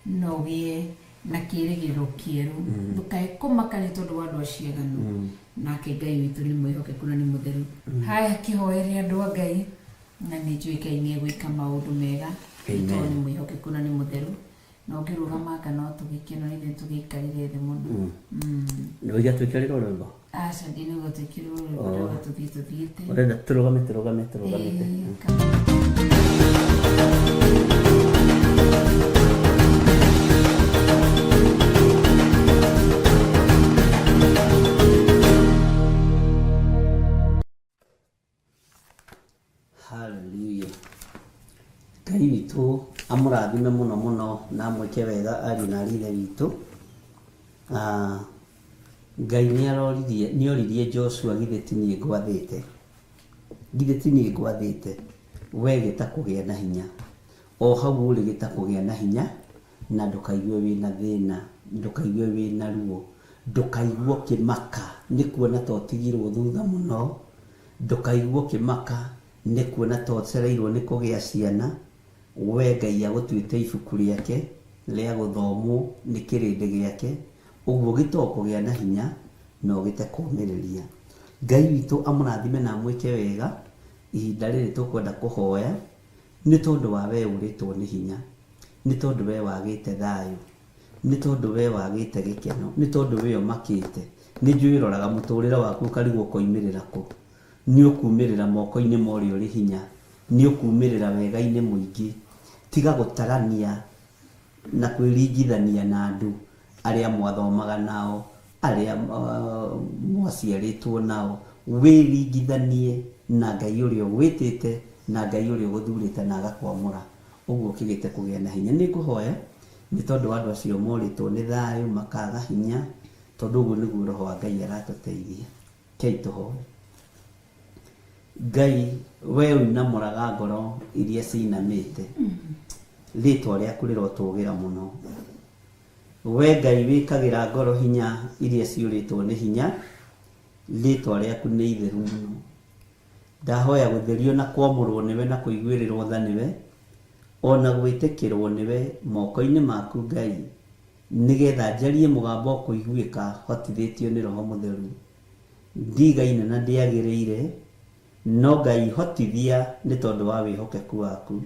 na ũgĩe na kĩĩrĩgĩrĩro kĩerũ. Ndũkae kũmaka nĩ tondũ wa andũ acio aganu. Nake Ngai witũ nĩ mwĩhokeku na nĩ mũtheru. Haya, kĩhoere andũ a Ngai, na nĩ njũĩ Ngai nĩ egwĩka maũndũ mega, nĩ tondũ nĩ mwĩhokeku na nĩ mũtheru. Na ũngĩrũgamanga no tũgĩkeno nĩ ithuĩ tũgĩikarire thĩ mũno. Nĩwaiga twĩkĩrĩrwo rwĩmbo? Aca, ndinauga twĩkĩrĩrwo rwĩmbo. Oh. Ndauga tũthiĩ tũthiĩte. Ũrenda tũrũgame tũrũgame tũrũgamĩte? Ĩĩ, kaba. Hallelujah. Ngai witũ amũrathime mũno mũno na amwĩke wega ariũ na arĩ ithe witũ. Ah, Ngai nĩaroririe nĩoririe Joshua, githĩ ti niĩ ngwathĩte, githĩ ti niĩ ngwathĩte we gĩta kũgĩa na hinya o hau ũrĩ, gĩta kũgĩa na hinya na ndũkaigue wĩna thĩna, ndũkaigue wĩna ruo, ndũkaigue ũkĩmaka nĩ kuona ta ũtigirwo thutha mũno, ndũkaigue ũkĩmaka nĩ kuona ta ũcereirwo nĩ kũgĩa ciana. We Ngai agũtuĩte ibuku rĩake rĩa gũthomwo nĩ kĩrĩndĩ gĩake, ũguo gĩto kũgĩa na hinya na ũgĩte kũũmĩrĩria. Ngai witũ amũrathime na amwĩke wega. Ihinda rĩrĩ tũkwenda kũhoya nĩ tondũ wa we ũrĩtwo nĩ hinya, nĩ tondũ we wagĩte thayũ, nĩ tondũ we wagĩte gĩkeno, nĩ tondũ we ũmakĩte. Nĩ njũĩ ũroraga mũtũrĩre waku ũkarigwo ũkoimĩrĩra kũ. Nĩ ũkumĩrĩra moko-inĩ ma ũrĩa ũrĩ hinya, nĩ ũkumĩrĩra wega-inĩ mũingĩ. Tiga gũtarania na kwĩringithania na andũ arĩa mwathomaga nao, arĩa mwaciarĩtwo nao. Wĩringithanie na Ngai ũrĩa ũgwĩtĩte na Ngai ũrĩa ũgũthurĩte na agakwamũra, ũguo ũkĩgĩte kũgĩa na hinya. Nĩ ngũhoya nĩ tondũ wa andũ acio morĩtwo nĩ thayũ makaga hinya, tondũ ũguo nĩguo Roho wa Ngai aratũteithia. Kei tũhoe. Ngai, we ũinamũraga ngoro iria cinamĩte, rĩtwa rĩaku rĩrotũgĩra mũno. We Ngai wĩkagĩra ngoro hinya iria ciũrĩtwo nĩ hinya, rĩtwa rĩaku nĩ itheru mũno. Ndahoya gũtherio na kwamũrwo nĩwe na kũiguĩrĩrwo tha nĩwe, ona gwĩtĩkĩrwo nĩwe moko-inĩ maku Ngai, nĩgetha njarie mũgambo ũkũiguĩka hotithĩtio nĩ Roho Mũtheru. Ndigaine na ndĩagĩrĩire, no Ngai hotithia nĩ tondũ wa wĩhokeku waku.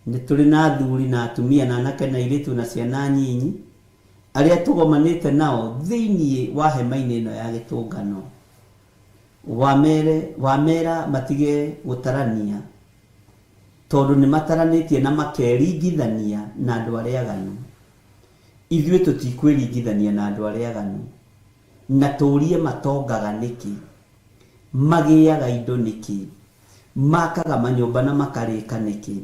Nĩ tũrĩ na athuri na atumia na anake na airĩtu na ciana nyinyi arĩa tũgomanĩte nao thĩinĩ wa hema-inĩ ĩno ya gĩtũngano. Wamere wamera matige gũtarania, tondũ nĩ mataranĩtie na makeringithania na andũ arĩa aganu. Ithuĩ tũtikwĩringithania na andũ arĩa aganu, na tũrie matongaga nĩkĩ, magĩaga indo nĩkĩ, makaga manyũmba na makarĩka nĩkĩ,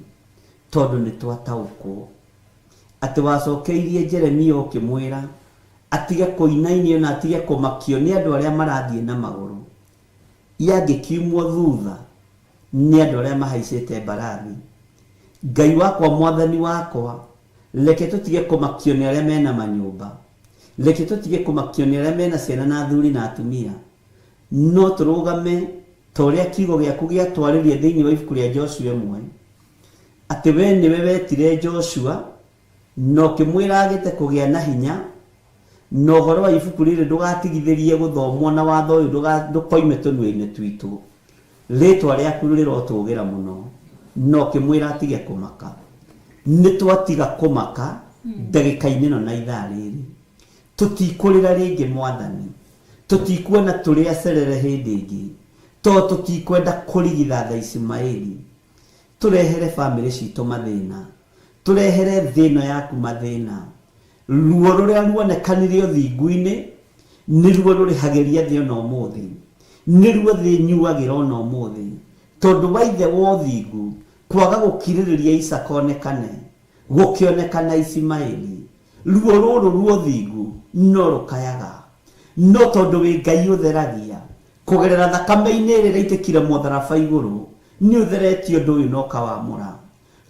tondũ nĩ twataũkwo atĩ wacokeirie Jeremia ũkĩmwĩra atige kũinainio na atige kũmakio nĩ andũ arĩa marathiĩ na magũrũ, yangĩkiumwo thutha nĩ andũ arĩa mahaicĩte mbarathi. Ngai wakwa, Mwathani wakwa, reke tũtige kũmakio nĩ arĩa mena manyũmba, reke tũtige kũmakio nĩ arĩa mena ciana na athuri na atumia, no tũrũgame ta ũrĩa kiugo gĩaku gĩatwarĩria thĩinĩ wa ibuku rĩa Joshua 1, atĩ we nĩwe wetire Joshua na ũkĩmwĩra agĩte kũgĩa na hinya, na ũhoro wa ibuku rĩrĩ ndũgatigithĩrie gũthomwo na watho ũyũ ndũkoime tũnua-inĩ twitũ. Rĩtwa rĩaku rĩrotũgĩra mũno. Na ũkĩmwĩra atige kũmaka. Nĩ twatiga kũmaka ndagĩka-inĩ ĩno na ithaa rĩrĩ. Tũtikũrĩra rĩngĩ Mwathani, tũtikuona tũrĩ acerere hĩndĩ ĩngĩ, tondũ tũtikwenda kũrigithatha Ishumaeli. Tũrehere bamĩrĩ citũ mathĩna, tũrehere thĩ ĩno yaku mathĩna. Ruo rũrĩa ruonekanire ũthingu-inĩ nĩruo rũrĩhagĩria thĩ ona ũmũthĩ, nĩruo thĩ ĩnyuagĩra ona ũmũthĩ, tondũ wa ithe wa ũthingu kwaga gũkirĩrĩria Isaka onekane, gũkĩonekana Ishimaeli. Ruo rũrũ rwa ũthingu no rũkayaga, no tondũ wĩ Ngai ũtheragia kũgerera thakame-inĩ ĩrĩa ĩraitĩkire mũtharaba igũrũ, nĩ ũtheretie ũndũ ũyũ na ũkawamũra.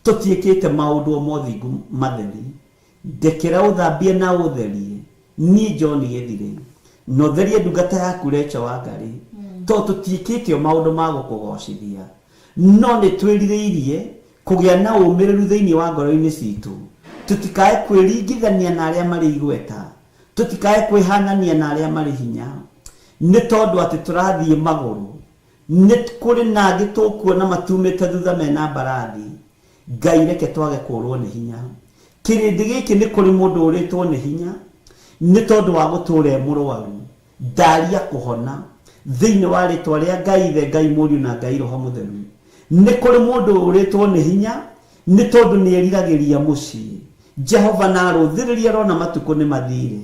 Tũtiĩkĩte maũndũ o mothingu matheri, ndekera ũthambie na ũtherie niĩ John Gĩthire, na ũtherie ndungata yaku Rachel Wangari, tondũ tũtiĩkĩte o maũndũ ma gũkũgocithia, no nĩ twĩrirĩirie kũgĩa na ũmĩrĩru thĩinĩ wa ngoro-inĩ citũ, tũtikae kwĩringithania na arĩa marĩ igweta, tũtikae kwĩhanania na arĩa marĩ hinya, nĩ tondũ atĩ tũrathiĩ magũrũ. Nĩ kũrĩ na angĩ tũkuona matumĩte thutha mena mbarathi. Ngai, reke twage kũrwo nĩ hinya. Kĩrĩndĩ gĩkĩ nĩ kũrĩ mũndũ ũrĩtwo nĩ hinya nĩ tondũ wa gũtũũra e mũrwaru. Ndaria kũhona thĩinĩ wa rĩtwa rĩa Ngai Ithe, Ngai Mũriũ na Ngai Roho Mũtheru. Nĩ kũrĩ mũndũ ũrĩtwo nĩ hinya nĩ tondũ nĩ eriragĩria mũciĩ. Jehova na arũthĩrĩrie arona matukũ nĩ mathire.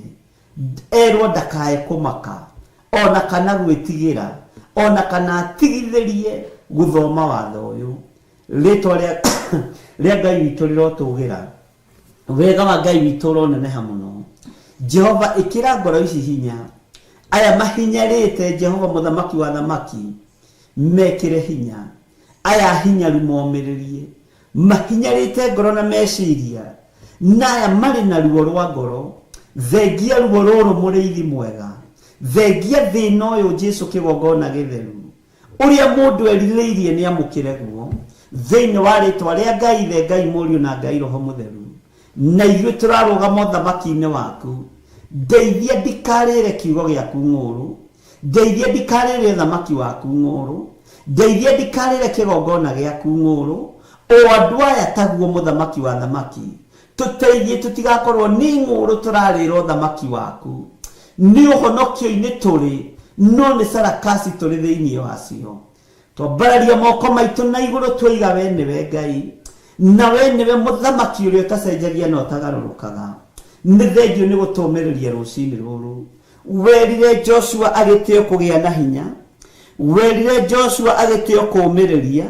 Erwo ndakae kũmaka ona kana gwĩtigĩra ona kana atigithĩrie gũthoma watho ũyũ. Rĩtwa rĩa rĩa Ngai witũ rĩrotũgĩra. Wega wa Ngai witũ ũroneneha mũno. Jehova ĩkĩra ngoro ici hinya. Aya mahinyarĩte Jehova mũthamaki wa thamaki mekĩre hinya. Aya hinyaru momĩrĩrie. Mahinyarĩte ngoro na meciria. Na aya marĩ na ruo rwa ngoro. Thengia ruo rũrũ mũrĩithi mwega. Thengia thĩna ũyũ Jesu kĩgongona gĩtheru. Ũrĩa mũndũ erirĩirie nĩ amũkĩre guo. Thĩinĩ wa rĩtwa rĩa Ngai Ithe, Ngai Mũriũ na Ngai Roho Mũtheru. Na ithuĩ tũrarũgama ũthamaki-inĩ waku. Ndeithia ndikarĩre kiugo gĩaku ng'ũũrũ. Ndeithia ndikarĩre ũthamaki waku ng'ũũrũ. Ndeithia ndikarĩre kĩgongona gĩaku ng'ũũrũ. O andũ aya taguo mũthamaki wa thamaki. Tũteithie tũtigakorwo nĩ ng'ũũrũ tũrarĩra ũthamaki waku. Nĩ ũhonokio-inĩ tũrĩ, no nĩ sarakasi tũrĩ thĩinĩ wacio. Twambararia moko maitũ na igũrũ twoiga we nĩwe Ngai, na we nĩwe mũthamaki ũrĩa ũtacenjagia na ũtagarũrũkaga. Nĩ thengiũ nĩ gũtũũmĩrĩria rũcinĩ rũrũ. Werire Joshua agĩtĩo kũgĩa na hinya. Werire Joshua agĩtĩo kũũmĩrĩria,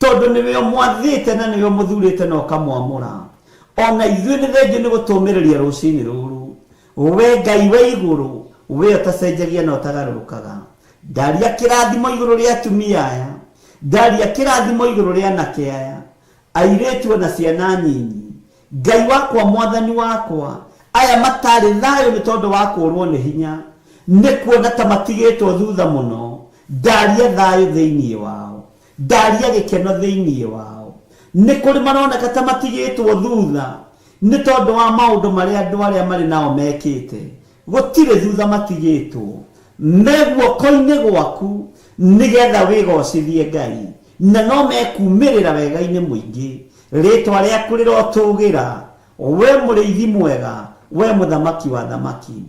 tondũ nĩwe ũmwathĩte na nĩwe ũmũthurĩte na ũkamwamũra. Ona ithuĩ nĩ thengiũ nĩ gũtũũmĩrĩria rũcinĩ rũrũ. We Ngai wa igũrũ, we ũtacenjagia na ũtagarũrũkaga. Ndaria kĩrathimo igũrũ rĩa atumia aya. Ndaria kĩrathimo igũrũ rĩa anake aya. Airĩtu ona ciana nyinyi. Ngai wakwa mwathani wakwa, aya matarĩ thayũ nĩ tondũ wa kũũrwo nĩ hinya, nĩ kuona ta matigĩtwo thutha mũno. Ndaria thayũ thĩinĩ wao. Ndaria gĩkeno thĩinĩ wao. Nĩ kũrĩ maroneka ta matigĩtwo thutha nĩ tondũ wa maũndũ marĩa andũ arĩa marĩ nao mekĩte. Gũtirĩ thutha matigĩtwo. Me guoko-inĩ gwaku nĩgetha wĩgocithie Ngai, na no mekumĩrĩra wega-inĩ mũingĩ. Rĩtwa rĩaku rĩrotũgĩra, we mũrĩithi mwega, we mũthamaki wa thamaki.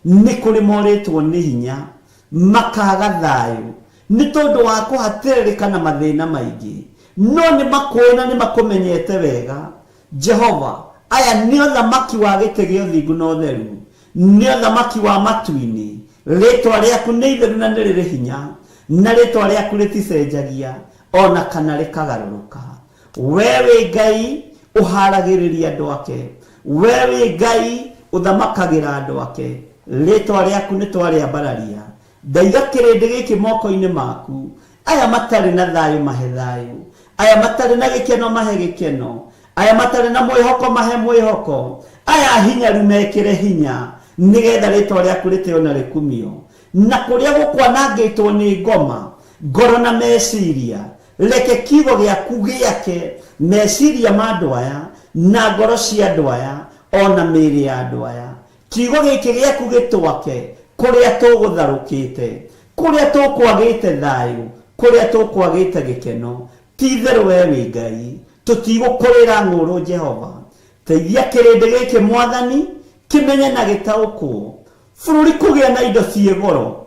Nĩ kũrĩ morĩtwo nĩ hinya, makaga thayũ, nĩ tondũ wa kũhatĩrĩrĩka na mathĩna maingĩ. No nĩ makũĩ na nĩ makũmenyete wega. Jehova, aya nĩ ũthamaki wa gĩtĩ gĩa ũthingu na ũtheru, nĩ ũthamaki wa matu-inĩ. Rĩtwa rĩaku nĩ itheru na nĩ rĩrĩ hinya, na rĩtwa rĩaku rĩticenjagia ona kana rĩkagarũrũka. We wĩ Ngai ũharagĩrĩria andũ ake. We wĩ Ngai ũthamakagĩra andũ ake. Rĩtwa rĩaku nĩ twarĩambararia. Ndaiga kĩrĩndĩ gĩkĩ moko-inĩ maku. Aya matarĩ na thayũ mahe thayũ. Aya matarĩ na gĩkeno mahe gĩkeno. Aya matarĩ na mwĩhoko mahe mwĩhoko. Aya hinyaru mekĩre hinya, nĩgetha rĩtwa rĩaku rĩtĩo na rĩkumio. Na kũrĩa gũkwanangĩtwo nĩ ngoma, ngoro na meciria, reke kiugo gĩaku gĩake meciria ma andũ aya, na ngoro cia andũ aya, ona mĩĩrĩ ya andũ aya. Kiugo gĩkĩ gĩaku gĩtwake kũrĩa tũgũtharũkĩte, kũrĩa tũkwagĩte thayũ, kũrĩa tũkwagĩte gĩkeno. Ti itherũ we wĩ Ngai, tũtigũkũrĩra ng'ũũrũ Jehova. Teithia kĩrĩndĩ gĩkĩ Mwathani, kĩmenye na gĩtaũkwo. Bũrũri kũgĩa na indo ciĩ goro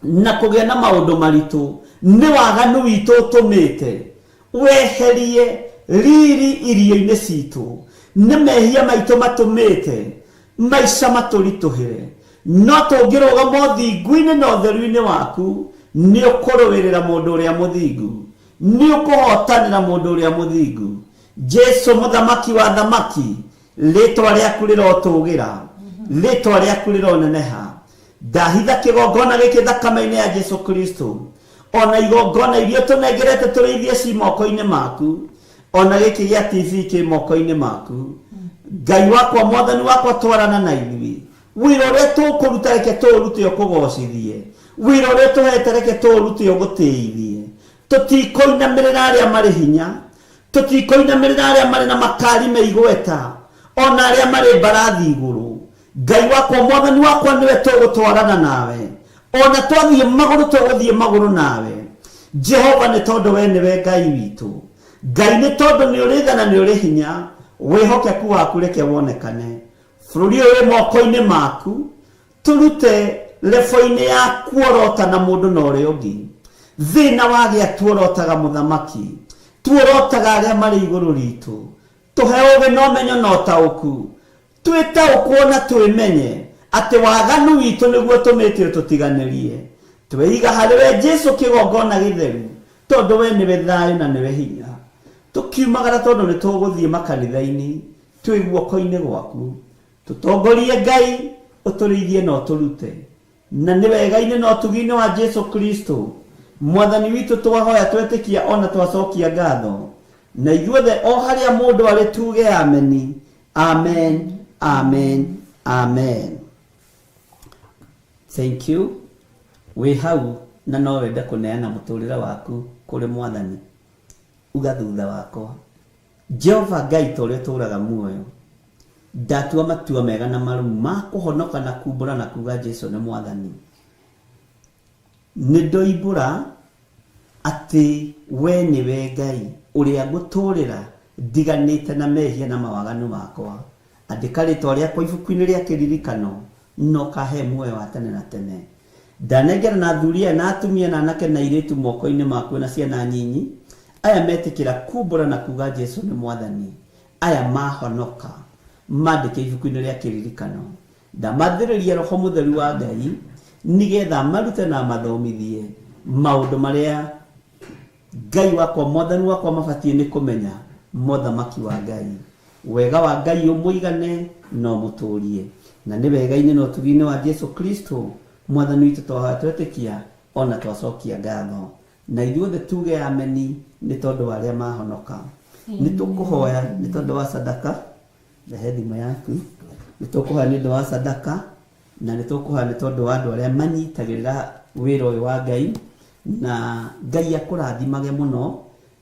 na kũgĩa na maũndũ maritũ nĩ waganu witũ ũtũmĩte weherie riri irio-inĩ citũ. Nĩ mehia maitũ matũmĩte maica matũritũhĩre. No tũngĩrũgama ũthingu-inĩ na ũtheru-inĩ waku, nĩ ũkũrũĩrĩra mũndũ ũrĩa mũthingu. Nĩ ũkũhotanĩra mũndũ ũrĩa mũthingu. Jesu mũthamaki wa thamaki, rĩtwa rĩaku rĩrotũgĩra, rĩtwa rĩaku rĩroneneha. Ndahitha kĩgongona gĩkĩ thakame-inĩ ya Jesu Kristo, ona igongona iria tũnengerete tũrĩithie ci moko-inĩ maku, ona gĩkĩ gĩa TV kĩ moko-inĩ maku. Ngai wakwa, Mwathani wakwa, twarana na ithuĩ. Wĩra ũrĩa tũkũruta reke tũũrute ũkũgocithie. Wĩra ũrĩa ũtũhete reke tũũrute ũgũtĩithie. Tũtikũinamĩrĩra arĩa marĩ hinya, tũtikũinamĩrĩra arĩa marĩ na makari me igweta, ona arĩa marĩ mbarathi igũrũ. Ngai wakwa, Mwathani wakwa, nĩwe tũgũtwarana nawe. Ona twathiĩ magũrũ tũgũthiĩ magũrũ nawe. Jehova, nĩ tondũ we nĩwe Ngai witũ. Ngai, nĩ tondũ nĩ ũrĩ tha na nĩ ũrĩ hinya. Wĩhokeku waku reke wonekane. Bũrũri ũyũ wĩ moko-inĩ maku, tũrute lebo-inĩ ya kuorota na mũndũ na ũrĩa ũngĩ. Thĩna wagĩa tuorotaga mũthamaki, tuorotaga arĩa marĩ igũrũ ritũ. Tũhe ũũgĩ na ũmenyo na ũtaũku, twĩtaũkwo na twĩmenye atĩ waganu witũ nĩguo ũtũmĩte ũtũtiganĩrie. Tweiga harĩ we Jesu kĩgongona gĩtheru, tondũ we nĩwe thayũ na nĩwe hinya. Tũkiumagara tondũ nĩ tũgũthiĩ makanitha-inĩ, twĩ guoko-inĩ gwaku. Tũtongorie Ngai, ũtũrĩithie na ũtũrute. Na nĩ wega-inĩ na ũtugi-inĩ wa Jesu Kristo Mwathani witũ twahoya twetĩkia ona twacokia ngatho. Na ithuothe o harĩa mũndũ arĩ tuge ameni. Amen, amen, amen. Thank you. Wĩ hau na no wende kũneana mũtũrĩre waku kũrĩ Mwathani, uga thutha wakwa, Jehova Ngai ta ũrĩa ũtũũraga muoyo, ndatua matua mega na marũmu ma kũhonoka na kumbũra na kuga Jesu nĩ Mwathani. Nĩ ndoimbũra atĩ we nĩwe Ngai ũrĩa ngũtũũrĩra ndiganĩte na mehia na mawaganu makwa. Andĩka rĩtwa rĩakwa ibuku-inĩ rĩa kĩririkano na ũkahe muoyo wa tene na tene. Ndanengera na athuri aya na atumia na anake na airĩtu moko-inĩ maku na ciana nyinyi, aya metĩkĩra kumbũra na kuga Jesu nĩ Mwathani, aya mahonoka, mandĩke ibuku-inĩ rĩa kĩririkano. Ndamathĩrĩria Roho Mũtheru wa Ngai nĩgetha marute na mathomithie maũndũ marĩa Ngai wakwa Mwathani wakwa mabatiĩ nĩ kũmenya mothamaki wa Ngai. Wega wa Ngai ũmũigane na ũmũtũrie. Na nĩ wega-inĩ na ũtugi-inĩ wa Jesu Kristo Mwathani witũ twahoya twetĩkia ona twacokia ngatho. Na ithuothe tuge ameni nĩ tondũ wa arĩa mahonoka. Nĩ tũkũhoya nĩ tondũ wa sadaka. Rehe thimũ yaku. Nĩ tũkũhoya nĩ ũndũ wa sadaka na nĩ tũkũhoya nĩ tondũ wa andũ arĩa manyitagĩrĩra wĩra ũyũ wa Ngai. Na Ngai akũrathimage mũno.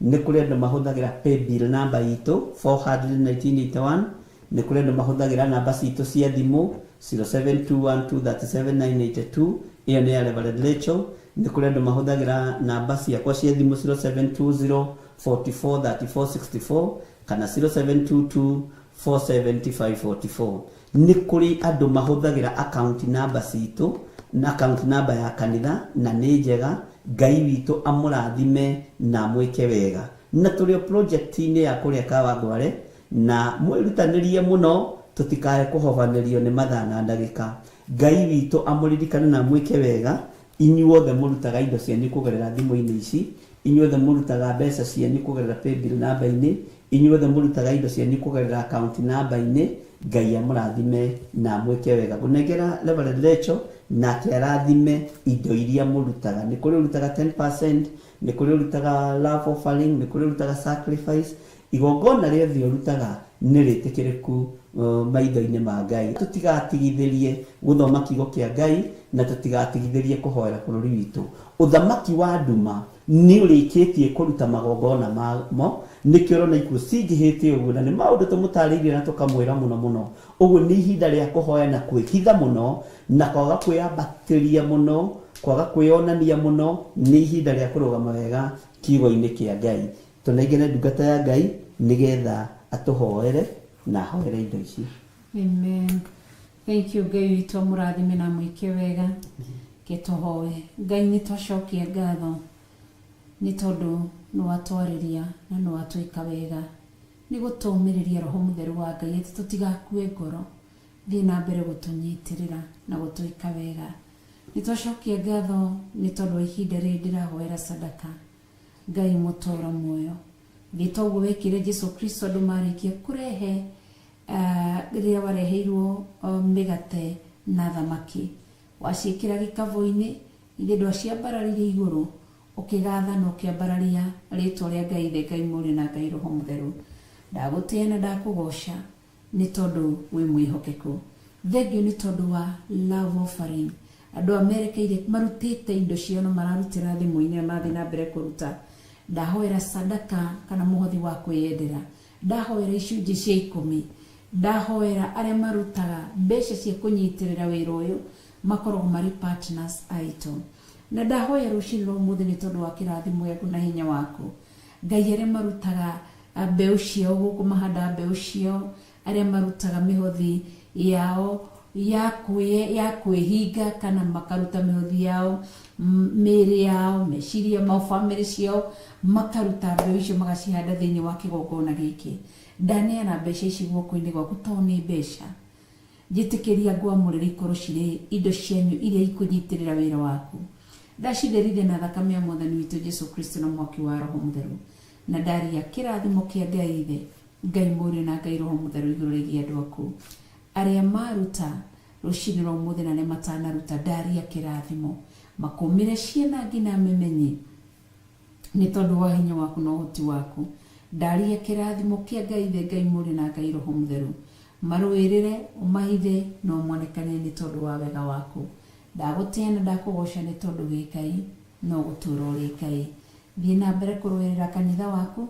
Nĩ kũrĩ andũ mahũthagĩra paybill namba itũ 41981, nĩ kũrĩ andũ mahũthagĩra namba citũ cia thimũ 0721237982, ĩyo nĩ ya Reverend Rachel. Nĩ kũrĩ andũ mahũthagĩra namba ciakwa cia thimũ 0720443464 kana 0722470544. Nĩ kũrĩ andũ mahũthagĩra account namba citũ na account namba ya kanitha, na nĩ njega. Ngai witũ amũrathime na amwĩke wega. Na tũrĩ o project-inĩ ya kũrĩa Kawangware, na mwĩrutanĩrie mũno tũtikae kũhobanĩrio nĩ mathaa na ndagĩka. Ngai witũ amũririkane na amwĩke wega. Inyuothe mũrutaga indo cianyu kũgerera thimũ-inĩ ici, inyuothe mũrutaga mbeca cianyu kũgerera paybill namba-inĩ, inyuothe mũrutaga indo cianyu kũgerera account namba-inĩ, Ngai amũrathime na amwĩke wega. Ngũnengera Reverend Rachel nake arathime indo iria mũrutaga. Nĩ kũrĩ ũrutaga 10%, nĩ kũrĩ ũrutaga love offering, nĩ kũrĩ ũrutaga sacrifice. Igongona rĩothe ũrutaga nĩ rĩtĩkĩrĩku maitho-inĩ ma Ngai. Tũtigatigithĩrie gũthoma kiugo kĩa Ngai na tũtigatigithĩrie kũhoera bũrũri witũ. Ũthamaki wa nduma nĩ ũrĩkĩtie kũruta magongona mamo, nĩkĩo ũrona ikuũ cingĩhĩte ũguo, na nĩ maũndũ tũmũtarĩirie na tũkamwĩra mũno mũno. Ũguo nĩ ihinda rĩa kũhoya na kwĩhitha mũno na kwaga kwĩambatĩria mũno, kwaga kwĩonania mũno. Nĩ ihinda rĩa kũrũgama wega kiugo-inĩ kĩa Ngai. Tũnengere ndungata ya Ngai nĩgetha atũhoere na ahoere indo ici. Amen. Thank you Ngai witũ amũrathime na amwĩke wega. Ke tũhoe. Ngai nĩ twacokia ngatho nĩ tondũ nĩ watwarĩria na nĩ watwĩka wega. Nĩ gũtũũmĩrĩria Roho Mũtheru wa Ngai atĩ tũtigakue ngoro. Thiĩ na mbere gũtũnyitĩrĩra na gũtwĩka wega. Nĩ twacokia ngatho nĩ tondũ wa ihinda rĩrĩ ndĩrahoera sadaka. Ngai mũtũũra muoyo. Thiĩ toguo wekire Jesu Kristo andũ marĩkia kũrehe rĩrĩa wareheirwo mĩgate na thamaki. Waciĩkĩra gĩkabũ-inĩ, ithe ndwaciambararirie igũrũ, ũkĩgatha na ũkĩambararia rĩtwa rĩa Ngai Ithe, Ngai Mũriũ na Ngai Roho Mũtheru. Ndagũtĩĩa na ndakũgoca nĩ tondũ wĩ mwĩhokeku. Thengiũ nĩ tondũ wa love offering. Andũ a merekeire marutĩte indo ciao na mararutĩra thimũ-inĩ na marathiĩ na mbere kũruta. Ndahoera sadaka kana mũhothi wa kwĩyendera. Ndahoera icunjĩ cia 10. Ndahoera arĩa marutaga mbeca cia kũnyitĩrĩra wĩra ũyũ makoragwo marĩ partners aitũ. Na ndahoya rũcinĩ rwa ũmũthĩ nĩ tondũ wa kĩrathimo gĩaku na hinya waku. Ngai arĩa marutaga Mbeũ ciao gũkũ mahandaga mbeũ ciao, arĩa marutaga mĩhothi yao ya kwĩhinga kana makaruta mĩhothi yao, mĩĩrĩ yao, meciria mao, bamĩrĩ ciao, makaruta mbeũ icio magacihanda thĩinĩ wa kĩgongona gĩkĩ. Ndaneana mbeca ici guoko-inĩ gwaku tondũ nĩ mbeca. Njĩtĩkĩria ngwamũrĩre ikorwo cirĩ indo cianyu iria ikũnyitĩrĩra wĩra waku. Ndacitherithia na thakame ya Mwathani witũ Jesu Kristo na mwaki wa Roho Mũtheru. Na ndaria kĩrathimo kĩa Ngai Ithe, Ngai Mũriũ na Ngai Roho Mũtheru igũrũ rĩgiĩ andũ aku. Arĩa maruta rũcinĩ rwa ũmũthĩ na arĩa matanaruta, ndaria kĩrathimo. Makũmĩre ciana nginya memenye nĩ tondũ wa hinya waku na ũhoti waku. Ndaria kĩrathimo kĩa Ngai Ithe, Ngai Mũriũ na Ngai Roho Mũtheru. Marũĩrĩre, ũmahithe na ũmonekanie nĩ tondũ wa wega waku. Ndagũtĩa na ndakũgoca nĩ tondũ wĩ Ngai no gũtũũra ũrĩ Ngai. Thiĩ na mbere kũrũĩrĩra kanitha waku,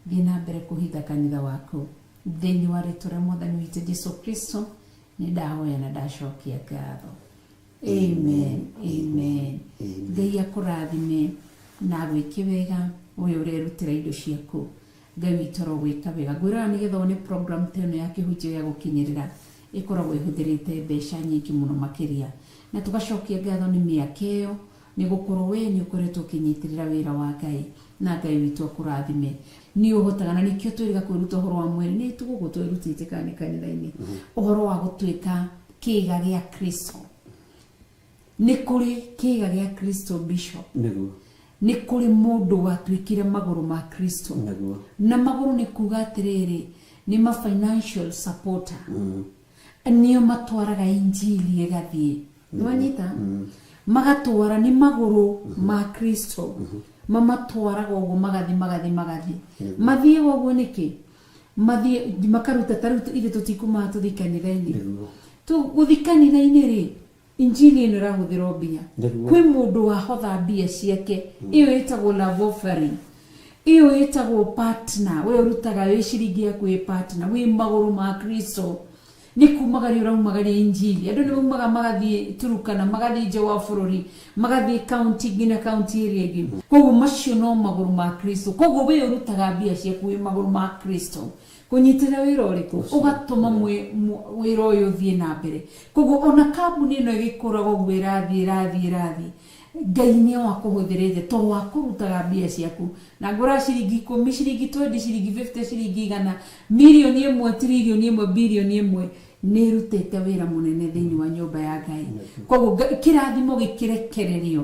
thiĩ na mbere kũhitha kanitha waku. Thĩinĩ wa rĩtwa rĩa Mwathani witũ Jesu Kristo, nĩ ndahoya na ndacokia ngatho. Amen, amen. Ngai akũrathime na agwĩke wega we ũrerutĩra indo ciaku. Ngai witũ arogwĩka wega. Ngwĩraga nĩgetha wone program ta ĩno ya kĩhunjio ya gũkinyĩrĩra ĩkoragwo ĩhũthĩrĩte mbeca nyingĩ mũno makĩria. Na tũgacokia ngatho nĩ mĩaka ĩyo nĩ gũkorwo we nĩ ũkoretwo ũkĩnyitĩrĩra wĩra wa Ngai na Ngai witũ akũrathime. Nĩ ũhotaga na nĩkĩo twĩrĩga kwĩruta ũhoro wa mwĩrĩ nĩ tũgũkũ twĩrutĩte kana nĩ kanitha-inĩ ũhoro wa gũtuĩka kĩĩga gĩa Kristo. Nĩ kũrĩ kĩĩga gĩa Kristo bishop. Nĩguo. Nĩ kũrĩ mũndũ watuĩkire magũrũ ma Kristo. Nĩguo. Na magũrũ nĩ kuga atĩrĩrĩ nĩ ma financial supporter. Nĩo matwaraga injili ĩgathiĩ. Nĩwanyita? Magatwara nĩ magũrũ ma Kristo. Mamatwaraga ũguo magathiĩ magathiĩ magathiĩ. Mathiaga ũguo nĩkĩ? Mathiĩ makaruta ta rĩu ithuĩ tũtikumaga tũthiĩ kanitha-inĩ. Gũthiĩ kanitha-inĩ rĩ, injili ĩno ĩrahũthĩrwo mbia. Kwĩ mũndũ wahotha mbia ciake, ĩyo ĩtagwo love offering. Ĩyo ĩtagwo partner, we ũrutaga wĩ ciringi yaku wĩ partner, wĩ magũrũ ma Kristo. Nĩ kumagaria ũraumagaria injili. Andũ nĩ maumaga magathiĩ Turukana, magathiĩ nja wa bũrũri, magathiĩ kaunti nginya kaunti ĩrĩa ĩngĩ. Koguo macio no magũrũ ma Kristo. Koguo we ũrutaga mbia ciaku wĩ magũrũ ma Kristo. Kũnyitĩrĩra wĩra ũrĩkũ? Ũgatũma wĩra ũyũ ũthiĩ na mbere. Koguo ona kambuni ĩno ĩgĩkũraga ũguo ĩrathiĩ ĩrathiĩ ĩrathiĩ, Ngai nĩ wakũhũthĩrĩte to wakũrutaga mbia ciaku. Na ngũraga ciringi 10, ciringi 20, ciringi 50, ciringi 100, mirioni 1, tiririoni 1, birioni 1 nĩ ĩrutĩte wĩra mũnene thĩinĩ wa nyũmba ya Ngai. Koguo kĩrathimo gĩkĩrekererio.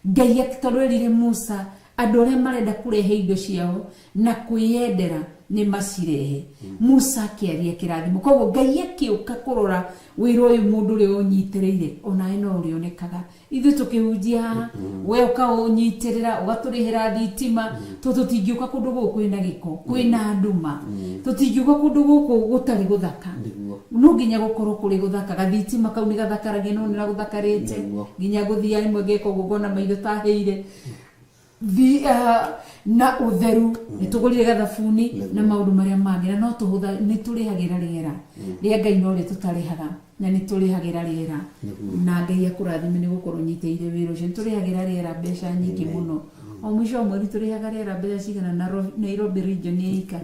Ngai tondũ erire Musa andũ arĩa marenda kũrehe indo ciao na kwĩyendera nĩ macirehe. Musa akĩaria kĩrathimo. Koguo Ngai akĩũka kũrora wĩra ũyũ mũndũ ũrĩa ũnyitĩrĩire onawe no ũrĩonekaga. Ithuĩ tũkĩhunjia haha, we ũkaũnyitĩrĩra ũgatũrĩhĩra thitima, tondũ tũtingĩũka kũndũ gũkũ kwĩna gĩko, kwĩna nduma, tũtingĩũka kũndũ gũkũ gũtarĩ gũthaka. No nginya gũkorwo kũrĩ gũthaka. Gathitima kau nĩ gathakaragia no nĩ gũthakarĩte nginya ngũthiaga rĩmwe ngeka ũguo ngona maitho tahĩire. Na ũtheru nĩ tũgũrire gathabuni na maũndũ marĩa mangĩ, na no tũhũtha nĩ tũrĩhagĩra rĩera rĩa Ngai no rĩo tũtarĩhaga, na nĩ tũrĩhagĩra rĩera na Ngai akũrathime nĩ gũkorwo ũnyitĩrĩire wĩra ũcio. Nĩ tũrĩhagĩra rĩera mbeca nyingĩ mũno. O mũico wa mweri tũrĩhaga rĩera mbeca cigana Nairobi region ĩika?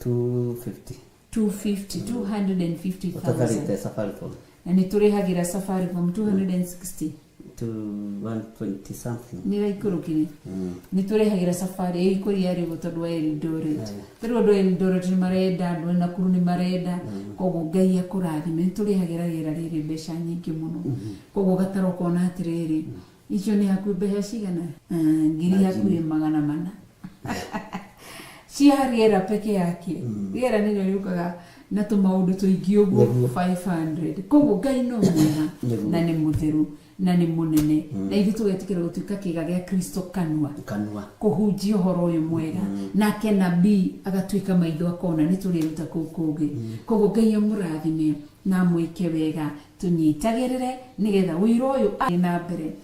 250. 250, 250,000. Ũtatarĩte Safaricom. Na nĩ tũrĩhagĩra Safaricom 260. To 120 something. Nĩ ĩraikũrũkire. Nĩ tũrĩhagĩra safari ĩikũria rĩu tondũ wa Eldoret. Tarĩu andũ a Eldoret nĩ marenda, andũ a Nakuru nĩ marenda. Koguo Ngai akũrathime. Nĩ tũrĩhagĩra rĩera rĩrĩ mbeca nyingĩ mũno. Koguo gatara ũkona atĩrĩrĩ, icio nĩ hakuhĩ mbeca cigana? Ngiri hakuhĩ 400. Cia rĩera peke yake. Rĩera nĩrĩo rĩũkaga na tũmaũndũ tũingĩ ũguo 500. Koguo Ngai no mwega na nĩ mũtheru na nĩ mũnene. Na ithuĩ tũgetĩkĩra gũtuĩka kĩĩga gĩa Kristo kanua. Kũhunjia ũhoro ũyũ mwega. Nake nabii agatuĩka maitho akona nĩ tũrĩruta kũu kũngĩ. Koguo Ngai amũrathime na amwĩke wega. Tũnyitagĩrĩre nĩgetha wĩra ũyũ athiĩ na mbere.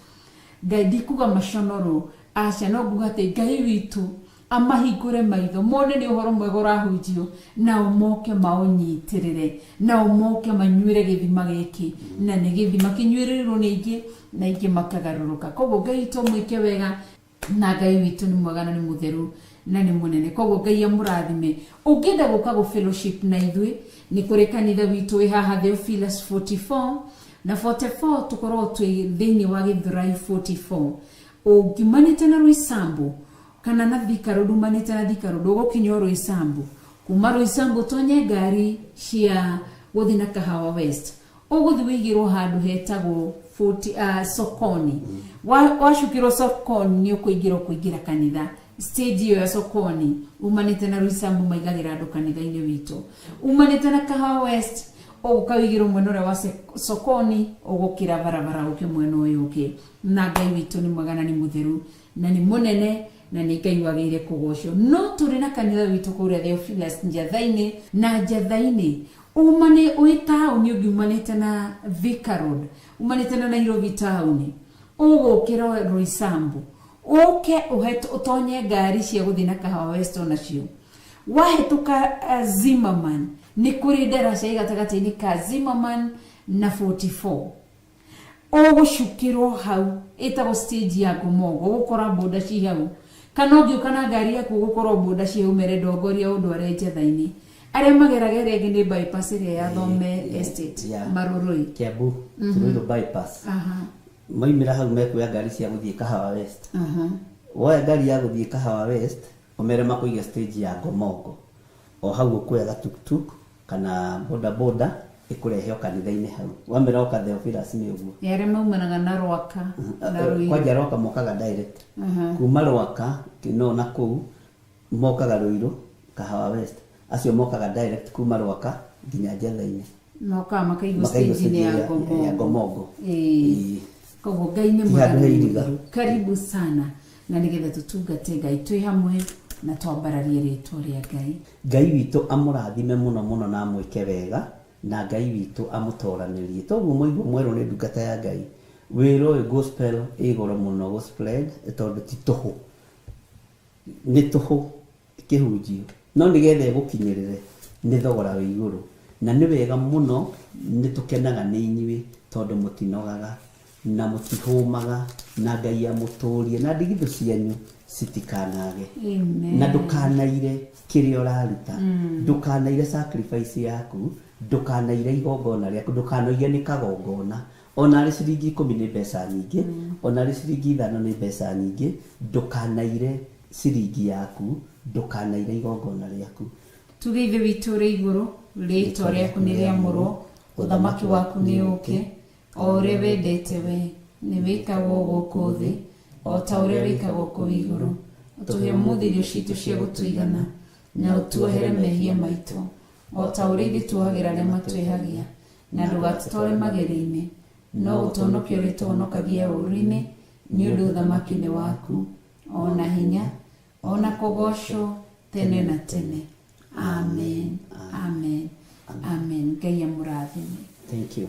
Ngai ndikuga maconoro, aca, no nguga atĩ Ngai witũ amahingũre maitho mone nĩ ũhoro mwega ũrahunjio, nao moke maũnyitĩrĩre, nao moke manyuĩre gĩthima gĩkĩ, na nĩ gĩthima kĩnyuĩrĩrwo nĩ aingĩ na aingĩ makagarũrũka. Koguo Ngai witũ amwĩke wega. Na Ngai witũ nĩ mwega na nĩ mũtheru na nĩ mũnene. Koguo Ngai amũrathime. Ũngĩenda gũka gũ fellowship na ithuĩ, nĩ kũrĩ kanitha witũ wĩ haha Theophilus 44 na 44, tũkoragwo twĩ thĩinĩ wa Gĩthũrai 44. Ũngiumanĩte na Roysambu kana na Thika Road, umanĩte na Thika Road ũgũkinya o Roysambu. Kuma Roysambu ũtonye ngari cia gũthiĩ na Kahawa West, ũgũthiĩ wĩigĩrwo handũ hetagwo 40, Sokoni. Wacukĩrwo Sokoni nĩ ũkũingĩra, ũkũingĩra kanitha stage ĩyo ya Sokoni. Umanĩte na Roysambu maigagĩra andũ kanitha-inĩ witũ. Umanĩte na Kahawa West ũgũka wĩigĩrwo mwena ũrĩa wa Sokoni, ũgũkĩra barabara ũke mwena ũyũ ũngĩ. Na Ngai witũ nĩ mwega na nĩ mũtheru na nĩ mũnene na nĩ Ngai wagĩrĩire kũgocwo. No tũrĩ na kanitha witũ kũrĩa Theophilus Njatha-inĩ, na Njatha-inĩ umane wĩ taũni, ũngiumanĩte na Thika Road, umanĩte na Nairobi taũni, ũgũkĩra Roysambu ũke ũtonye ngari cia gũthiĩ na Kahawa West onacio. Wahĩtũka Zimmerman, nĩ kũrĩ ndaraca ĩ gatagatĩ-inĩ ka Zimmerman na 44, ũgũcukĩrwo hau, ĩtagwo stage ya Ngomongo. Ũgũkora boda ci hau, kana ũngĩũka na ngari yaku ũgũkorwo boda ci hau, mere ndongoria ũndware Njatha-inĩ. Arĩa mageraga ĩrĩa ĩngĩ nĩ bypass ĩrĩa ya Thome Estate, Marurui. Kiambu Ruiru bypass. Maumĩra hau mekuoya ngari cia gũthiĩ Kahawa West. Woya ngari ya gũthiĩ Kahawa West, ũmere makũige stage ya Ngomongo. O hau ũkuoya gatuktuk kana boda boda ĩkũrehe o kanitha-inĩ hau. Wamera oka Theophilus nĩ ũguo. Nĩ arĩa maumanaga na Rwaka na Ruiru. Kwanja Rwaka mokaga direct. Kuma Rwaka Kinoo na kũu mokaga Ruiru Kahawa West. Acio mokaga direct kuma Rwaka nginya Njatha-inĩ. Mokaga makaigwo makaigwo stage-inĩ ya stage ya Ngomongo. Ngomongo. Ĩĩ. Koguo Ngai nĩ Ti mwega handũ na he nĩ iriga. mũtheru. Karibu sana, na nĩgetha tũtungate Ngai twĩ hamwe na twambararie rĩtwa rĩa Ngai. Ngai witũ amũrathime mũno mũno na amwĩke wega, na Ngai witũ amũtoranĩrie. Toguo mwaigua mwerwo nĩ ndungata ya Ngai, wĩra ũyũ gospel ĩ goro mũno gũ spread, tondũ ti tũhũ, nĩ tũhũ kĩhunjio, no nĩgetha ĩgũkinyĩrĩre nĩ thogora wĩ igũrũ. Na nĩ wega mũno, nĩ tũkenaga nĩ inyuĩ tondũ mũtinogaga na mũtihũmaga, na Ngai amũtũrie na ndigithũ cianyu citikanage. Amen. Na ndũkanaire kĩrĩa ũraruta, ndũkanaire sacrifice yaku, ndũkanaire igongona rĩaku, ndũkanoige nĩ kagongona. Ona arĩ ciringi 10 nĩ mbeca nyingĩ, ona arĩ ciringi 5 nĩ mbeca nyingĩ. Ndũkanaire ciringi yaku, ndũkanaire igongona rĩaku. Tuge: Ithe witũ ũrĩ igũrũ, rĩĩtwa rĩaku nĩ rĩamũrwo, ũthamaki waku nĩ ũũke, o ũrĩa wendete we nĩ wĩkagwo gũkũ thĩ o ta ũrĩa wĩkagwo kũu igũrũ. Ũtũhe ũmũthĩ irio citũ cia gũtũigana, na ũtuohere mehia maitũ o ta ũrĩa ithuĩ tuohagĩra arĩa matwĩhagia, na ndũgatũtware magerio-inĩ, no ũtũhonokie ũrĩa tũhonokagia ũũru-inĩ, nĩ ũndũ ũthamaki nĩ waku, o na hinya, o na kũgoocwo tene na tene. Amen, amen, amen. Ngai amũrathime. Thank you.